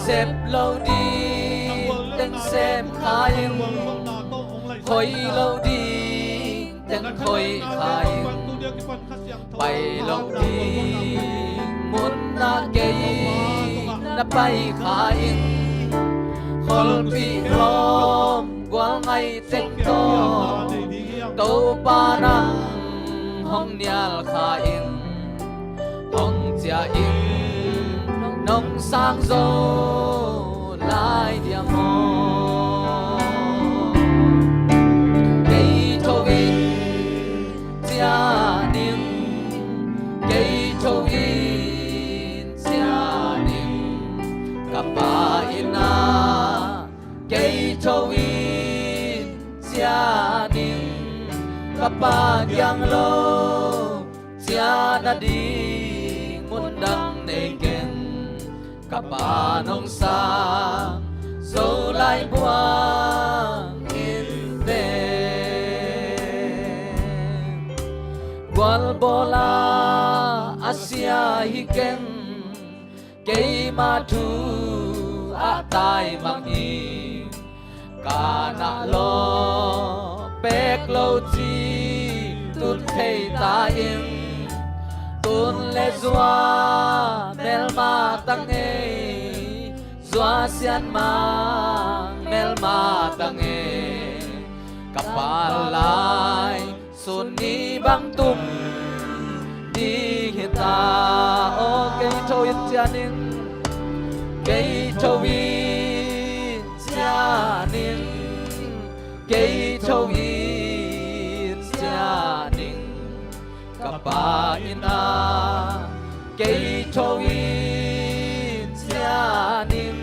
Sep lo ding teng sem kha in, khoi lo ding teng khoi kha in, pai lo ding mun ah kei na pai kha in, kholpih lawm gual ngai teng tawh Topa nang hong nial kha in, hong ciah in nong sang zo lai dia maw. Ei tho in ciah ning, ka Pa kiang lo ciah nading mun dang nei keng. Ka Pa nong sang zo lai buang in teh. Gualbawla a sia hi keng, keima thu ah taimang hi. Kanah lawh pek lo ci tun thei ta in, tun le zua melma ta ngei, zua sianmang melma ta ngei. Ka Pa lai sun ni bang tum ding hi ta. Aw, kei tho in ciah ning, kei tho in ciah ning, kei tho in ciah ning. Ka Pa in ah kei tho in ciah ning,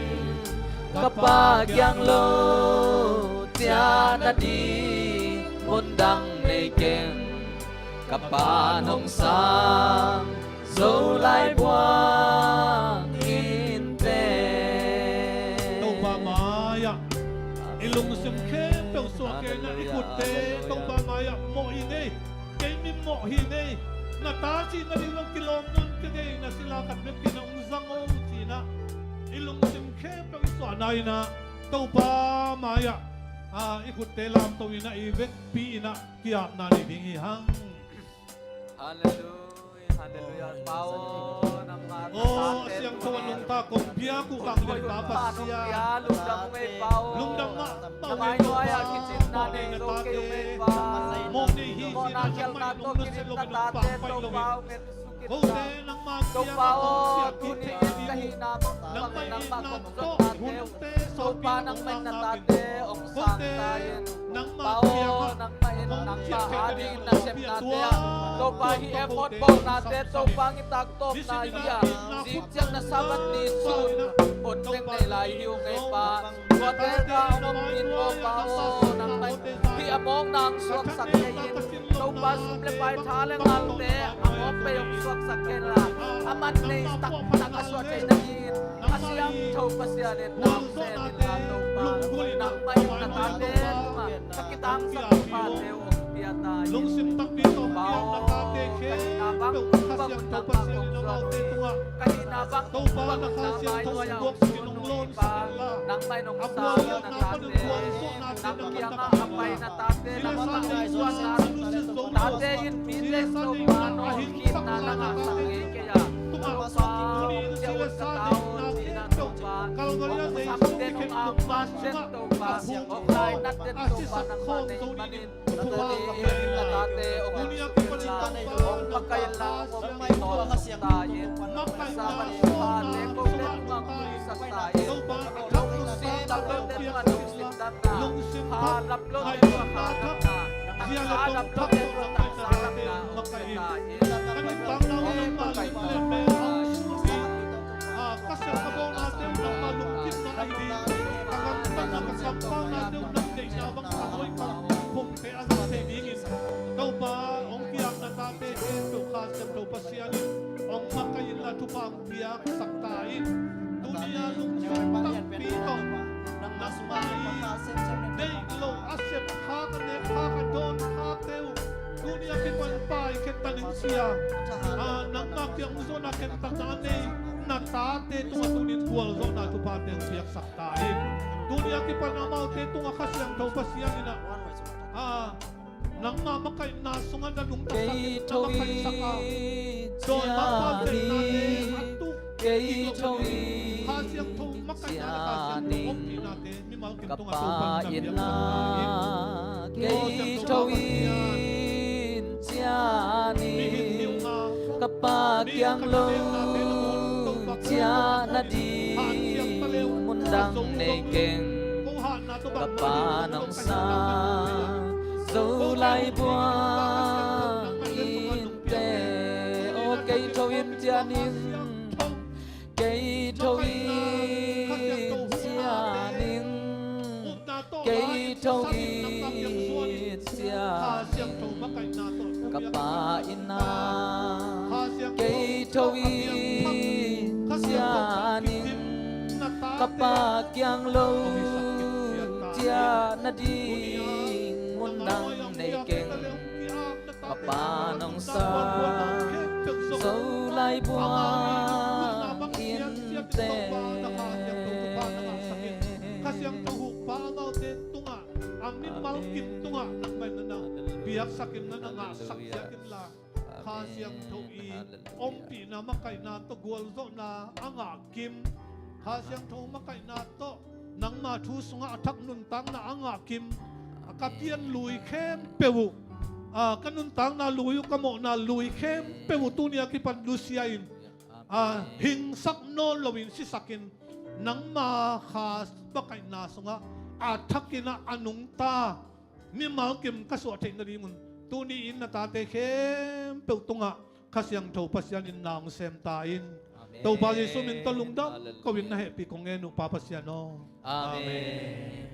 ka Pa kiang lo ciah nading mun dang nei keng. Ka Pa nong sang zo lai buang in teh. Topa mai-ah i lungsim khempeuh suak kei in ah, i khutte Topa mai-ah mawh hi ing ei. Kei mi mawh hi ing ei. Na ta cih nading zong kilawm nawn kei ing ei. Na sila khat bek kei in ah hong zang o ci in ah, i lungsim khempeuh i suahna in ah Topa mai-ah, ah, i khutte lamto in ah, i vekpi in ah ki-apna nei ding hi hang. Halleluia, halleluia. Pa aw, nangmah, aw, a siangtho a nungta kong biak uh vangliatna Pasian, lungdam mahmah ung ei Topa. Mawhnei na tate, mawhnei hi sin ah nangmah in hong nusia lo in hong pampai lo in, kote nangmah kiangah hong siat kik thei nading uh, nangmah in nang tawh hunte sawtpi in hong ngakngak in, kote nangmah kiangah hong siat thei nading uh hong piak tuan, Topa, hih effort bawlnate Topa, ngitak tawpna hi a, zing ciang na Sabbath ni sun hun bek nei lai hi ung ei Pa. Tuate tawh hong om in, Topa aw, nangmah in hih a mawkna hong suaksak kei in, Topa, sum le pai, tha le ngalte a mawk bei hong suaksak kei in la, a man nei taktak a suah thei nadingin a siangtho Pasian in na hong sem in la, Topa, nangmah in na tate tungah ka kitangsapna pate uh hong pia ta in. Lungsim takpi tawh hong piak na tate khempeuh Kha Siangtho Pasian in amaute tungah, Topa, na Kha Siangtho hong buaksak in, hong lawmsak in la, a guallawhna panin gualzawhnate nangawn na pia, sila sa ding uh a nusia zo lo, sila sa ding uh a hing sakna na tate tungah, tuni in sila sa ding uh na khempeuh Kalvaria Jesu i khen lupna sungah a phum khawm, a sisak khawm zo dingin thupha ka pia in la, tuni a kipanin Topa nangmah Kha Siangtho makaihna sawlna sungah nungta in, Topa, a thak lungsim takte hong piak in la, lungsim thak, ngaihsutna thak, zia le tong thak tawh nangmah in na tate hong makaih in, ka nuntakna uh nangmah lim le mel hong sung in, a, ka sep ka bawlnate uh nangmah lungkimna ahi ding, ka gamtatna ka sampaunate uh nang deihna bang ka nuai ka phumte a za thei dingin, Topa, hong ki-apna tate khempeuh Kha Siangtho Pasian in hong makaih in la, thupha hong piaksak ta in. Tuni a lungsim takpi tawh nangmah i deih loh a sep khak, a nek khak, a dawn khakte uh tuni a kipan pai khen ta ning Sia. A, nangmah kiang hong zawhna khentatna a nei na tate tungah tuni in gualzawhna thuphate hong piaksak ta in. Tuni a kipan amaute tungah Kha Siangtho Pasian in ah, a, nangmah makaihna sungah na lungdasak in na makaihsak a, dawi mapa veihna le a tuk kik lo in, Kha Siangtho makaihna le Kha Siangtho ompinate mimal kim tungah Topa nang na piaksak ta in. Aw Siangtho Pasian, mihing niuhna, mihing khanglawhna te nang hun Topa ka lungdam uh in, hanciam ta le uh, a zo uh zong in, ko hatna tawh bangmah ding uh tawh ka hinna ka nung thei a, ko Siangtho Pasian, Kha Siangtho nangmah in le sungah nungpiak in, tuni in ah kei tho in ciah ning, kei tho in ciah ning, tho in sia, Kha Siangtho makaihna tawh ka pa in ah, Kha Siangtho kei tho in sia ning, ka pa kiang lo ciah nading mun dang nei keng. Ka pa nong sang zo lai buang in teh. Kha Siangtho huhpa amaute tungah, a mimal kim tungah nangmah in na biaksak in, na ngahsak ciat inla, Kha Siangtho i ompihna makaihna tawh gualzawhna a ngah kim, Kha Siangtho makaihna tawh nangma thu sungah a thak nuntakna a ngah kim, a ka pian lui khempeuh uh, a ka nuntakna lui uh, ka mawhna lui khempeuh uh tuni a kipan nusia in, a hingsak nawn loin sisakin, nangma Kha makaihna sungah a thakin ah a nungta mimal kim ka suah theih nadingun tuni in na tate khempeuh tungah Kha Siangtho Pasian in na hong sem ta in. Amen. Topa Jesuh min tawh lungdam ko in na hehpih kong ngen uh, Pa Pasian aw. Amen. Amen.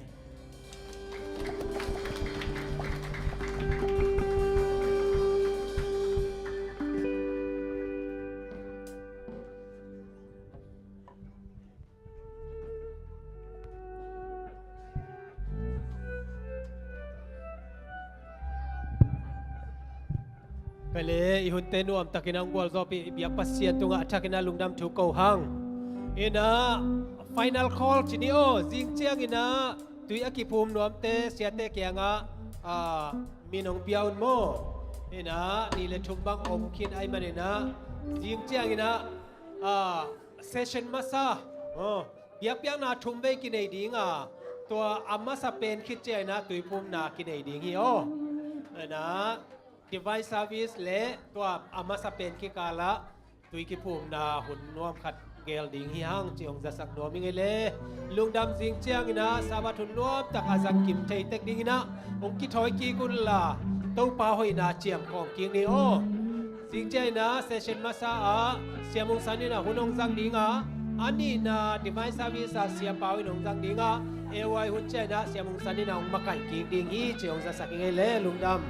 Pele, i hunte nuamtakin a hong gualzawhpih i biak Pasian tungah a thakin a lungdam thu ko hang. Inah, final call ci ni aw, zing ciangin ah tui a kiphum nuamte siate kiangah, ah, min hong pia un maw. Inah, nih le thum bang om khin ahih manin ah, zing ciangin ah, ah, session masa, oh, biakpiakna thum vei kinei ding a, tua a masa pen khit ciangin ah tuiphumna kinei ding hi aw. Inah, divine service le tua a masa pen kikal ah tui kiphumna hun nuam khat gel ding hi hang ci hong zasak nuam ing ei le. Lungdam, zing ciangin ah Sabbath hun nuamtak a zang kim thei tek dingin ah hong kithawi kik unla, Topa hoihna ciamkhawm kik ni aw. Zing ciangin ah session masa ah Siam Hong San in ah hun hong zang ding a, a nihna divine service ah Sia Pau in hong zang ding a, A Y hun ciangin ah Siam Hong San in ah hong makaih kik ding hi ci hong zasak ing ei le. Lungdam.